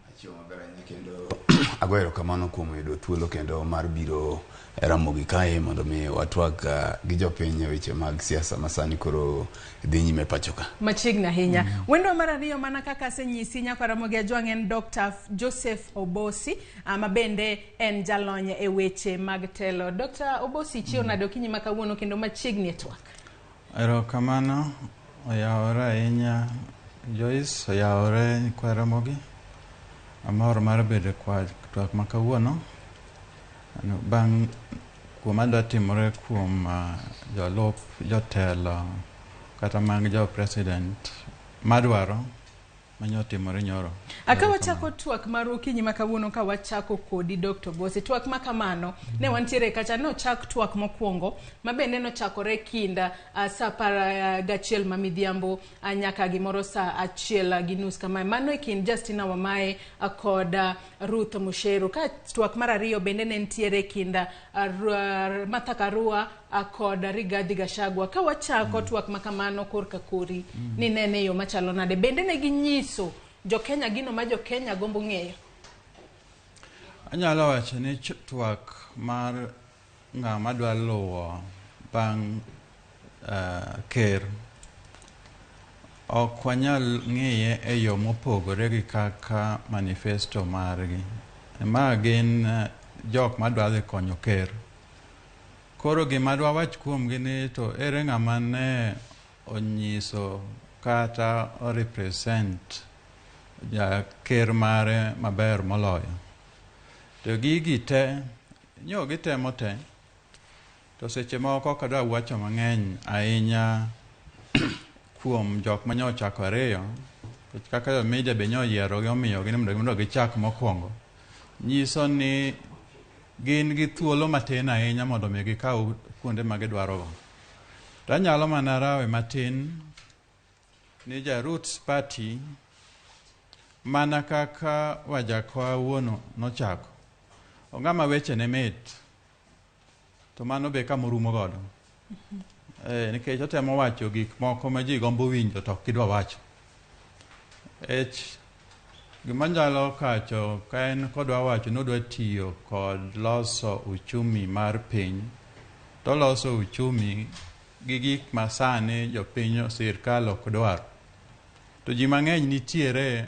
Achiewo maber ahinya kendo agoyo erokamano kuom yudo thuolo kendo mar biro e Ramogi kae mondo mi watwak gi jopiny e weche mag siasa masani koro dhi nyime pacho ka. Machiegni ahinya. Wendo mar ariyo, mana kaka asenyisi nyaka Ramogi Ajwang', en Dr. Joseph Obosi, ma bende en jalony e weche mag telo. Dr. Obosi, ichiew nade okinyi ma kawuono kendo machiegni e twak? Erokamano, oyawore ahinya Joyce, oyawore nyikwa Ramogi. Amor mar bedo e twak ma kawuono. Bang' kuom adwa timore kuom jolup jotelo kata mag jo president madwaro manyotimore nyoro. Aka wachako twak mar okinyi ma kawuono ka wachako kodi Dr. Bosi. Twak ma kamano ne wantiere kacha, nochak twak mokwongo ma bende nochakore kind sa 11 ma midhiambo nyaka gimoro sa 1:30 kamae. Mano e kind Justina Wamae kod Ruth Musheru. Ka twak mar ariyo bende ne nitiere kind Martha Karua kod Rigathi Gachagua. Ka wachako twak ma kamano korka kori ni nene yo machalo nade? Bende ne ginyiso jo-Kenya gino ma jo-Kenya gombo ng'eyo? Anyalo wacho ni twak mar ng'ama dwa luwo bang' ker ok wanyal ng'iye e yo mopogore gi kaka manifesto margi. Ma gin jok madwa dhi konyo ker. Koro gima dwa wach kuomgi ni to ere ng'ama ne onyiso kata o represent ker mare maber moloyo. To gigi te nyo gitemo te, to seche moko ok adwa wacho mang'eny ahinya kuom jok manyo ochako ariyo, kaka jo media be nyo oyierogi omiyogi ni mondo gichak mokwongo, nyiso ni gin gi thuolo matin ahinya mondo mi gikaw kuonde ma gidwarogo. To anyalo mana rawe matin ni ja Roots Party mana kaka Wajakoya wuon nochako. Ong'ama weche ne mit, to mano be kamorumo godo. Nikech otemo wacho gik moko ma ji gombo winjo to ok gidwa wacho. Gima nyalo kacho ka en kodwa wacho ni odwa tiyo kod loso uchumi mar piny, to loso uchumi gi gik ma sani jopiny sirkal ok dwar. To ji mang'eny nitiere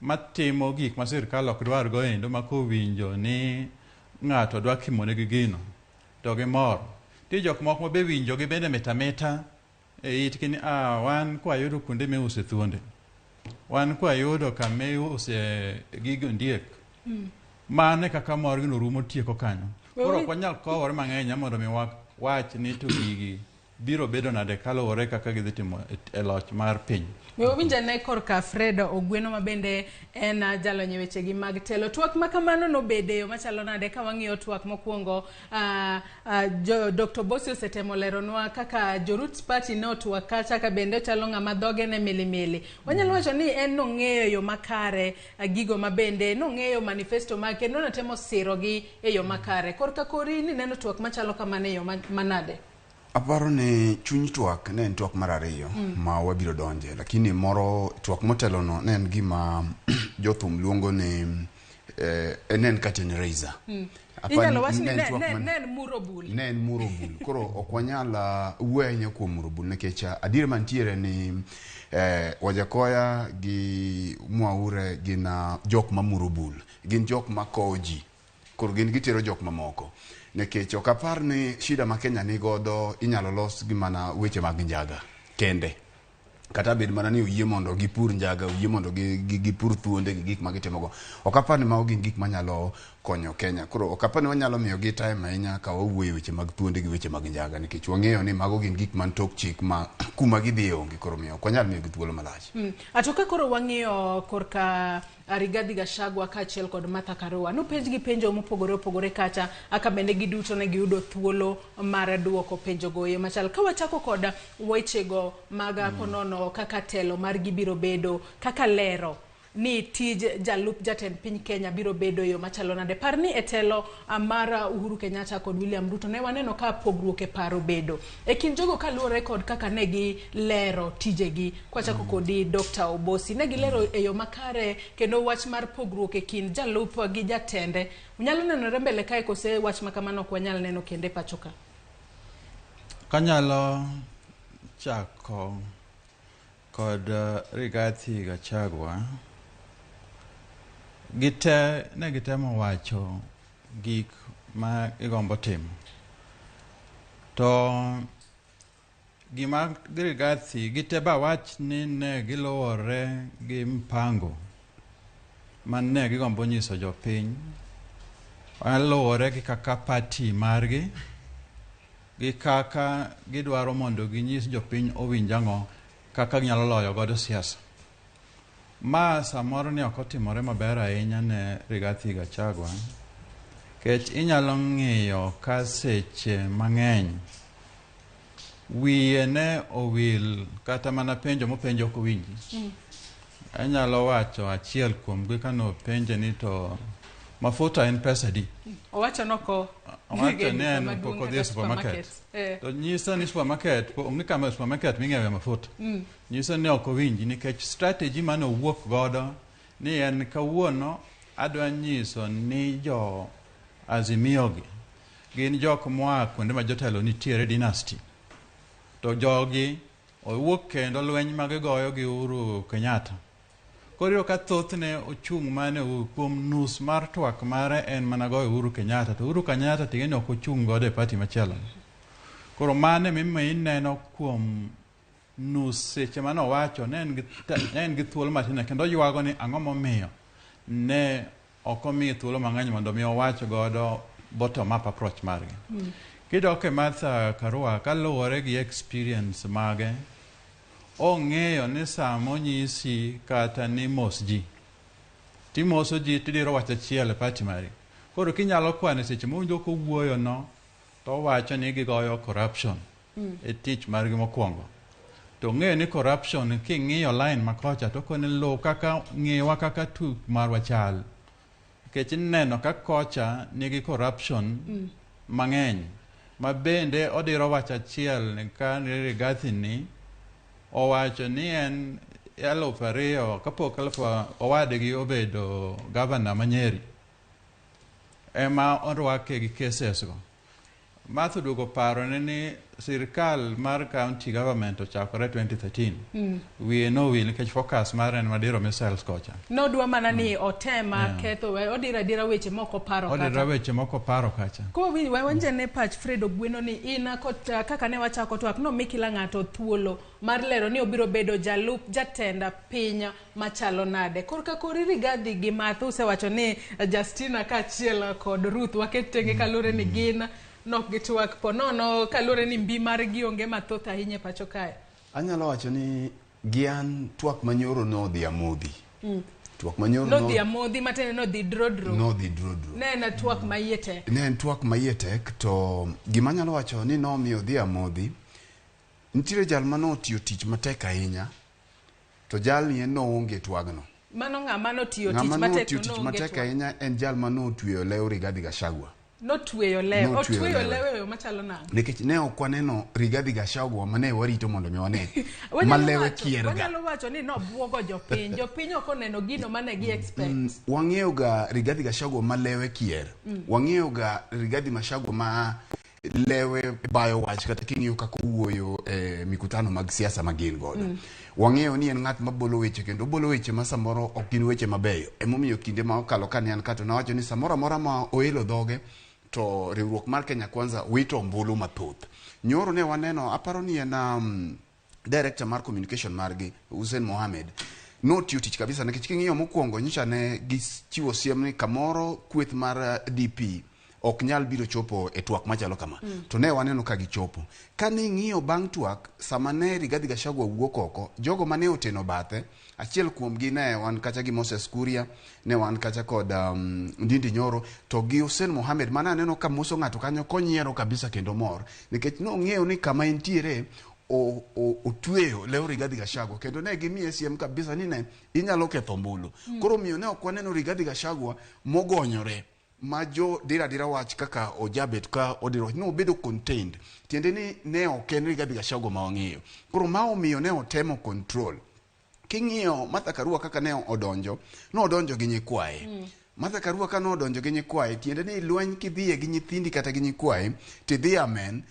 matimo gik ma sirkal ok dwar go endo ma kowinjo ni ng'ato dwa kimonegi gino to gimor. Nitie jok moko ma be winjo gi bende mit amita e itgi ni wan kwayudo kuonde miuse thuonde, wan kwayudo kama iuse gig ondiek, mano e kaka morgino rumo tieko kanyo. Koro ok wanyal kowore mang'eny mondo mi wach ni to gigi biro bedo nade kaluwore kaka gidhi timo e loch mar piny. We wawinj ane korka Fred Ogweno ma bende en jalony e wechegi mag telo. Twak ma kamano nobede yo machalo nade ka wang'iyo twak mokwongo? Dr. Bosi osetemo leronwa kaka jo Roots Party ne otwak kacha ka bende ochalo ng'ama dhoge ne milimili. Wanyalo wacho ni en nong'eyo yo makare gigo ma bende nong'eyo manifesto mag kendo notemo sirogi e yo makare. Korka kori ni neno twak machalo kamano e yo manade? Aparo ni chuny twak ne en twak mar ariyo ma wabiro donje, lakini moro twak motelo no ne en gima jothum luongo ni ne en curtain raiser. Inyalo wach ni ne en muro bul. Ne en muro bul. Koro ok wanyal wuoyo ahinya kuom muro bul nikech adier mantiere ni Wajakoya gi Mwaure gin jok ma muro bul, gin jok ma kowo ji, koro gin gitero jok mamoko. Nikech ok apar ni shida ma Kenya ni godo inyalo los gi mana weche mag njaga kende. Kata bed mana ni oyie mondo gipur njaga, oyie mondo gipur thuonde gi gik ma gitimogo. Ok apar ni mago gin gik manyalo konyo Kenya. Koro ok apar ni wanyalo miyogi time ahinya ka wawuoyo weche mag thuonde gi weche mag njaga, nikech wang'eyo ni mago gin gik man tok chik ma kuma gidhiye onge, koro miyo ok wanyal miyogi thuolo malach. Ato ka koro wang'iyo korka Rigathi Gachagua kaachiel kod Martha Karua, nopenjgi penjo mopogore opogore kacha, aka bende giduto ne giyudo thuolo mar duoko penjogo e yo machal. Ka wachako kod wechego mag konono kaka telo margi biro bedo, kaka lero ni tij jalup jatend piny Kenya biro bedo yo machalo nade. Par ni e telo mar Uhuru Kenyatta kod William Ruto ne waneno ka pogruok e paro bedo e kind jogo kaluwore kod kaka ne gilero tijegi. Kwachako kodi Dr. Obosi, ne gilero e yo makare kendo wach mar pogruok e kind jalup gi jatende nyalo nenore mbele kae, kose wach ma kamano ok wanyal neno kende pacho ka? Kanyalo chako kod Rigathi Gachagua, gite ne gitemo wacho gik ma gigombo timo. To gima Rigathi gite ba wach ni ne giluwore gi mpango ma ne gigombo nyiso jopiny, luwore gi kaka party margi gi kaka gidwaro mondo ginyis jopiny owinj ang'o kaka ginyalo loyo godo siasa. Ma samoro ne ok otimore maber ahinya ne Rigathi Gachagua, nikech inyalo ng'iyo ka seche mang'eny wiye ne owil kata mana penjo mopenjo ok owinji. Anyalo wacho achiel kuomgi kanopenje ni to mafuta en pesa adi? Owacho noko Owacho ni en pok odhi e supermarket. To nyiso ni supermarket onge kama supermarket ming'iewe mafuta. Nyiso ni ok owinji nikech strategy mane owuok godo ni en kawuono adwa nyiso ni jo Azimio gi gin jok moa kuonde ma jotelo nitiere dynasty. To jogi owuok kendo lweny ma gigoyo gi Uhuru Kenyatta. Koro iyudo ka thothne ochung' mane kuom nus mar twak mare en mana goyo Uhuru Kenyatta, to Uhuru Kenyatta ting'e ni ok ochung' godo e party machielo. Koro mano emimiyo ineno kuom Nus seche mane owacho ne en gi ne en gi thuolo matin kendo oywago ni ang'o momiyo ne ok omiye thuolo mang'eny mondo mi owach godo bottom up approach margi. Kidok e Martha Karua kaluwore gi experience mage, ong'eyo ni sama onyisi kata ni mos ji, timoso ji tidiro wach achiel e party mari. Koro kinyalo kwano seche mowinjo kowuoyo no, to owacho ni gigoyo corruption e tich margi mokwongo. To ong'eyo ni corruption king'iyo line ma kocha to okoni luw kaka ng'iwa kaka tuk marwa chal. Nikech ineno ka kocha nigi corruption mang'eny ma bende odiro wach achiel ni ka Rigathi ni owacho ni en 2000 kapok aluf owadgi obedo gavana ma Nyeri ema orwake gi cases go. Martha oduogo parone ni sirkal mar county government ochakore 2013. Wiye nowil nikech focus mare en madiro missiles kocha. Nodwa mana ni otema ketho odiro adira weche moko paro Odiro kata. weche moko paro kacha. Koro wawenjene pach Fred Ogweno ni in kot, kaka ne wachako twak nomi kila ng'ato thuolo mar lero ni obiro bedo jalup jatend piny machalo nade. Korka kori Rigathi gi Martha usewacho ni Justina kaachiel kod Ruth waket tenge kaluwore ni gin nok gitwak po nono kaluwore ni mbi margi onge mathoth ahinya e pacho kae. Anyalo wacho ni gian twak manyoro nodhi amodhi. Twak manyoro Nodhi amodhi matiende nodhi drodro. Nodhi drodro. Ne en twak ma iye tek. Ne en twak ma iye tek to gima anyalo wacho ni nomiyo odhi amodhi, nitiere jal mane otiyo tich matek ahinya to jalni en noonge e twagno. Mano ng'ama notiyo tich Ng'ama matek notiyo to tich noonge matek twak. ahinya en jal manotweyo lew Rigathi Gachagua. Notweyo lew. Notweyo Otweyo lewe. lewe e yo machalo nang'o? Nikech ne ok waneno Rigathi Gachagua mane warito mondo mi wane Wanyalo ma lewe kierga. Wanyalo wacho ni nobuogo jopiny. Jopiny ok oneno gino mane gi expect. Wang'eyo ga Rigathi Gachagua ma lewe kier. Wang'eyo ga Rigathi Gachagua ma lewe bayo wach kata king'iyo kaka owuoyo e mikutano mag siasa ma gin godo. Wang'eyo ni en ng'at mabolo weche kendo obolo weche ma samoro ok gin weche mabeyo. Emomiyo kinde ma okalo kane an ka to nawacho ni samoro amora ma oelo dhoge to riwruok mar Kenya Kwanza wito ombulu mathoth. Nyoro ne waneno aparo ni en director mar communication margi Hussein Mohamed notiyo tich kabisa nikech king'iyo mokwongo nyocha ne gichiwo siem ni kamoro kweth mar DP ok nyal biro chopo e twak machalo kama. To ne waneno ka gichopo. Ka ning'iyo bang' twak sama ne Rigathi Gachagua wuok oko, jogo mane oteno bathe, achiel kuomgi ne wan kacha gi Moses Kuria, ne wan kacha kod Ndindi Nyoro, to gi Hussein Mohamed mane aneno ka moso ng'ato kanyo konyiero kabisa kendo mor nikech nong'eyo ni kama entiere otweyo lew Rigathi Gachagua kendo ne gimiye siem kabisa ni ne inyalo ketho ombulu. Koro omiyo ne ok waneno Rigathi Gachagua mogonyore ma jo dira dira wach kaka ojabet ka odiro wach nobedo contained tiende ni ne ok en Rigathi Gachagua ma wang'eyo. Koro ma omiyo ne otemo control. King'iyo Martha Karua kaka ne odonjo, nodonjo gi nyikwaye. Martha Karua ka nodonjo gi nyikwaye, tiende ni lweny kidhiye gi nyithindi kata gi nyikwaye, tidhi amen,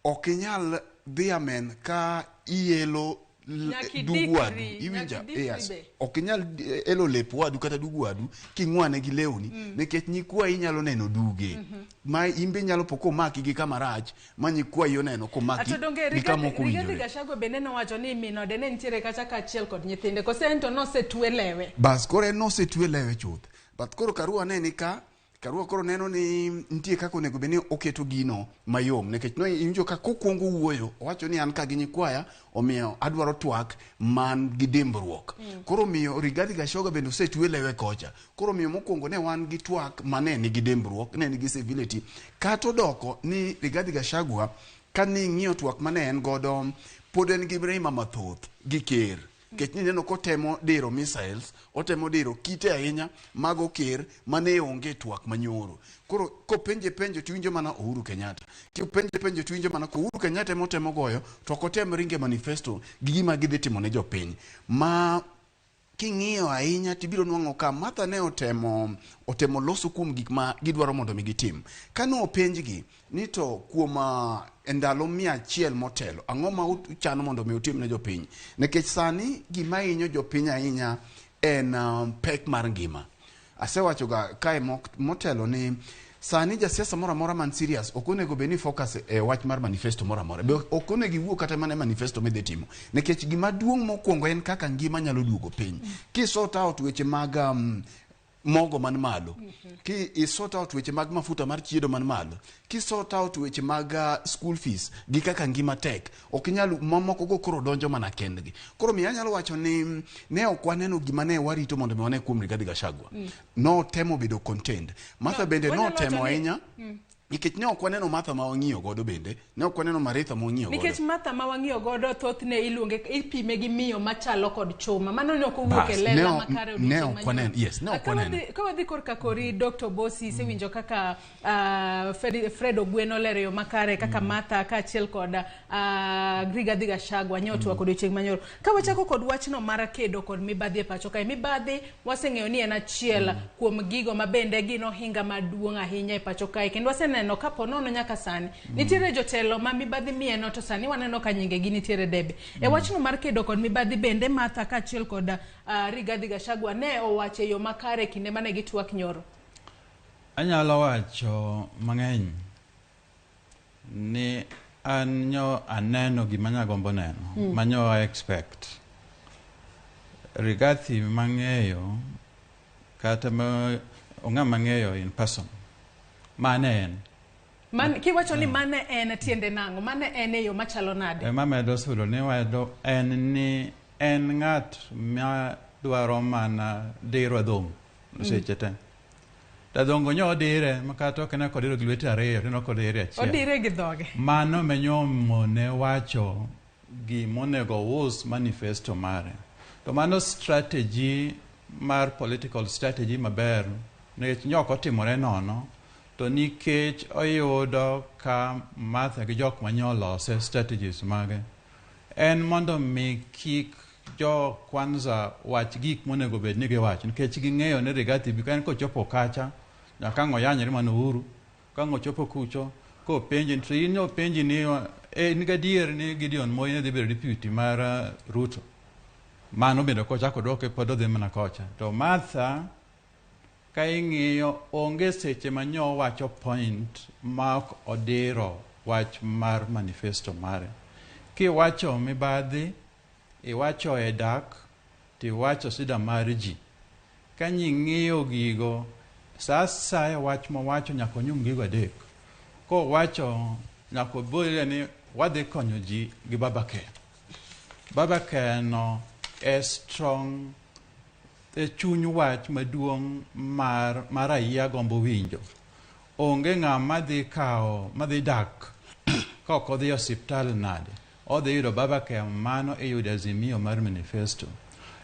ok inyal dhi amen ka ielo Nyaka dug wadu. idikri, Iwinja? nyaka idikri Yes. be. Ok inyal elo lep wadu kata dug wadu king'wane gi lewni nikech nyikwayi nyalo neno duge. Ma in be nyalo po komaki gi kama rach ma nyikwayi oneno komaki Ato donge gi kama ok Rigathi owinjore. Gachagua bende nowacho ni min ode ne nitiere kacha kaachiel kod nyithinde kose en to nosetwe lewe. Bas koro en nosetwe lewe chuth. But koro Karua ne ni ka, Karua koro neno ni nitie kaka onego bed ni oketo gino mayom nikech no iwinjo ka kokwongo wuoyo owacho ni an ka gi nyikwaya omiyo adwaro twak man gi dimbruok. Koro omiyo Rigathi Gachagua bende osetwe lewe kocha. Koro omiyo mokwongo ne wan gi twak mane nigi dimbruok, ne nigi civility. Kata odoko ni Rigathi Gachagua ka ning'iyo twak mane en godo pod en gi mirima mathoth gi ker. Nikech nineno kotemo diro missiles, otemo diro kite ahinya mago ker mane onge twak manyoro. Koro kopenje penjo tiwinjo mana Uhuru Kenyatta. Kipenje penjo tiwinjo mana ko Uhuru Kenyatta ema otemo goyo to ok otem ringe manifesto gi gima gidhi timo ne jopiny. Ma king'iyo ahinya tibiro nwang'o ka Martha ne otemo loso kuom gik ma gidwaro mondo mi gitim. Kane openjgi ni to kuom e ndalo 100 motelo, ang'o ma uchano mondo mi utim ne jopiny? Nikech sani gima hinyo jopiny ahinya en pek mar ngima. Asewacho ga kae motelo ni Sani jasiasa moro amora man serious ok onego bed ni focus e wach mar manifesto moro amora. Be ok onego iwuo kata mana e manifesto midhi timo. Nikech gima duong' mokwongo en kaka ngima nyalo duogo piny. Ki sort out weche mag mogo man malo, ki i sort out weche mag mafuta mar chiedo man malo, ki sort out weche mag school fees gi kaka ngima tek, ok inyal mamoko go koro donjo mana kendgi. Koro miyo anyalo wacho ni ne ok waneno gima ne warito mondo mi wane kuom Rigathi Gachagua. Notemo bedo contained. Martha bende Wanyalo notemo wacho ni- ahinya nikech ne ok waneno Martha ma wang'iyo godo, bende ne ok waneno Maritha ma wang'iyo godo. Nikech Martha ma wang'iyo godo, thothne iluonge, ipime gi miyo machalo kod chuma. Mano ne ok owuok e Bas, lela ne ok- makare ne odiochieng' ok manyoro. waneno, yes, ne ok Ka waneno. Ka wadhi korka kori, Dr. Bosi, isewinjo kaka Fred Ogweno olero yo makare kaka Martha kaachiel kod Rigathi Gachagua ne otwak odiochieng' manyoro. Ka wachako kod wachno mar kedo kod mibadhi e pacho kae, mibadhi waseng'eyo ni en achiel kuom gigo ma bende gin ohinga maduong' ahinya e pacho kae, kendo waseneno ka po nono nyaka sani nitiere jotelo ma mibadhi mieno, to sani waneno ka nyingegi nitiere debe. E wachno mar kedo kod mibadhi bende Martha kaachiel kod Rigathi Gachagua ne owacho e yo makare kinde mane gitwak nyoro. Anyalo wacho mang'eny ni an nyo aneno gima nyagombo neno manyo I expect. Rigathi mang'eyo kata ma ong'ama ng'eyo in person mane en. Man, kiwacho ni mane en, tiende nang'o? Mane en e yo machalo nade? Ema medo sudo ni wedo en ni en ng'at ma dwaro mana diro adhong' seche te. To adhong' nyo odire ma kata ok ine kodiro gi lwete ariyo, tineno kodire achiel. Odire gi dhoge. Mano menyomone wacho gimonego us manifesto mare. To mano strategy mar political strategy maber, nikech nyo ok otimore nono, to nikech oyudo ka Martha gi jok manyolose strategies mage en mondo mi kik jo Kwanza wach gik monego bed ni giwacho, nikech ging'eyo ni Rigathi bi en kochopo kacha nyaka ang' oyanyre mana Uhuru. Ka ang' ochopo kucho kopenji to in openji ni en gadier ni Gideon Moi ne dhi bedo deputy mar Ruto, mano bende kochako duoke pod odhi mana kocha. To Martha ka ing'iyo onge seche ma nyo wacho point ma ok odiro wach mar manifesto mare. Kiwacho mibadhi, iwacho e dak, tiwacho sida mar ji. Ka nying'iyo gigo, sa asaya wach mowacho nyaka onyum gigo adek. Kowacho nyaka obole ni wadhi konyo ji gi Babacare. Babacare no e strong e chuny wach maduong' mar raia gombo winjo. Onge ng'ama dhi kawo madhi dak ka ok odhi e osiptal nade. Odhi yudo Babacare, mano iyudo azimio mar manifesto.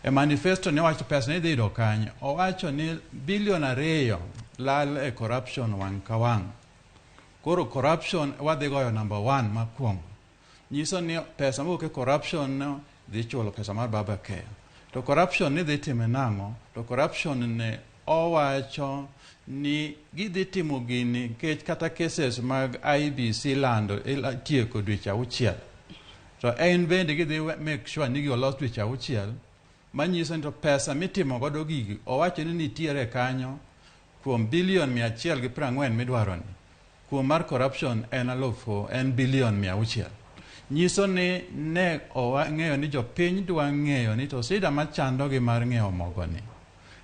E manifesto ne wacho pesa ne dhi yudo kanye. Owacho ni bilion 2 lal e corruption wang' ka wang'. Koro corruption wadhi goyo number 1 makwongo. Nyiso ni pesa mowuok e corruption no dhi chulo pesa mar Babacare. To corruption ni dhi time nang'o? To corruption ne owacho ni gidhi timo gini nikech kata cases mag IBC lando tieko dweche 6. To en bende gidhi make sure ni gilos dweche 6, manyiso ni to pesa mitimo godo gigi owacho ni nitiere kanyo kuom bilion 140 midwaro ni. Kuom mar corruption en en bilion 600. Nyiso ni ne ong'eyo ni jopiny dwa ng'eyo ni to sida machandogi mar ng'iewo mogo ni.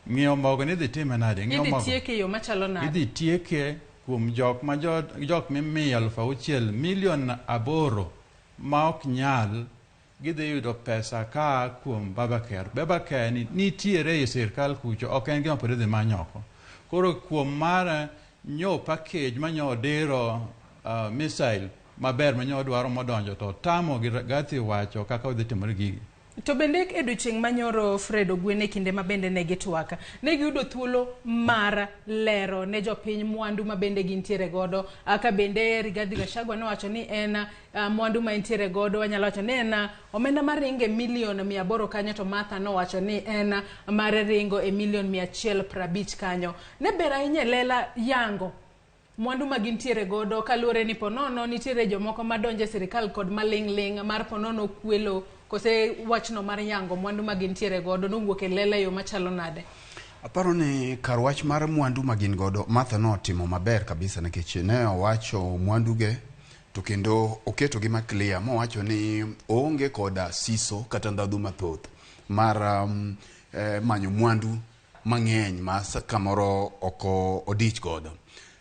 Ng'iewo mogo ni dhi time nade? Ng'iewo Idhi mogo. tieke e yo machalo nade? Idhi tieke kuom jok ma jok mimiyo 6,000 milion 8 ma ok nyal, gidhi yudo pesa ka kuom Babacare. Babacare ni nitiere e sirkal kucho, ok en gima pod idhi many oko. Koro kuom mar nyo package manyo odiro missile maber manyo dwaro modonjo to tamo gi Rigathi wacho kaka odhi timore gigi. To bende e odiochieng' manyoro Fred Ogweno e kinde ma bende ne gitwak, ne giyudo thuolo mar lero ne jopiny mwandu ma bende gintiere godo. Ka bende Rigathi Gachagua nowacho ni en mwandu ma entiere godo, wanyalo wacho ni en omenda mar ringo e milion 800 kanyo, to Martha nowacho ni en mar ringo e milion 150 kanyo. Ne ber ahinya e lela yango mwandu ma gintiere godo, kaluwore ni ponono nitiere jomoko madonjo e sirikal kod maling' ling' mar ponono kwelo, kose wachno mar yango mwandu ma gintiere godo nowuok e lela e yo machalo nade? Aparo ni kar wach mar mwandu ma gin godo, Martha notimo maber kabisa nikech ne owacho mwanduge to kendo oketogi ma clear mowacho ni oonge koda siso kata ndhadhu mathoth mar manyo mwandu mang'eny ma kamoro ok odich godo.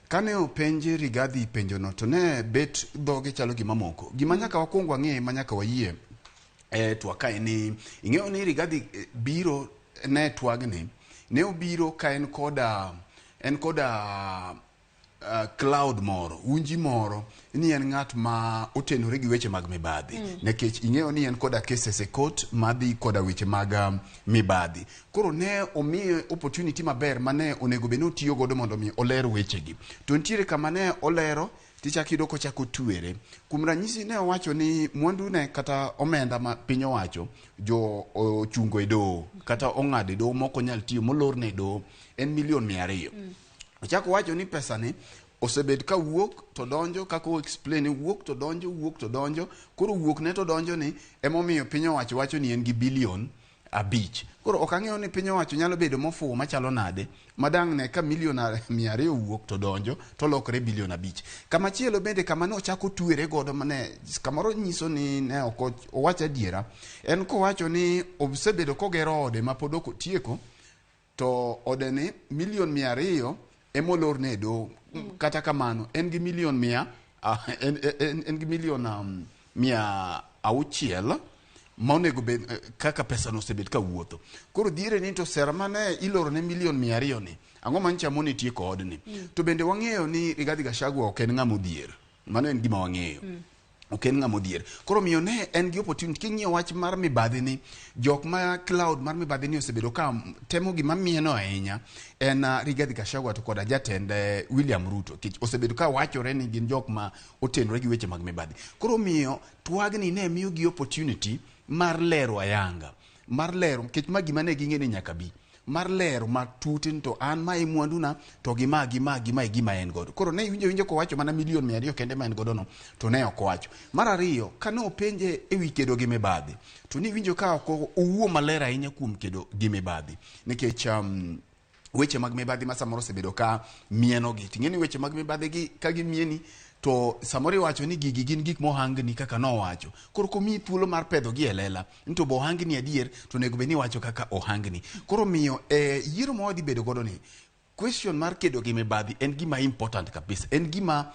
Kane openj Rigathi penjono to ne bet dhoge chalo gima moko. Gima nyaka wakwong wang'e ma nyaka wayie e twak kae ni ing'eyo ni Rigathi biro ne twagni ne obiro ka en koda cloud moro, unji moro ni en ng'at ma otenore gi weche mag mibadhi. Nikech ing'eyo ni en koda cases e court madhi koda weche mag mibadhi. Koro ne omiye opportunity maber mane onego bed ni otiyo godo mondo mi oler wechegi. To nitiere kama ne olero tichako iyudo kochako twere. Kuom ranyisi ne owacho ni mwandu ne kata omenda ma piny owacho jo ochungo e doho kata ong'ado e doho mok onyal tiyo molorne e doho en milion 200. Ochako wacho ni pesa ni osebed ka wuok to donjo, kaka o explain wuok to donjo, wuok to donjo. Koro wuok ne to donjo ni emomiyo piny owacho wacho ni en gi bilion 5. Koro ok ang'eyo ni piny owacho nyalo bedo mofuwo machalo nade madang' ne ka milion 200 wuok to donjo to lokre bilion 5. Kamachielo bende kama ne ochako twere godo mane kamoro nyiso ni ne ok owach adiera en kowacho ni osebedo kogero ode ma pod ok otieko to ode ni milion 200 emolorne e doho. Kata kamano en gi milion 100 en gi milion 600 ma onego bed kaka pesa no osebet ka wuotho. Koro dhiere ni to sera mane ilorone milion 200 ni ang'o manyicha mone tieko odni. To bende wang'eyo ni Rigathi Gachagua ok en ng'ama odhier. Mano en gima wang'eyo. Ok en ng'ama odhier. Koro miyo ne en gi opportunity king'iyo wach mar mibadhi ni jok ma cloud mar mibadhi ni osebedo ka temo gima mieno ahinya en Rigathi Gachagua to koda jatend William Ruto. Nikech osebedo ka wachore ni gin jok ma otenore gi weche mag mibadhi. Koro miyo twagni ne miyo gi opportunity mar lero ayanga, mar lero nikech ma gima ne ging'e ni nyaka bi, mar lero matut ni to an ma e mwanduna to gi ma gi ma gi ma e gima en godo. Koro ne iwinjo kowacho mana milion 200 kende ma en godo no to ne ok owacho. Mar ariyo, kane openje ewi kedo gi mibadhi to niwinjo ka ok owuo maler ahinya kuom kedo gi mibadhi nikech weche mag mibadhi ma samoro osebedo ka mienogi. Ting'e ni weche mag mibadhi gi ka gimieni to samoro iwacho ni gigi gin gik mohangni kaka nowacho. Koro komiyi thuolo mar pedho gi e lela ni to bo ohangni adier to onego bed ni iwacho kaka ohangni. Koro miyo yiero ma wadhi bedo godo ni question mar kedo gi mibadhi en gima important kabisa. En gima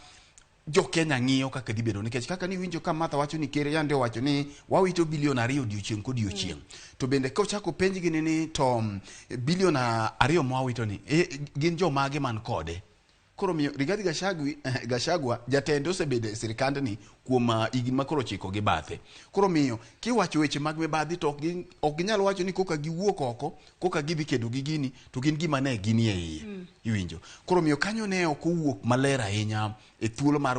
jo Kenya ng'iyo kaka dhi bedo nikech kaka niwinjo ka Martha wacho ni ker yande owacho ni wawito bilion 2 odiochieng' kodiochieng'. To bende kochako penjgi ni to bilion 2 mwawito ni gin jomage man kode. Koro miyo Rigathi Gachagua jatende osebedo e sirikandni kuom higni ma koro 9 gi bathe. Koro miyo kiwacho weche mag mibadhi to ok ginyal wacho ni koka giwuok oko koka gidhi kedo gi gini to gin gima ne ginie iye. Iwinjo. Koro miyo kanyo ne ok owuok maler ahinya e thuolo mar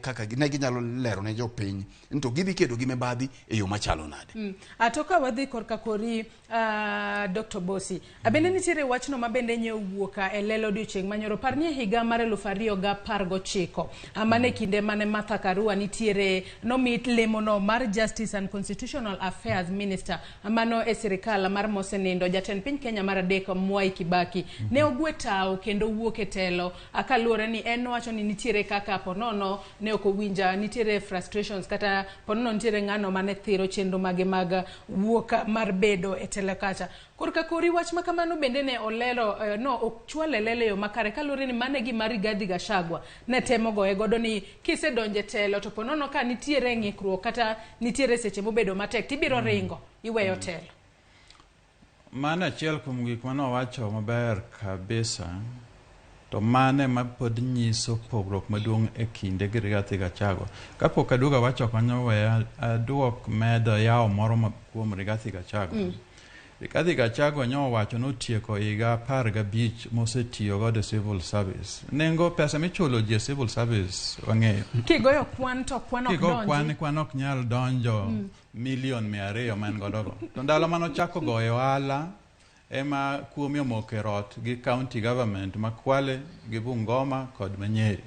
kaka ne ginyalo lero ne jopiny ni to gidhi kedo gi mibadhi e yo machalo nade. To ka wadhi korka kori Dr. Bosi, abende nitiere wachno ma bende nye owuok e lelo odiochieng' manyoro. Par ni e higa mar 2019 mane kinde mane Martha Karua nitiere nomi lemono mar Justice and Constitutional Affairs Minister mano e sirikal mar mosenindo jatend piny Kenya mar adek Mwai Kibaki ne ogwe tao kendo wuok e telo kaluwore ni en nowacho ni nitiere kaka ponono ne ok owinja nitiere frustrations kata ponono nitiere ng'ano mane thiro chenro mage mag wuok mar bedo e telo kacha. Korka kori wach ma kamano bende ne olero no ok chwale lelo e yo makare kaluwore ni mane gima Rigathi Gachagua ne temo goye godo ni kisedonje telo to ponono ka nitiere ng'ikruok kata nitiere seche mobedo matek tibiro ringo iweyo telo. Mano achiel kuom gik mane owacho maber kabisa to mane ma pod nyiso pogruok maduong' e kinde gi Rigathi Gachagua. Kapok aduogo awacho kanyo we aduok medo yawo moro kuom Rigathi Gachagua. Rigathi Gachagua nyowacho notieko higa 15 mosetiyo godo e civil service. Nengo pesa michulo ji e civil service wang'eyo. Kigoyo kwan to kwan ok donji. Kigo kwan ok nyal donjo milion 200 ma en godo go. To ndalo manochako goyo ohala ema kuomi omoko e rot gi county government ma Kwale gi Bungoma kod Manyeri.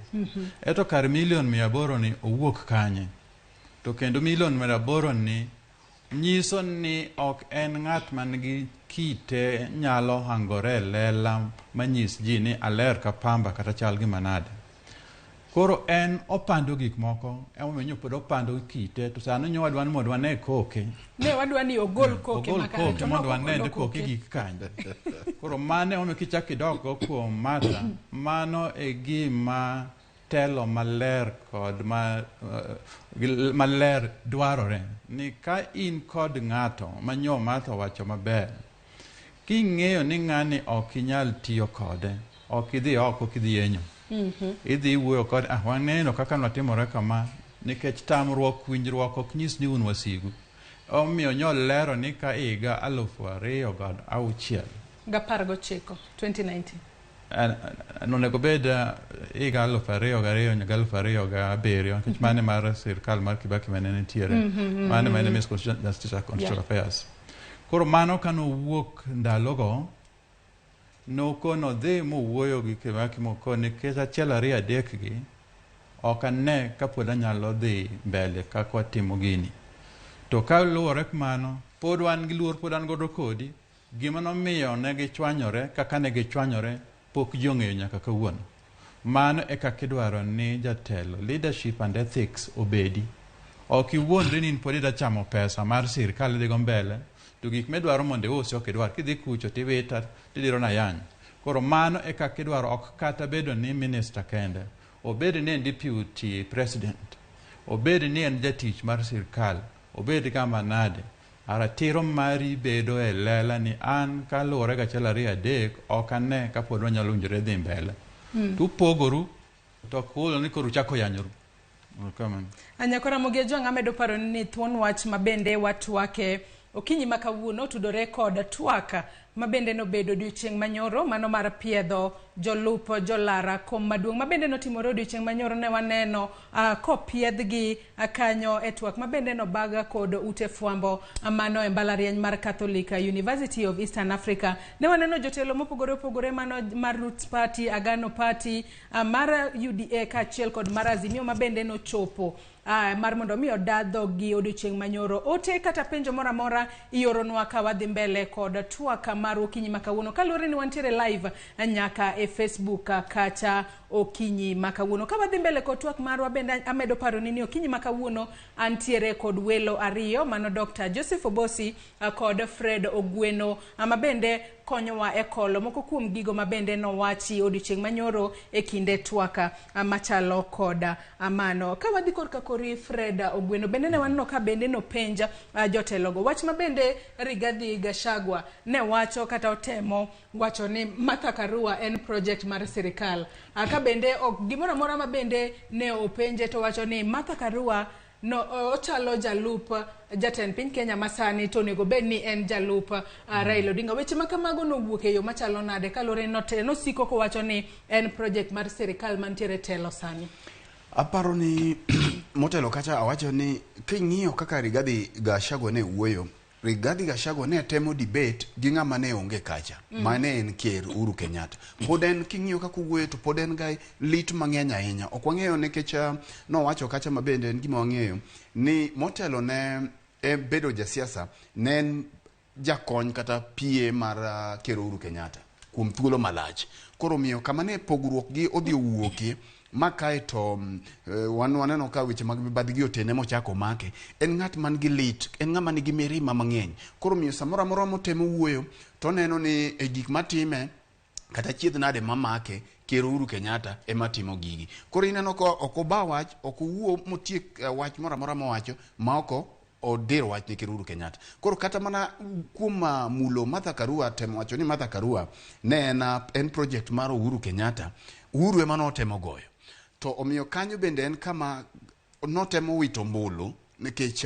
Eto kar milion 800 ni owuok kanye? To kendo milion 800 ni Nyiso ni ok en ng'at man gi kite nyalo hangore e lela manyis ji ni aler ka pamba kata chal gima nade. Koro en opando gik moko, emomiyo nyo pod opando kite, to sani nyo wadwa ni mondo wane koke. Ne wadwa ni ogol koke Ogol makare, koke to mondo nok wane ogolo ni koke gik kanye. Koro mano emomiyo kichako idok go kuom Martha, mano e gima telo maler kod ma, maler dwarore. Ni ka in kod ng'ato ma nyo Martha owacho maber, king'eyo ni ng'ani ok inyal tiyo kode, ok idhi oko kidhi yenyo. Idhi iwuoyo kode, ah, waneno kaka nwatimore kama, nikech tamruok winjruok ok nyis ni un wasigu. Omiyo nyolero ni ka higa 2006 19, 2019. Onego bed higa 2002 nyaka 2007 nikech mane mar sirkal mar Kibaki mane nitiere. Mane mane Minister of Justice and Constitutional Affairs. Koro mano kanowuok ndalogo, nokono dhi mowuoyo gi Kibaki mokone nikech achiel ariyo adek gi ok ane kapod anyalo dhi mbele kaka watimo gini. To kaluwore mano, pod wan gi luor pod an godo kodi, gima nomiyo ne gichwanyore kaka ne gichwanyore pok ji ong'eyo nyaka kawuono. Mano e kaka idwaro ni jatelo, leadership and ethics obedi. Ok iwuondri ni in pod idwa chamo pesa mar sirkal idhigo mbele, to gik midwaro mondo iusi ok idwar. Kidhi kucho tiwita, tidiro na yany. Koro mano e kaka idwaro ok kata bedo ni minister kende. Obed ni en deputy president, obed ni en jatich mar sirkal, obed kama nade, ratiro mari bedo e lela ni an kaluwore gi achiel ariyo adek ok ane kapod wanyalo winjore dhi mbele. Tupogoru to ok ulo ni koro uchako yanyoru. Kamano. Anyakora Ramogi Ajwang' amedo paro ni thuon wach mabende watwake okinyi ma kawuono otudore kod twak mabende nobedo odiochieng' manyoro mano mar piedho jolup jolara kom maduong' mabende notimore odiochieng' manyoro ne waneno kopiedhgi kanyo e twak mabende nobaga kod ute fwambo mano e mbalariany mar Catholic University of Eastern Africa. Ne waneno jotelo mopogore opogore mano mar Roots Party, Agano Party, mar UDA kaachiel kod mar Azimio mabende nochopo mar mondo mi odadho gi odiochieng' manyoro. Ote kata penjo moro amora ioronwa ka wadhi mbele kod twak mar okinyi ma kawuono kaluwore ni wantiere live nyaka e Facebook kata okinyi ma kawuono. Ka wadhi mbele kod twak marwa bende amedo paroni ni okinyi ma kawuono antiere kod welo ariyo mano Dr. Joseph Obosi kod Fred Ogweno ma bende konyowa e kolo moko kuom gigo ma bende nowachi odiochieng' manyoro e kinde twak machalo koda mano. Ka wadhi korka kori Fred Ogweno bende ne waneno ka bende nopenj jotelogo wach ma bende Rigathi Gachagua ne wacho kata otemo wacho ni Martha Karua en project mar sirikal. Ka bende ok gimoro amora ma bende ne openje to wacho ni Martha Karua no ochalo jalup jatend piny Kenya masani to onego bed ni en jalup Raila Odinga. Weche ma kamago nowuok e yo machalo nade kaluwore ni nosiko kowacho ni en project mar sirikal mantiere telo sani. Aparo ni motelo kacha awacho ni king'iyo kaka Rigathi Gachagua ne wuoyo, Rigathi Gachagua ne temo debate gi ng'ama ne onge kacha, mane en Ker Uhuru Kenyatta. Pod en king'iyo kaka owuoyo to pod en ga lit mang'eny ahinya. Ok wang'eyo nikech nowacho kacha ma bende en gima wang'eyo ni motelo ne bedo jasiasa ne en jakony kata PA mar Ker Uhuru Kenyatta kuom thuolo malach. Koro omiyo kama ne pogruok gi odhi owuokie ma kae to wan waneno ka weche mag mibadhi gi otene mochako make, en ng'at man gi lit, en ng'ama nigi mirima mang'eny. Koro omiyo samoro amora motemo wuoyo to oneno ni e gik matime kata chiedh nade mamake, Ker Uhuru Kenyatta ema timo gigi. Koro ineno ka ok oba wach, ok owuo motiek wach moro amora mowacho ma ok odiro wach ne Ker Uhuru Kenyatta. Koro kata mana kuom mulo Martha Karua, temo wacho ni Martha Karua ne en project mar Uhuru Kenyatta, Uhuru ema notemo goyo. To omiyo kanyo bende en kama notemo wito ombulu nikech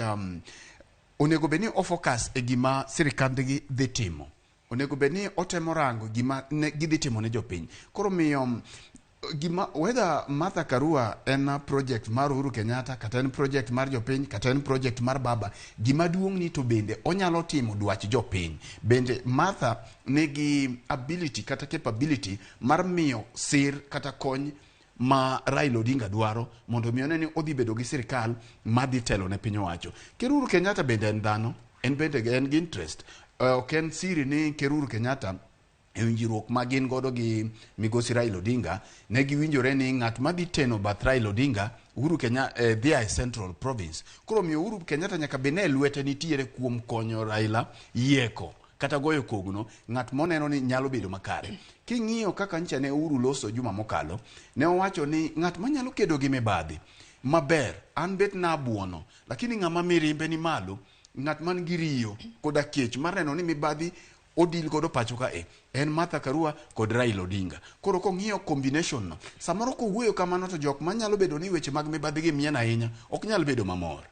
onego bed ni o focus e gima sirikandgi dhi timo. Onego bed ni otemo rango gima ne gidhi timo ne jopiny. Koro omiyo gima whether Martha Karua en project mar Uhuru Kenyatta kata en project mar jopiny kata en project mar baba, gima duong' ni to bende onyalo timo dwach jopiny. Bende Martha nigi ability kata capability mar miyo sir kata kony ma Raila Odinga dwaro mondo mi one ni odhi bedo gi sirikal madhi telo ne piny owacho. Ker Uhuru Kenyatta bende en dhano. En bende en gi interest. Ok en siri ni Ker Uhuru Kenyatta e winjruok ma gin godo gi migosi Raila Odinga ne giwinjore ni ng'at madhi teno bath Raila Odinga Uhuru Kenya dhi e Central Province. Koro miyo Uhuru Kenyatta nyaka bed ni e lwete nitiere kuom konyo Raila yieko kata goyo kogno ng'at moneno ni nyalo bedo makare. King'iyo kaka ncha ne Uhuru loso juma mokalo, ne owacho ni ng'at manyalo kedo gi mibadhi maber an bet nabuono, lakini ng'ama mirimbe ni malo, ng'at man gi riyo koda kech mar neno ni mibadhi odil godo pacho ka e en Martha Karua kod Raila Odinga. Koro kong'iyo combination no, samoro kowuoyo kamano to jok manyalo bedo ni weche mag mibadhi gi mien ahinya ok nyal bedo mamor.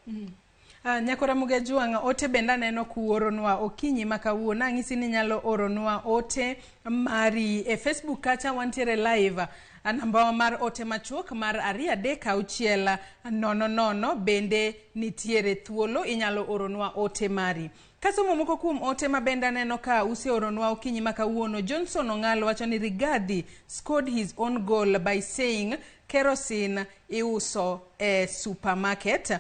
Nyakora Muga Jwang', ote bende aneno kuoronwa okinyi ma kawuono. Ang'isi ni inyalo oronwa ote mari e Facebook kacha wantiere live. Namba mar ote machuok mar 236 00 bende nitiere thuolo, inyalo oronwa ote mari. Kasomo moko kuom ote ma bende aneno ka useoronwa okinyi ma kawuono. Johnson Ong'alo wacho ni Rigathi scored his own goal by saying kerosene iuso e supermarket.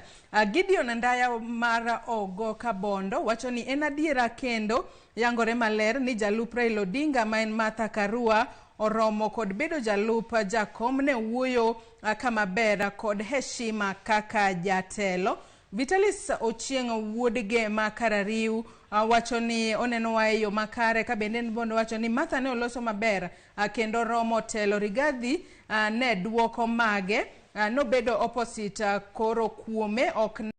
Gideon Ndaya mar Ogo Kabondo wacho ni en adiera kendo yangore maler ni jalup Raila Odinga ma en Martha Karua oromo kod bedo jalup jakom ne wuoyo kama ber kod heshima kaka jatelo. Vitalis Ochieng' wuod Gema Karariu wacho ni onenowa e yo makare ka bende en bende wacho ni Martha ne oloso maber kendo romo telo. Rigathi ne duoko mage nobedo opposite koro kuome ok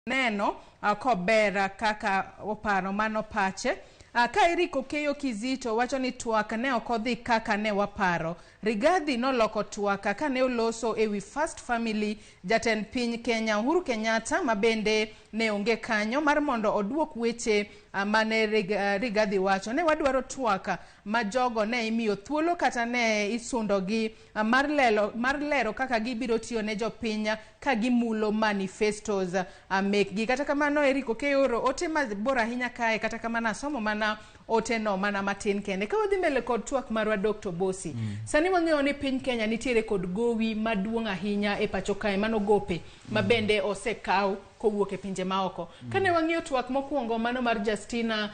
neno kober kaka oparo mano pache. Ka Eric Okeyo Kizito wacho ni twak ne ok odhi kaka ne waparo. Rigathi noloko twak ka ne oloso ewi First Family jatend piny Kenya Uhuru Kenyatta ma bende ne onge kanyo mar mondo oduok weche mane Rigathi wacho. Ne wadwaro twak ma jogo ne imiyo thuolo kata ne isundogi mar lero kaka gibiro tiyo ne jopiny ka gimulo manifestos mekgi. Kata kamano Eric Okeyo oro ote mabor ahinya kae, kata kamano asomo mana ote no mana matin kende. Ka wadhi mbele kod twak marwa Dr. Bosi. Sani wang'eyo ni piny Kenya nitiere kod gowi maduong' ahinya e pacho kae, mano gope ma bende osekaw kowuok e pinje maoko. Kane wang'iyo twak mokwongo mano mar Justina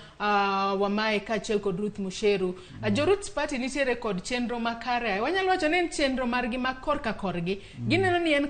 Wamae kaachiel kod Ruth Musheru, jo Roots Party nitiere kod chenro makare. Wanyalo wacho ni en chenro margi ma korka korgi. Gineno ni en